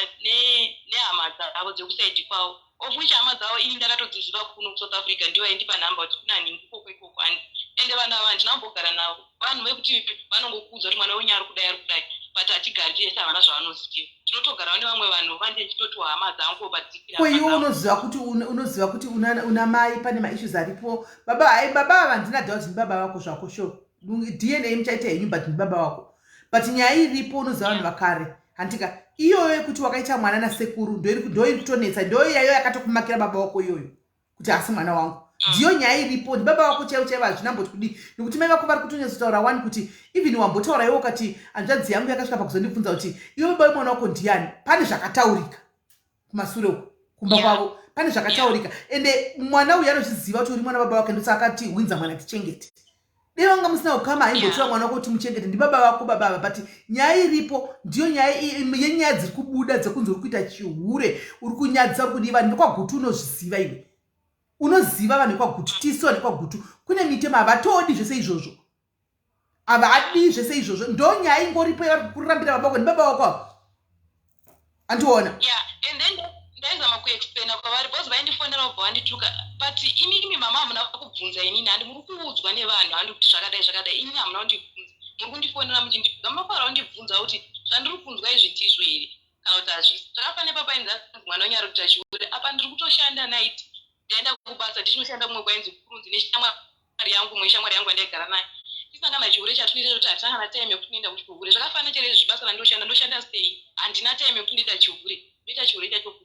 nehama dzavo dzekusaidi kwavo of which hama dzavo ini ndakatodziziva kuno kusouth africa ndivo vaindipa nhamba kuti kuna nhingi ikoko ikoko handi ende vanhu ava handina kumbogara navo vanhu vekuti vanongokuudza kuti mwana wenyu ari kudai ari kudai but hatigari tese havana zvavanoziva tinotogarawo nevamwe vanhu vande chitotiwo hama dzangu but ko iwe unoziva kuti unoziva kuti una mai pane maissues aripo baba hai baba ava handina doubt ndibaba vako zvako sure dna muchaita henyu but ndibaba wako but nyaya iripo unoziva vanhu vakare handika iyoyo yekuti wakaita mwana nasekuru ndoiri kutonetsa ndoiyayo yakatokumakira baba wako iyoyo kuti asi mwana wangu ndiyo nyaya iripo ndibaba wako chaivo chaivo hazvina mboti kudii nekuti mai vako vari kutonyatsotaura wani kuti even wambotaura iwe ukati hanzvadzi yangu yakasvika pakuzondibvunza kuti iwe baba wemwana wako ndiyani pane zvakataurika kumasure uko kumba kwavo pane zvakataurika ende mwana uyu anozviziva kuti uri mwana baba wake ndosaka akati hwinza mwana tichengete dei vanga musina ukama haimbotora mwana wako kuti muchengete ndibaba vako baba ava but nyaya iripo ndiyo nyaya yenyaya dziri kubuda dzekunzi uri kuita chihure uri kunyadzisa uri kudii vanhu vekwagutu unozviziva iwe unoziva vanhu vekwagutu tisu vanhu vekwagutu kune mitemo havatodi zvese izvozvo havadi zvese izvozvo ndo nyaya ingoripo yavari kukurambira baba wako ndibaba wako ava andiona yeah and then ndaizama kuexplaina kwavari because vaindifonera vobva vandituka but imimi mama hamuna kubvunza inini handi muri kuudzwa nevanhu handi kuti zvakadai zvakadai inini hamuna kundibvunza muri kundifonera muchindibvunza munofanira kundibvunza kuti zvandiri kunzwa izvi ndizvo here kana kuti hazvisi zvakafanira papainzi mwana wenyu ari kuita chihure apa ndiri kutoshanda night ndaenda kubasa ndichinoshanda kumwe kwainzi kurunzi neshamwari yangu imwe shamwari yangu yandaigara nayo tisangana chihure chatinoita chekuti hatina kana time yekuti tinoenda kuchihure zvakafanana chero izvi basa randoshanda ndoshanda sei handina time yekuti ndoita chihure ndoita chihure chacho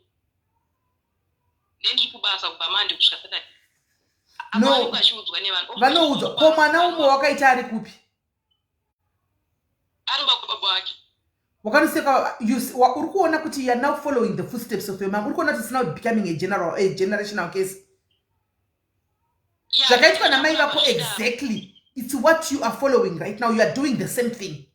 ndendiri kubasa kubva mande kusvika saturday no vanoudzwa ko mwana umwe wakaita ari kupi ari kwababa wake wakanoseka uri kuona kuti youare now following the footsteps of your mom uri kuona kuti it's now becoming a general a generational case zvakaitwa namai vako exactly it's what you are following right now you are doing the same thing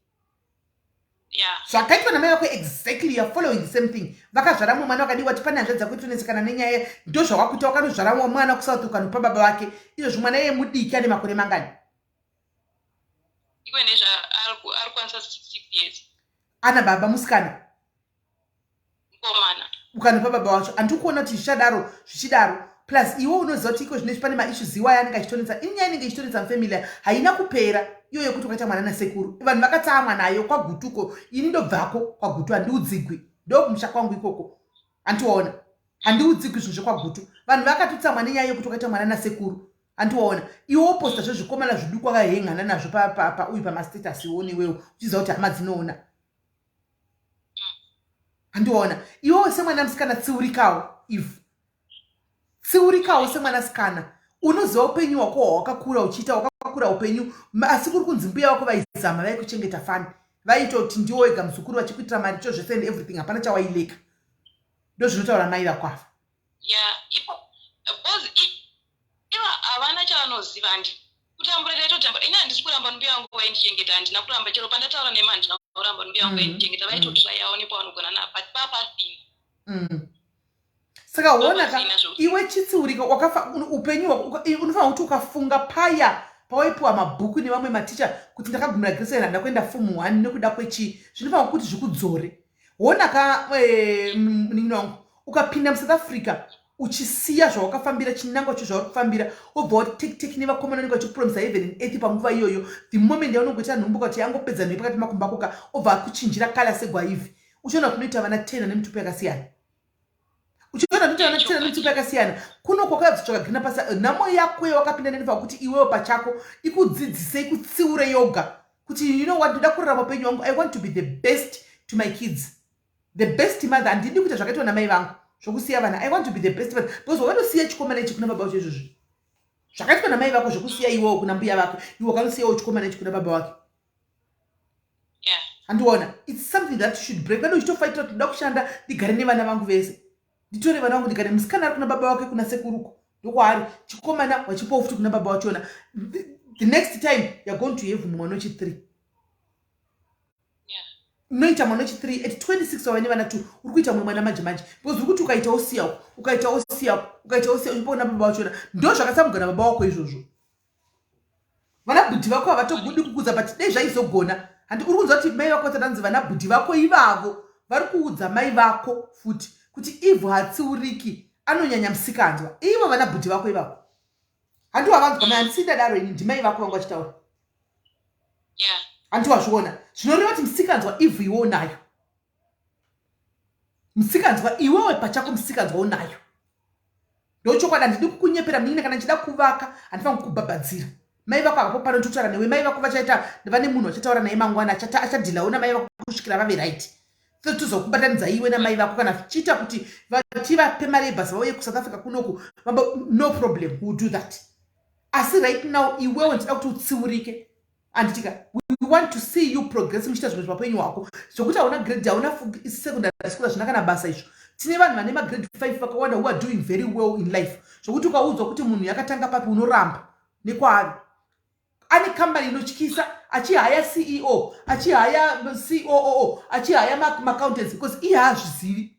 zvakaitwa namai vako exactly you are following the same thing vakazvara mumwe mwana vakadiwa ti pane hanzvadzi dzako tonetsekana nenyaya ndozvawakuita wakanozvara mumwe mwana kusouth ukanopa baba vake izvozvi mwana iye mudiki ane makore mangani iko nezva ari kukwanisa 6 years ana baba musikana Komana. Ukanopa baba wacho handiri kuona kuti zvichadaro zvichidaro. Plus iwe unoziva kuti iko zvinezvi pane maissues iwaya anenge achitonetsa. Inyaya inenge ichitonetsa mufamily haina kupera iyo yekuti ukaita mwana nasekuru. Vanhu vakatsamwa nayo kwaGutuko. Ini ndobvako kwaGutu handiudzigwi. Ndokumusha kwangu ikoko. Handiwaona. Handiudzigwi zvinhu zvekwaGutu. Vanhu vakatotsamwa nenyaya yekuti ukaita mwana nasekuru. Handiwaona. Iwe woposta zvezvikomana zviduku wakahengana nazvo pauyu pamastatus iwe iwewe uchiziva kuti hama dzinoona. Handiwaona. Iwewe semwana musikana tsiurikawo Eve. Tsiurikawo semwanasikana. Unoziva upenyu hwako hwawakakura uchiita, wakakura upenyu asi kuri kunzi mbuya vako vaizama vaikuchengeta fani. Vaita kuti ndiwo wega muzukuru vachikuitira maricho zvese and everything hapana chawaileka. Ndozvinotaura mai vako ava. Yeah, ipo because ivo havana chavanoziva handi kutambura taitotambura. Ini handisi kuramba mbuya vangu vaindichengeta, handina kuramba chero pandataura nema handina kuramba mbuya vangu vaindichengeta, vaitotrayawo nepavanogona napo but papasina. Saka hona ka iwe chitsiurika wakafa upenyu unofanira kuti ukafunga paya pawaipiwa mabhuku nevamwe maticha kuti ndakagumira grade 7 handina kuenda form 1 nekuda kwechii, zvinofanira kuti zvikudzore. Hona ka munin'ina wangu, ukapinda muSouth Africa uchisiya zvawakafambira, chinangwa cho zvauri kufambira, wobva wati tek tek nevakomana vanenge vachikupromisa heaven and earth panguva iyoyo. The moment yaunongoita nhumbu kuti yangopedza nhumbu pakati pemakumbo ako ka, obva akuchinjira kala segwaivhi. Uchiona kuti unoita vana 10 vane mitupo yakasiyana. Uchiona kuti vana 10 vane mitupo yakasiyana. Kuno kwakauya kuzotsvaka green pasa, nhamo yako yawakapinda nenofanira kuti iwewe pachako ikudzidzise, ikutsiure yoga. Kuti you know what, ndoda kurarama upenyu hwangu, I want to be the best to my kids. The best mother, handidi kuita zvakaitwa namai vangu zvokusiya vana. I want to be the best mother because wakatosiya chikomana ichi kuna baba vacho izvozvi. Zvakaitwa namai vako zvokusiya iwewo kuna mbuya vako, iwe wakanosiyawo chikomana ichi kuna baba vake. Handiona, it's something that you should break. Vano uchitofaitira kuti ndoda kushanda ndigare nevana vangu vese. Nditore vana vangu ndigare. Musikana ari kuna baba vake kuna sekuruko. Ndokwaari. Chikomana wachipawo futi kuna baba vachona. The next time you are going to have mwana wechi 3. Unoita mwana wechi 3 at 26 wava nevana 2, uri kuita mumwe mwana manje manje. Because uri kuti ukaita usiya uko, ukaita usiya uko, ukaita usiya uchipa kuna baba vachona. Ndo zvakatsamugana baba wako izvozvo. Vana bhudhi vako havatogudi kukudza, but dei zvaizogona. Handi uri kunzwa kuti mai vako vatanzi vana bhudhi vako ivavo vari kuudza mai vako futi kuti Eve hatsiuriki, anonyanya musikanzwa. Ivo vana bhudhi vako ivavo. Handi wavanzwa mai, handisi ndadaro ini, ndimai vako vanga vachitaura. Handi wazviona. Zvinoreva kuti musikanzwa Eve iwe unayo. Musikanzwa iwewe pachako musikanzwa unayo. Ndochokwadi, handidi kukunyepera munin'ina, kana ndichida kuvaka handifaniri kukubhabhadzira. Mai vako havapo pano totaura newe, mai vako vachaita vane munhu vachataura naye mangwana, achadhilawo namai vako kusvikira vave right. Tozokubatanidza iwe namai vako kana zvichiita kuti tivape mari yebhasi vauye kuSouth Africa kunoku, no problem, we'll do that. Asi right now iwewe ndinoda kuti utsiurike. Anditika, we want to see you progressing uchiita zvimwe zvemapenyu wako. Zvokuti hauna grade, hauna secondary school, hazvina kana basa izvo. Tine vanhu vane magrade 5 vakawanda who are doing very well in life. Zvokuti ukaudzwa kuti munhu yakatanga papi unoramba nekwaari. Ane company inotyisa, achihaya CEO, achihaya COO, achihaya maaccountants because iye haazvizivi.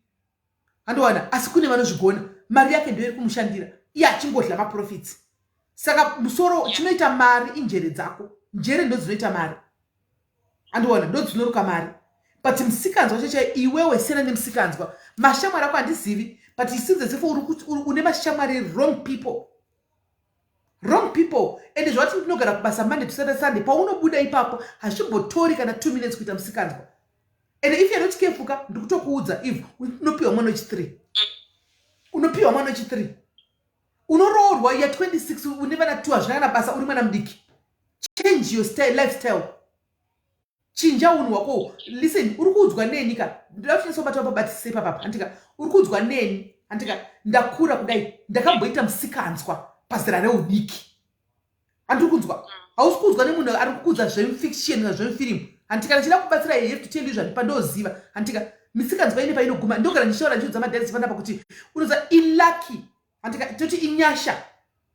Andowana, asi kune vanozvigona. Mari yake ndiyo iri kumushandira. Iye achingodla maprofits. Saka musoro chinoita mari injere dzako. Njere ndo dzinoita mari. Andowana, ndo dzinoruka mari. But musikanzwa chacho iwewe siyana nemusikanzwa. Mashamwari ako handizivi, but it seems as if une mashamwari wrong people. Wrong people. And zvavati ndinogara kubasa Monday to Saturday Sunday, paunobuda ipapo hazvimbotori kana 2 minutes kuita musikanzwa. And if you're not careful ka, ndikutokuudza Eve, unopiwa mwana wechi 3. Unopiwa mwana wechi 3. Unoroorwa ya 26 une vana 2 hazvina kana basa, uri mwana mudiki. Change your style, lifestyle. Chinja unhu hwako. Listen, uri kuudzwa neni ka? Ndoda kuti nyatsobata pabatisise ipapa. Handika, uri kuudzwa neni. Handika, ndakura kudai, ndakamboita musikanzwa pazera reudiki. Handiri kunzwa. Hausi kuudzwa nemunhu ari kukuudza zvemufiction kana zvemufirimu. Handika, ndichida kubatsira, I have to tell you zvandipa ndoziva. Handika, misikanzwa ine painoguma. Ndogara ndichitaura ndichiudza madadzi panapa kuti unoziva ilucky. Handika, toti inyasha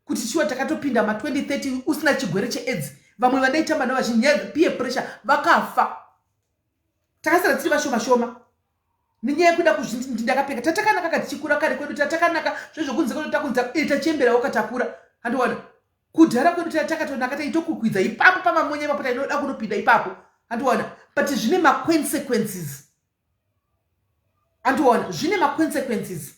kuti shuwa takatopinda ma 2030 usina chigwere cheAIDS. Vamwe vandaitamba navo vachinyaya peer pressure vakafa. Takasara tiri vashoma shoma. Nenyaya yekuda kuzvindi ndakapfeka. Tatakanaka ka tichikura kare kwedu, tatakanaka zvezvokunze kwedu takunza tachembera wakatakura. Handiwana. Kudhara kwedu takatonaka taitokukwidza ipapo pamamonya ipapo tainoda kunopinda ipapo. Handiwana. But zvine maconsequences. Andiona zvine maconsequences.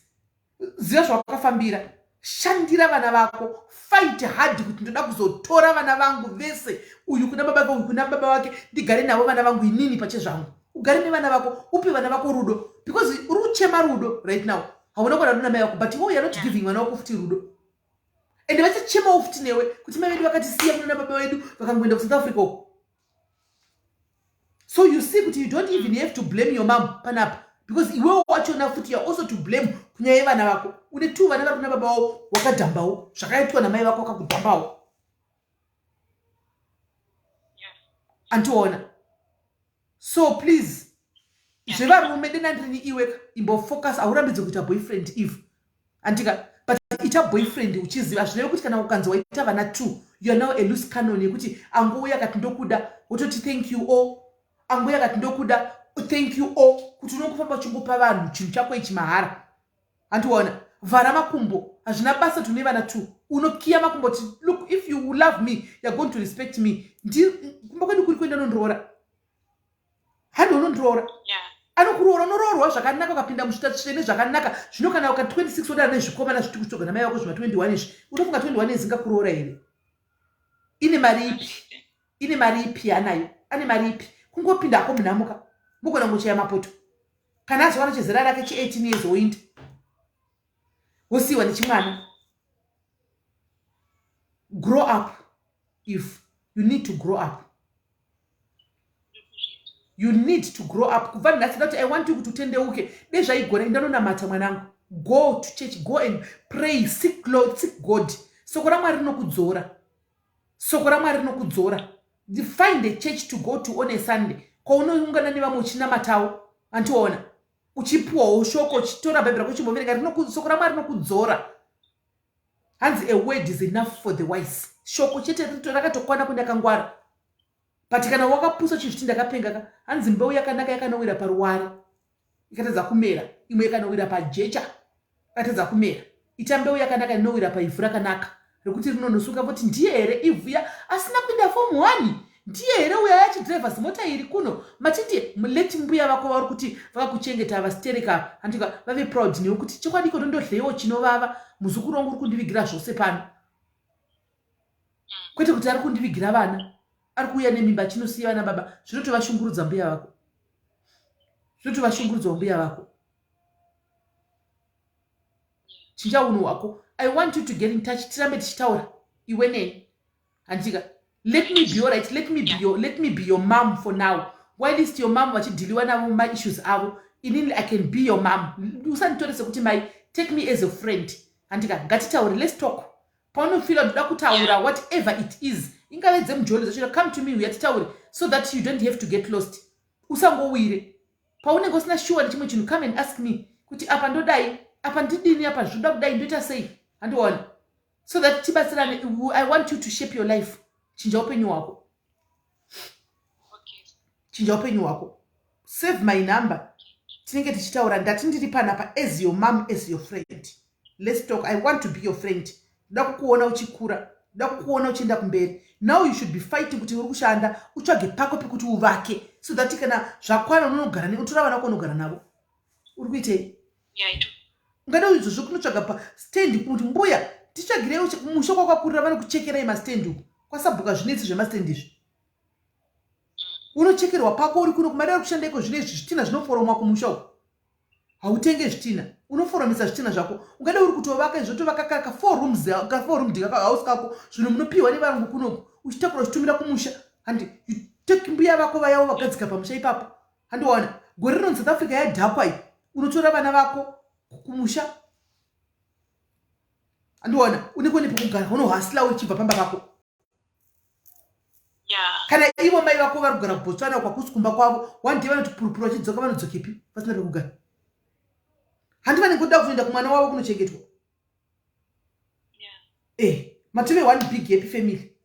Ziva zvawakafambira, shandira vana vako, fight hard kuti ndoda kuzotora vana vangu vese, uyu kuna baba vake, uyu kuna baba vake, ndigare navo vana vangu inini pachezvangu. Ugare nevana vako, upe vana vako rudo, because uri kuchema rudo right now. Hauna kuwana rudo namai vako, but iwe you are not giving vana vako futi rudo. Ende vachachemawo futi newe kuti mai vedu vakatisiya kuna baba vedu vakangoenda kuSouth Africa uko. So you see kuti you don't even have to blame your mom panapa, because iwewo wachona futi you are also to blame kunyaya yevana vako. Une two vana vari kuna baba vavo, wakadhambawo zvakaitwa namai vako, wakakudhambawo. Antiona? So please, zvevarume dena ndirini iwe imbofocus. Haurambidze kuita boyfriend eve, andika? But ita boyfriend uchiziva zvinewe kuti kana ukanzi waita vana two, you are now a loose cannon yekuti angouya akati ndokuda, wototi thank you o, angouya akati ndokuda, thank you o, kuti unongofamba uchingopa vanhu chinhu chako ichi mahara. Handiona? Vhara makumbo, hazvina basa kuti une vana two. Unokiya makumbo kuti look, if you love me, you are going to respect me. Kumba kwedu kuri kuenda unondiroora, handi unondiroora. Anokuroora, unoroorwa zvakanaka, ukapinda musvita tsvene zvakanaka. Zvino kana uka 26 wodana nezvikomana zviti kuchitoga namai vako zvima 21 izvi, unofunga 21 years ingakuroora here? Ine mari ipi? Ine mari ipi yaanayo? Ane mari ipi? Kungopinda ako munhamuka, mugona kungochaya mapoto. Kana azowana chezera rake chi18 years, woinda wosiyiwa nechimwana. Grow up. If you need to grow up, you need to grow up. Kubva nhasi ndati I want you kuti utendeuke. Dezvaigona, indanonamata mwanangu. Go to church, go and pray, seek Lord, seek God. Soko raMwari rinokudzora, soko raMwari rinokudzora. Find a church to go to on a Sunday kwaunoungana nevamwe uchinamatawo, antiona? Uchipiwawo shoko, uchitora Bhaibheri rako uchimboverenga. Soko raMwari rinokudzora. Hanzi a word is enough for the wise. Shoko chete rakatokwana kune akangwara. But kana wakapusa uchizviti ndakapenga ka, hanzi mbeu yakanaka yakanowira paruware ikatadza kumera, imwe ikanowira pajecha ikatadza kumera. Ita mbeu yakanaka inowira paivhu rakanaka rekuti rinonosuka voti ndiye here ivhu ya asina kuinda form one? Ndiye here uyo ayachidhiraivha zimota iri kuno? Matindi leti mbuya vako vari kuti vakakuchengeta vastereka, handika? Vave proud newe kuti chokwadi iko ndondodleiwo chinovava, muzukuru wangu uri kundivigira zvose pano, kwete kuti ari kundivigira vana, ari kuuya nemimba achinosiya vana baba. Zvinotovashungurudza mbuya vako, zvinotovashungurudzawo mbuya vako. Chinja unhu hwako. I want you to get in touch, tirambe tichitaura iwe neni, handika? Let me be alright, let me be your mom for now whilst your mom vachidhiliwa navo maissues avo. Inini I can be your mom. Usanditore sekuti mai, take me as a friend, handika? Ngatitaure, let's talk. Paunofila ndoda kutaura, whatever it is, ingave dzemujoni dzacho, come to me, uya titaure, so that you don't have to get lost. Usangowire paunenge usina sure nechimwe chinhu. Come and ask me kuti apa ndodai, apa ndidini, apa zvoda kudai, ndoita sei, handiona? So that tibatsirane. I want you to shape your life. Chinja upenyu hwako. Chinja upenyu hwako. Save my number, tinenge tichitaura. Ndati ndiri panapa as your mom, as your friend. Let's talk. I want to be your friend. Ndoda kukuona uchikura, ndoda kukuona uchienda kumberi. Now you should be fighting kuti uri kushanda, utsvage pako pekuti uvake, so that kana zvakwana unonogara, utora vana vako unogara navo. Uri kuitei? Ungada izvozvo kunotsvaga pastendi kuti mbuya titsvagirei musha kwakakurira, vanokuchekerai mastendi uku kwasabhuka. Zvinetsi zvemastendi izvi, unochekerwa pako uri kuno kumari ari kushanda iko. Zvino izvi zvitina zvinoforomwa kumusha uku, hautenge zvitina, unoforomesa zvitina zvako. Ungada uri kutovaka izvo, tovaka ka four rooms, ka four room house kako. Zvinhu munopiwa nevarungu kunoku, uchitakura uchitumira kumusha, handi? You take mbuya vako vayavo vagadzika pamusha ipapo, handiwana? Gore rino South Africa yadhakwa iyi, unotora vana vako kumusha, handiwana? Unenge une pekugara, unohasila uchibva pamba pako. Kana ivo mai vako vari kugara kuBotswana kwakusi kumba kwavo, one day vanoti purupuru vachidzoka, vanodzokepi vasina pekugara? Handi vanenge kuda kutoenda kumwana wavo kunochengetwa? Matove one big happy family.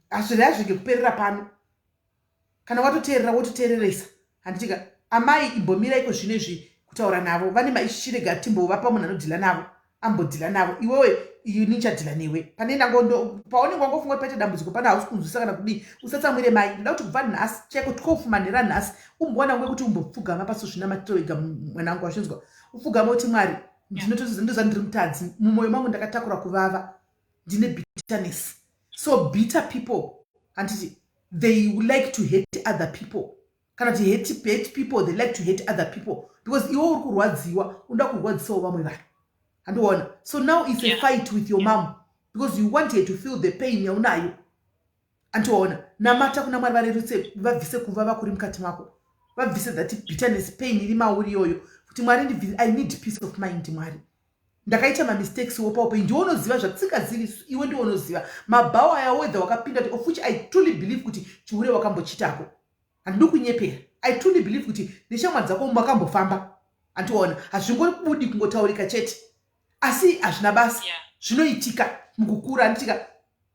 Asi hazvige kuperera pano. Kana watoteerera, wototeereresa, handitika? Amai imbomira iko zvino izvi kutaura navo, vane maichichirega timbovapa munhu anodhila navo. Ambodhila navo iwewe, ini ndichadhila newe. Pane ndango paunenge wangofunga kuti paita dambudziko pana hausi kunzwisa kana kudii, usatsamwire mai. Ndoda kuti kubva nhasi chaiko 12 manhera nhasi umbowana nguva yekuti umbopfugama pasi uzvinamatiro wega mwanangu, wazvinzwa? Upfugama uti Mwari, ndinotoziva ndiri mutadzi, mumwoyo mangu ndakatakura kuvava, ndine bitterness. So bitter people, handiti, they like to hate other people, kana kuti hate, hate people, they like to hate other people because iwe uri kurwadziwa, unoda kurwadzisawo vamwe vanhu, handiona? So now it's a fight with your mom because you want her to feel the pain yaunayo, andiona? Namata kuna Mwari varerutse, vabvise kuvava kuri mukati mako, vabvise that bitterness, pain iri mauri iyoyo, kuti Mwari, I need peace of mind. Mwari, ndakaita mamistakes wo paupenyu, ndiwe unoziva zvatisingazivi, iwe ndiwe unoziva mabhawa aya wether wakapinda, of which I truly believe kuti chihure wakambochitako. Handidi kunyepera, I truly believe kuti neshamwari dzako makambofamba, handiona? Hazvingobudi kungotaurika chete, asi hazvina basa. Zvinoitika mukukura, handitika?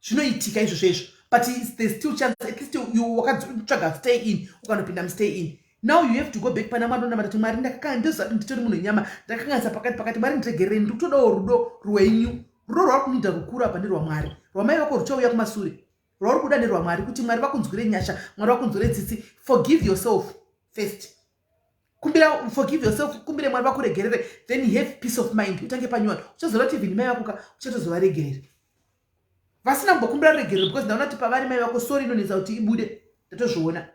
Zvinoitika izvozvo izvo, but there's still chance. At least you wakatsvaga stay in, ukanopinda mustay in. Now you have to go back pana Mwari, ndonamata kuti Mwari, ndozati nditori munhu wenyama, ndakakanganisa pakati pakati, Mwari ndiregererei, ndiri kutodawo rudo rwenyu. Rudo rwauri kunoita rukuru apa nderwaMwari, rwamai vako ruchauya kumasure. Rwauri kuda nderwaMwari, kuti Mwari vakunzwire nyasha, Mwari vakunzwire tsitsi. Forgive yourself first, kumbira, forgive yourself, kumbire Mwari vakuregerere, then have peace of mind, utange panyuwani. Uchazoona kuti even mai vako ka uchatozovaregerera vasina kumbokumbira ruregerero, because ndaona kuti pavari mai vako sorry inonetsa kuti ibude, ndatozviona,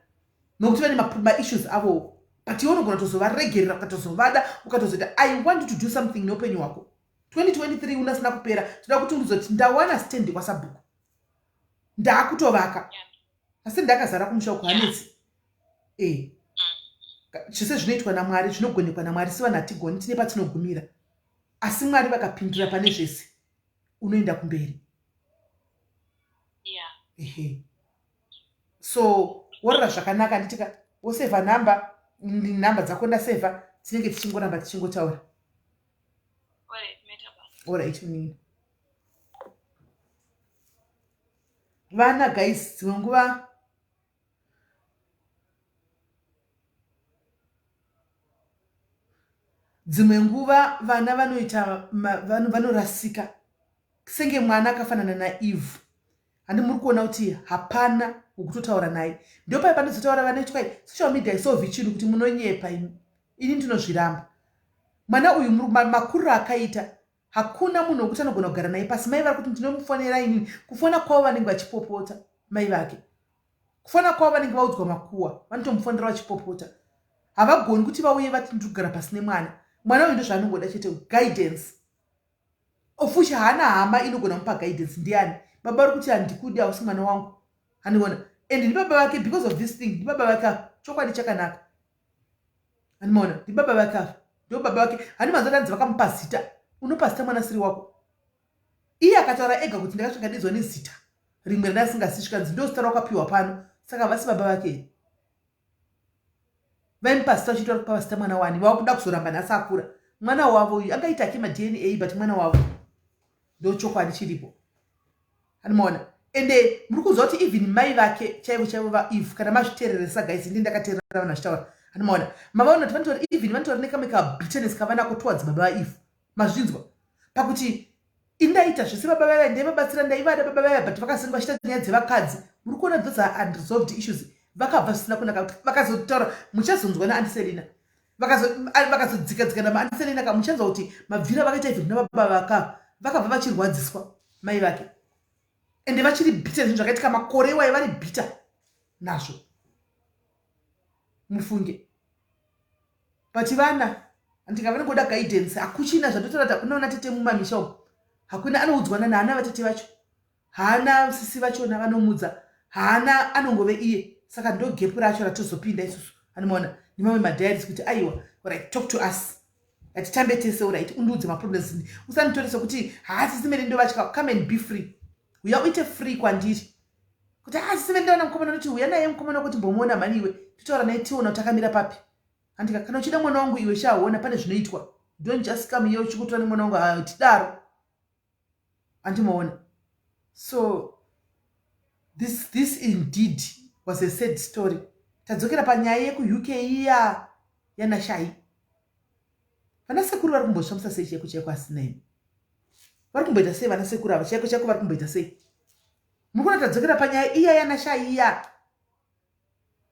nokuti vane maissues avowo. But iwe unogona kutozovaregerera, ukatozovada, ukatozoita. I want you to do something neupenyu hwako. 2023 unasina kupera, toda kuti undizoti ndawana stand kwasabhuku, ndaakutovaka, asi ndakazara kumusha uku, hanetsi e zvese zvinoitwa naMwari, zvinogonekwa naMwari. Sivanhu hatigoni, tine patinogumira, asi Mwari vakapindura pane zvese, unoenda kumberi. Ehe, so worora zvakanaka, nditika wosevha nhamba, nhamba dzako ndasevha, tinenge tichingoramba tichingotaura. Alright, nini vana guys, dzimwe nguva vana vanoita vanorasika senge mwana akafanana naEve. Handi muri kuona kuti hapana wekutotaura naye? Ndopai panozotaura vanoitwa social media isolve chinhu kuti munonyepa imi. Ini ndinozviramba. Mwana uyu makuriro akaita, hakuna munhu wekuti anogona kugara naye pasi. Mai vari kuti ndinomufonera inini, kufona kwavo vanenge vachipopota. Mai vake kufona kwavo vanenge vaudzwa makuwa, vanotomufonera vachipopota. Havagoni kuti vauye vati ndiri kugara pasi nemwana. Mwana uyu ndozvaanongoda chete, guidance, of which haana hama inogona mupa guidance. Ndiani? Baba vari kuti handikudi, hausi mwana wangu, handiona? And ndibaba vake. Because of this thing, ndibaba vake ava. Chokwadi chakanaka, handimaona? Ndibaba vake ava, ndo baba vake. Handi manzoti anzi vakamupa zita? Unopa zita mwana siri wako? Iye akataura ega kuti ndakasvika ndinzwa nezita rimwe randasingazii, zvikanzi ndo zita rawakapiwa pano. Saka vasi baba vake vaimupa zita, vachiita vari kupa zita mwana wani vava kuda kuzoramba nhasi akura. Mwana wavo uyu angaita ake maDNA, but mwana wavo, ndo chokwadi chiripo, handimaona? Ende muri kunzwa kuti even mai vake chaivo chaivo vaEve, kana mazviteereresa guys, ndi ndakateerera vanhu vachitaura, handimaona? Mavaona kuti vanotori, even vanotori nekamwe kabitterness kavanako towards baba vaEve. Mazvinzwa pakuti indaita zvese baba vaiva, ndaivabatsira, ndaivada baba vaiva, but vakazenge vachiita nyaya dzevakadzi. Muri kuona, those are unresolved issues. Vakabva zvisina kunaka, vakazotaura, muchazonzwa naAndiselina, vakazodzika dzika namaAndiselina ka, muchanzwa kuti mabvira vakaita even nababa vaka vakabva vachirwadziswa mai vake, ende vachiri bitter. Zvinhu zvakaitika makore iwayo vari bitter nazvo, mufunge. But vana handika vanongoda guidance. Hakuchina zvatotaura kuti hakuna vana tete mumamisha umu, hakuna anoudzwana naana vatete vacho, haana sisi vachona vanomudza, haana, anongove iye. Saka ndo gap racho ratozopinda isusu, anomaona nemamwe madiaries kuti aiwa, right, talk to us, hatitambe tese, right, undiudze maproblems, usanditore sekuti haasisi mene ndovatya. Come and be free, uya uite free kwandiri kuti haasisi mene ndaona mukomana, unoti uya naye mukomana wako timbomuona mhani iwe, totaura naye, tiona kuti akamira papi. Handika kana uchida mwana wangu iwe shaona pane zvinoitwa. Don't just come here uchikutora nemwana wangu, hayo tidaro, andimaona? So this indeed was a sad story. Tadzokera panyaya yekuUK iya yanashai. Vana sekuru vari kumboshamisa sei chaiko chaiko asina imi? Vari kumboita sei vana sekuru ava chaiko chaiko vari kumboita sei? Muri kuona tadzokera panyaya iya yanashaiya.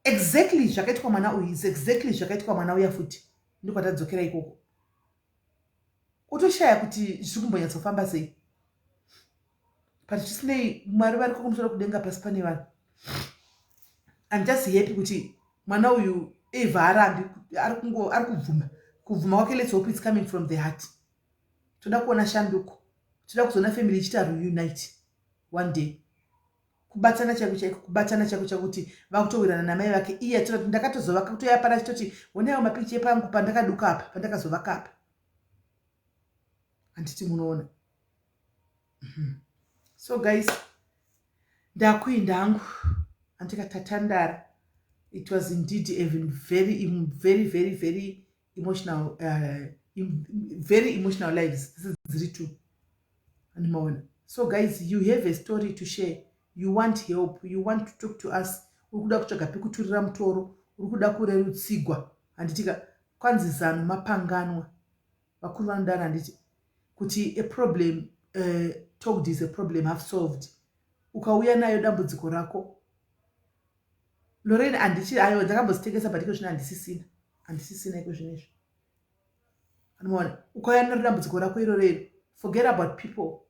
Exactly zvakaitwa mwana uyu is exactly zvakaitwa mwana uya futi. Ndokwatadzokera ikoko. Utoshaya kuti zviri kumbonyatsofamba sei. But zvisinei Mwari variko kumusoro kudenga pasi pane vanhu. I'm just happy kuti mwana uyu Eva harambi ari kungo ari kubvuma. Kubvuma kwake let's hope it's coming from the heart. Toda kuona shanduko. Toda kuzoona family ichiita reunite one day. Kubatana chaiko chaiko kubatana chaiko chaiko kuti vakutowirana namai vake iye atora kuti ndakatozovaka kutoya pana achitoti honaiwo mapikicha epangu pandakaduka apa pandakazovaka apa. Handiti munoona. So guys, ndakuinda hangu andikatatandara. It was indeed a very very very very emotional very emotional lives. This is dziri two. Andimaona. So guys, you have a story to share. You want help, you want to talk to us. Uri kuda kutsvaga pekuturira mutoro, uri kuda kurerutsigwa. Handitika kwanzi zano mapanganwa. Vakuru vanodaro handiti kuti a problem talked is a problem half solved. Ukauya nayo dambudziko rako. Lorraine handichi ayo ndakambozitengesa but iko zvino handisisina. Handisisina iko zvino izvi. Anoona ukauya naro dambudziko rako iroro iro. Forget about people.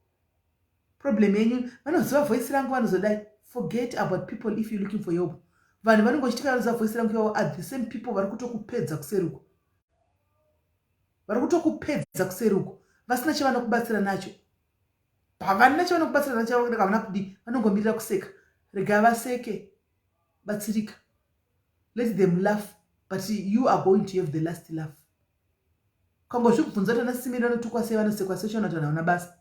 Problem yenyu vanoziva voice rangu vanozodai. Forget about people if you're looking for help. Vanhu vanenge vachitika vanoziva voice rangu ivo are the same people vari kutokupedza kuseri uko. Vari kutokupedza kuseri uko. Vasina chavanokubatsira nacho. Havana chavanokubatsira nacho havana kudii. Vanongomirira kuseka. Rega vaseke. Batsirika. Let them laugh. But you are going to have the last laugh. Ukangozvibvunza kuti vanasimiri vanotukwa sei vanosekwa sei uchaona kuti vanhu havana basa.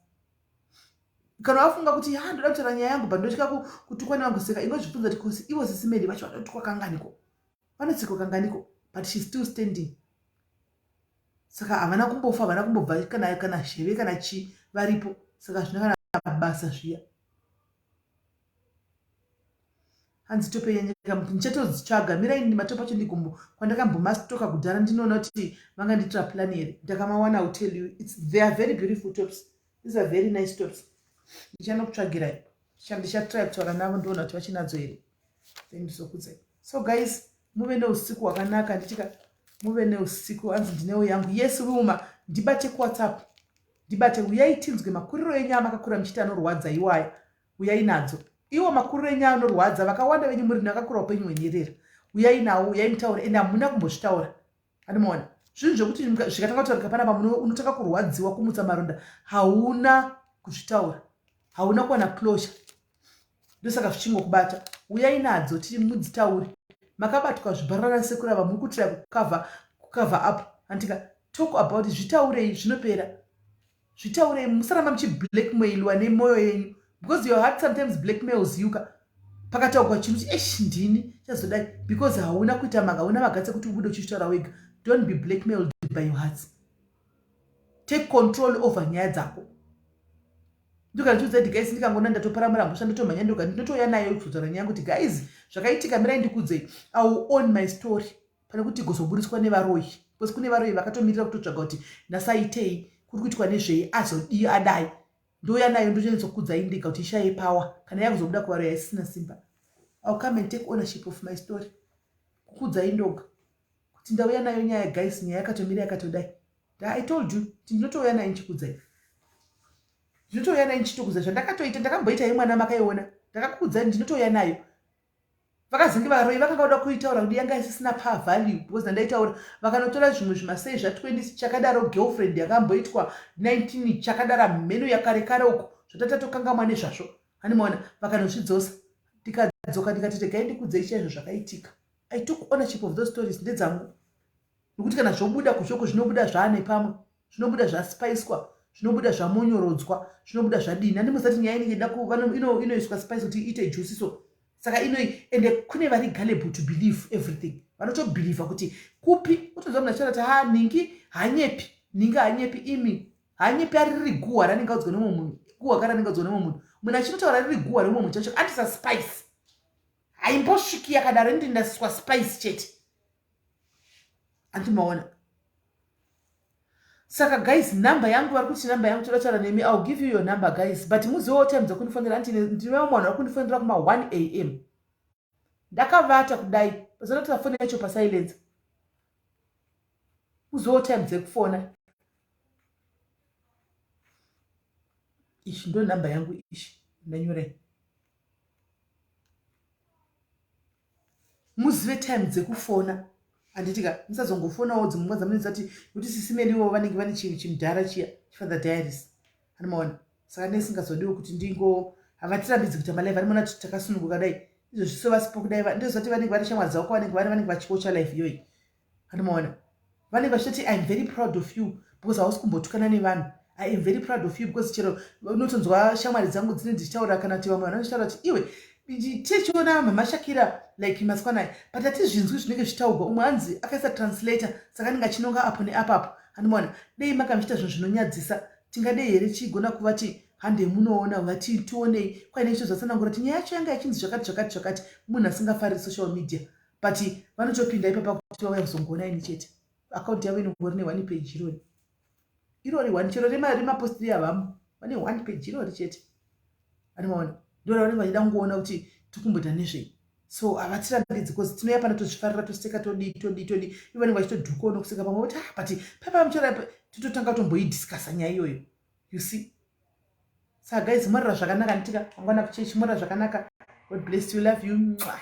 Kana wafunga kuti ha ndoda kutaura nyaya yangu but ndotya kutukwa nevangoseka ingozvibvunza kuti kosi ivo sisimeri vacho vanotukwa kanganiko. Vanosekwa kanganiko but she's still standing. Saka havana kumbofa havana kumbobva kana kana zheve kana chi varipo saka hazvina kana basa zviya. Hanzi tope yenyika ndichatodzitsvaga mirai matope acho ndigombo kwandakambomastoka kudhara ndinoona kuti vangandiitira plan here ndakamawana I will tell you it's they are very beautiful tops these are very nice tops ndichanokutsvagirai ndichatry kutaura navo ndoona kuti vachinadzo here then ndizokudzai. So guys muve neusiku hwakanaka ndichika muve neusiku hanzi ndinewo yangu yes Wilma ndibate kuWhatsApp ndibate uyai tinzwe makuriro enyu amakakura muchiti anorwadza iwaya uyai nadzo iwo makuriro enyu anorwadza vakawanda venyu muri nakakura upenyu hwenherera uyai nawo uyai mutaure ende hamuna kumbozvitaura andimaona zvinhu zvekuti zvikatanga kutaurika panapa unotanga kurwadziwa kumutsa maronda hauna kuzvitaura hauna kuwana closure ndosaka zvichingokubata uyai nadzo timudzitaure makabatwa zvibharara sekuru ava muri kutry kukavha kukavha up andika talk about zvitaurei zvinopera zvitaurei musaramba muchiblackmailwa nemwoyo yenyu because your heart sometimes blackmails you ka pakataurwa chinhu kuti eish ndini chazodai because hauna kuita maka hauna magatsi ekuti ubude uchizvitaura wega don't be blackmailed by your hearts take control over nyaya dzako ndokana ndichiudza kuti guys ndikangoona ndatoparamura mhosva ndotomhanya ndoga ndinotouya nayo kuzotaura nyaya kuti guys zvakaitika mirai ndikudzei I will own my story pane kuti igozoburitswa nevaroyi because kune varoyi vakatomirira kutotsvaga kuti nasaitei kuri kuitwa nezvei azodii adai ndouya nayo ndochenetsokudzai ndega kuti ishaye power kana yakuzobuda kuvaroyi haisisina simba I will come and take ownership of my story kukudzai ndoga kuti ndauya nayo nyaya guys nyaya yakatomira yakatodai I told you kuti ndinotouya nayo ndichikudzai ndinotouya nayo ndichitokudzai zvandakatoita ndakamboita yemwana makaiona ndakakuudzai ndinotouya nayo vakazenge varoyi vakanga voda kuitaura kuti yanga isisina pa value because ndandaitaura vakanotora zvimwe zvimasei zva 20 chakadaro girlfriend yakamboitwa 19 chakadara mheno yakare kare uko zvatatatokangamwa nezvazvo handimaona vakanozvidzosa ndikadzoka ndikati regai ndikudzei chaizvo zvakaitika I took ownership of those stories ndedzangu nokuti kana zvobuda kuzvoko zvinobuda zvaane pamwe zvinobuda zvaspaiswa zvinobuda zvamonyorodzwa zvinobuda zvadini handimuzati nyaya inenge ida inoiswa spice kuti iite juicy so saka inoi ende kune vari gullible to believe everything vanotobhilivha kuti kupi utonzwa munhu achitaura kuti ha ningi hanyepi ningi hanyepi imi hanyepi ari riri guhwa ranenge audzwa nemumwe munhu guhwa ka ranenge audzwa nemumwe munhu munhu achinotaura riri guhwa remumwe munhu chacho andisa spice haimbosviki yakadaro indi ndasiswa spice chete andimaona. Saka guys, number yangu, vari kuti number yangu, toda kutaura nemi. I'll give you your number, guys, but muzivewo time dzekundifonera. Anti ndine vamwe vanhu vari kundifonera kuma 1 a.m. ndakavata kudai, pazonotora foni yacho pasilence. Muzivewo time dzekufona. Ishi ndo number yangu, ishi ndanyorei, muzive time dzekufona, handitika? Musazongofonawo dzimwe nguva dzamunenge dzati kuti sisimeliwo vanenge vane chinhu chimudhara chiya chiFather Diaries, anomaona. Saka ndisingazodiwo kuti ndingo, havatirambidzi kuita malive, anomaona kuti takasununguka. Dai izvozvi so vasipo kudai, ndozvati vanenge vari shamwari dzavo kwavanenge vari, vanenge vachiocha live iyoyi, anomaona. Vanenge vachitoti, "I am very proud of you because hausi kumbotukana nevanhu. I am very proud of you because," chero unotonzwa shamwari dzangu dzine dzichitaura, kana kuti vamwe vanhu vanochitaura kuti, "Iwe, tichiona Mama Shakira like masikwanai, but hatizvinzwi zvinenge zvichitaurwa." Umwe hanzi akaisa translator, saka anenge achinonga apo neapapo, anomaona. Dei makamuchiita zvinhu zvinonyadzisa, tingadei here chigona kuvati, "Hande munoona, vati tionei kwaine icho zvatsanangura kuti nyaya yacho yanga ichinzi zvakati zvakati zvakati"? Munhu asingafariri social media, but vanotopinda ipapa kuti vauya kuzongoona ini chete. Akaunti yavo inongori neone page irori irori one, chero remapostiri havamo, vane one page irori chete, anomaona. Ndo ravanenge vachida kungoona kuti tikumboita nezvei. So havatirambidzi because tinouya pano tozvifarira, toseka, todii, todii, todii. Ivo vanenge vachitodhukawo nokuseka pamwe kuti, "Ah," but paipa muchora tototanga kutomboidiscussa nyaya iyoyo, you see. Saka guys, morara zvakanaka, nditika mangwana kuchechi. Morara zvakanaka. God bless you, love you. Mwah.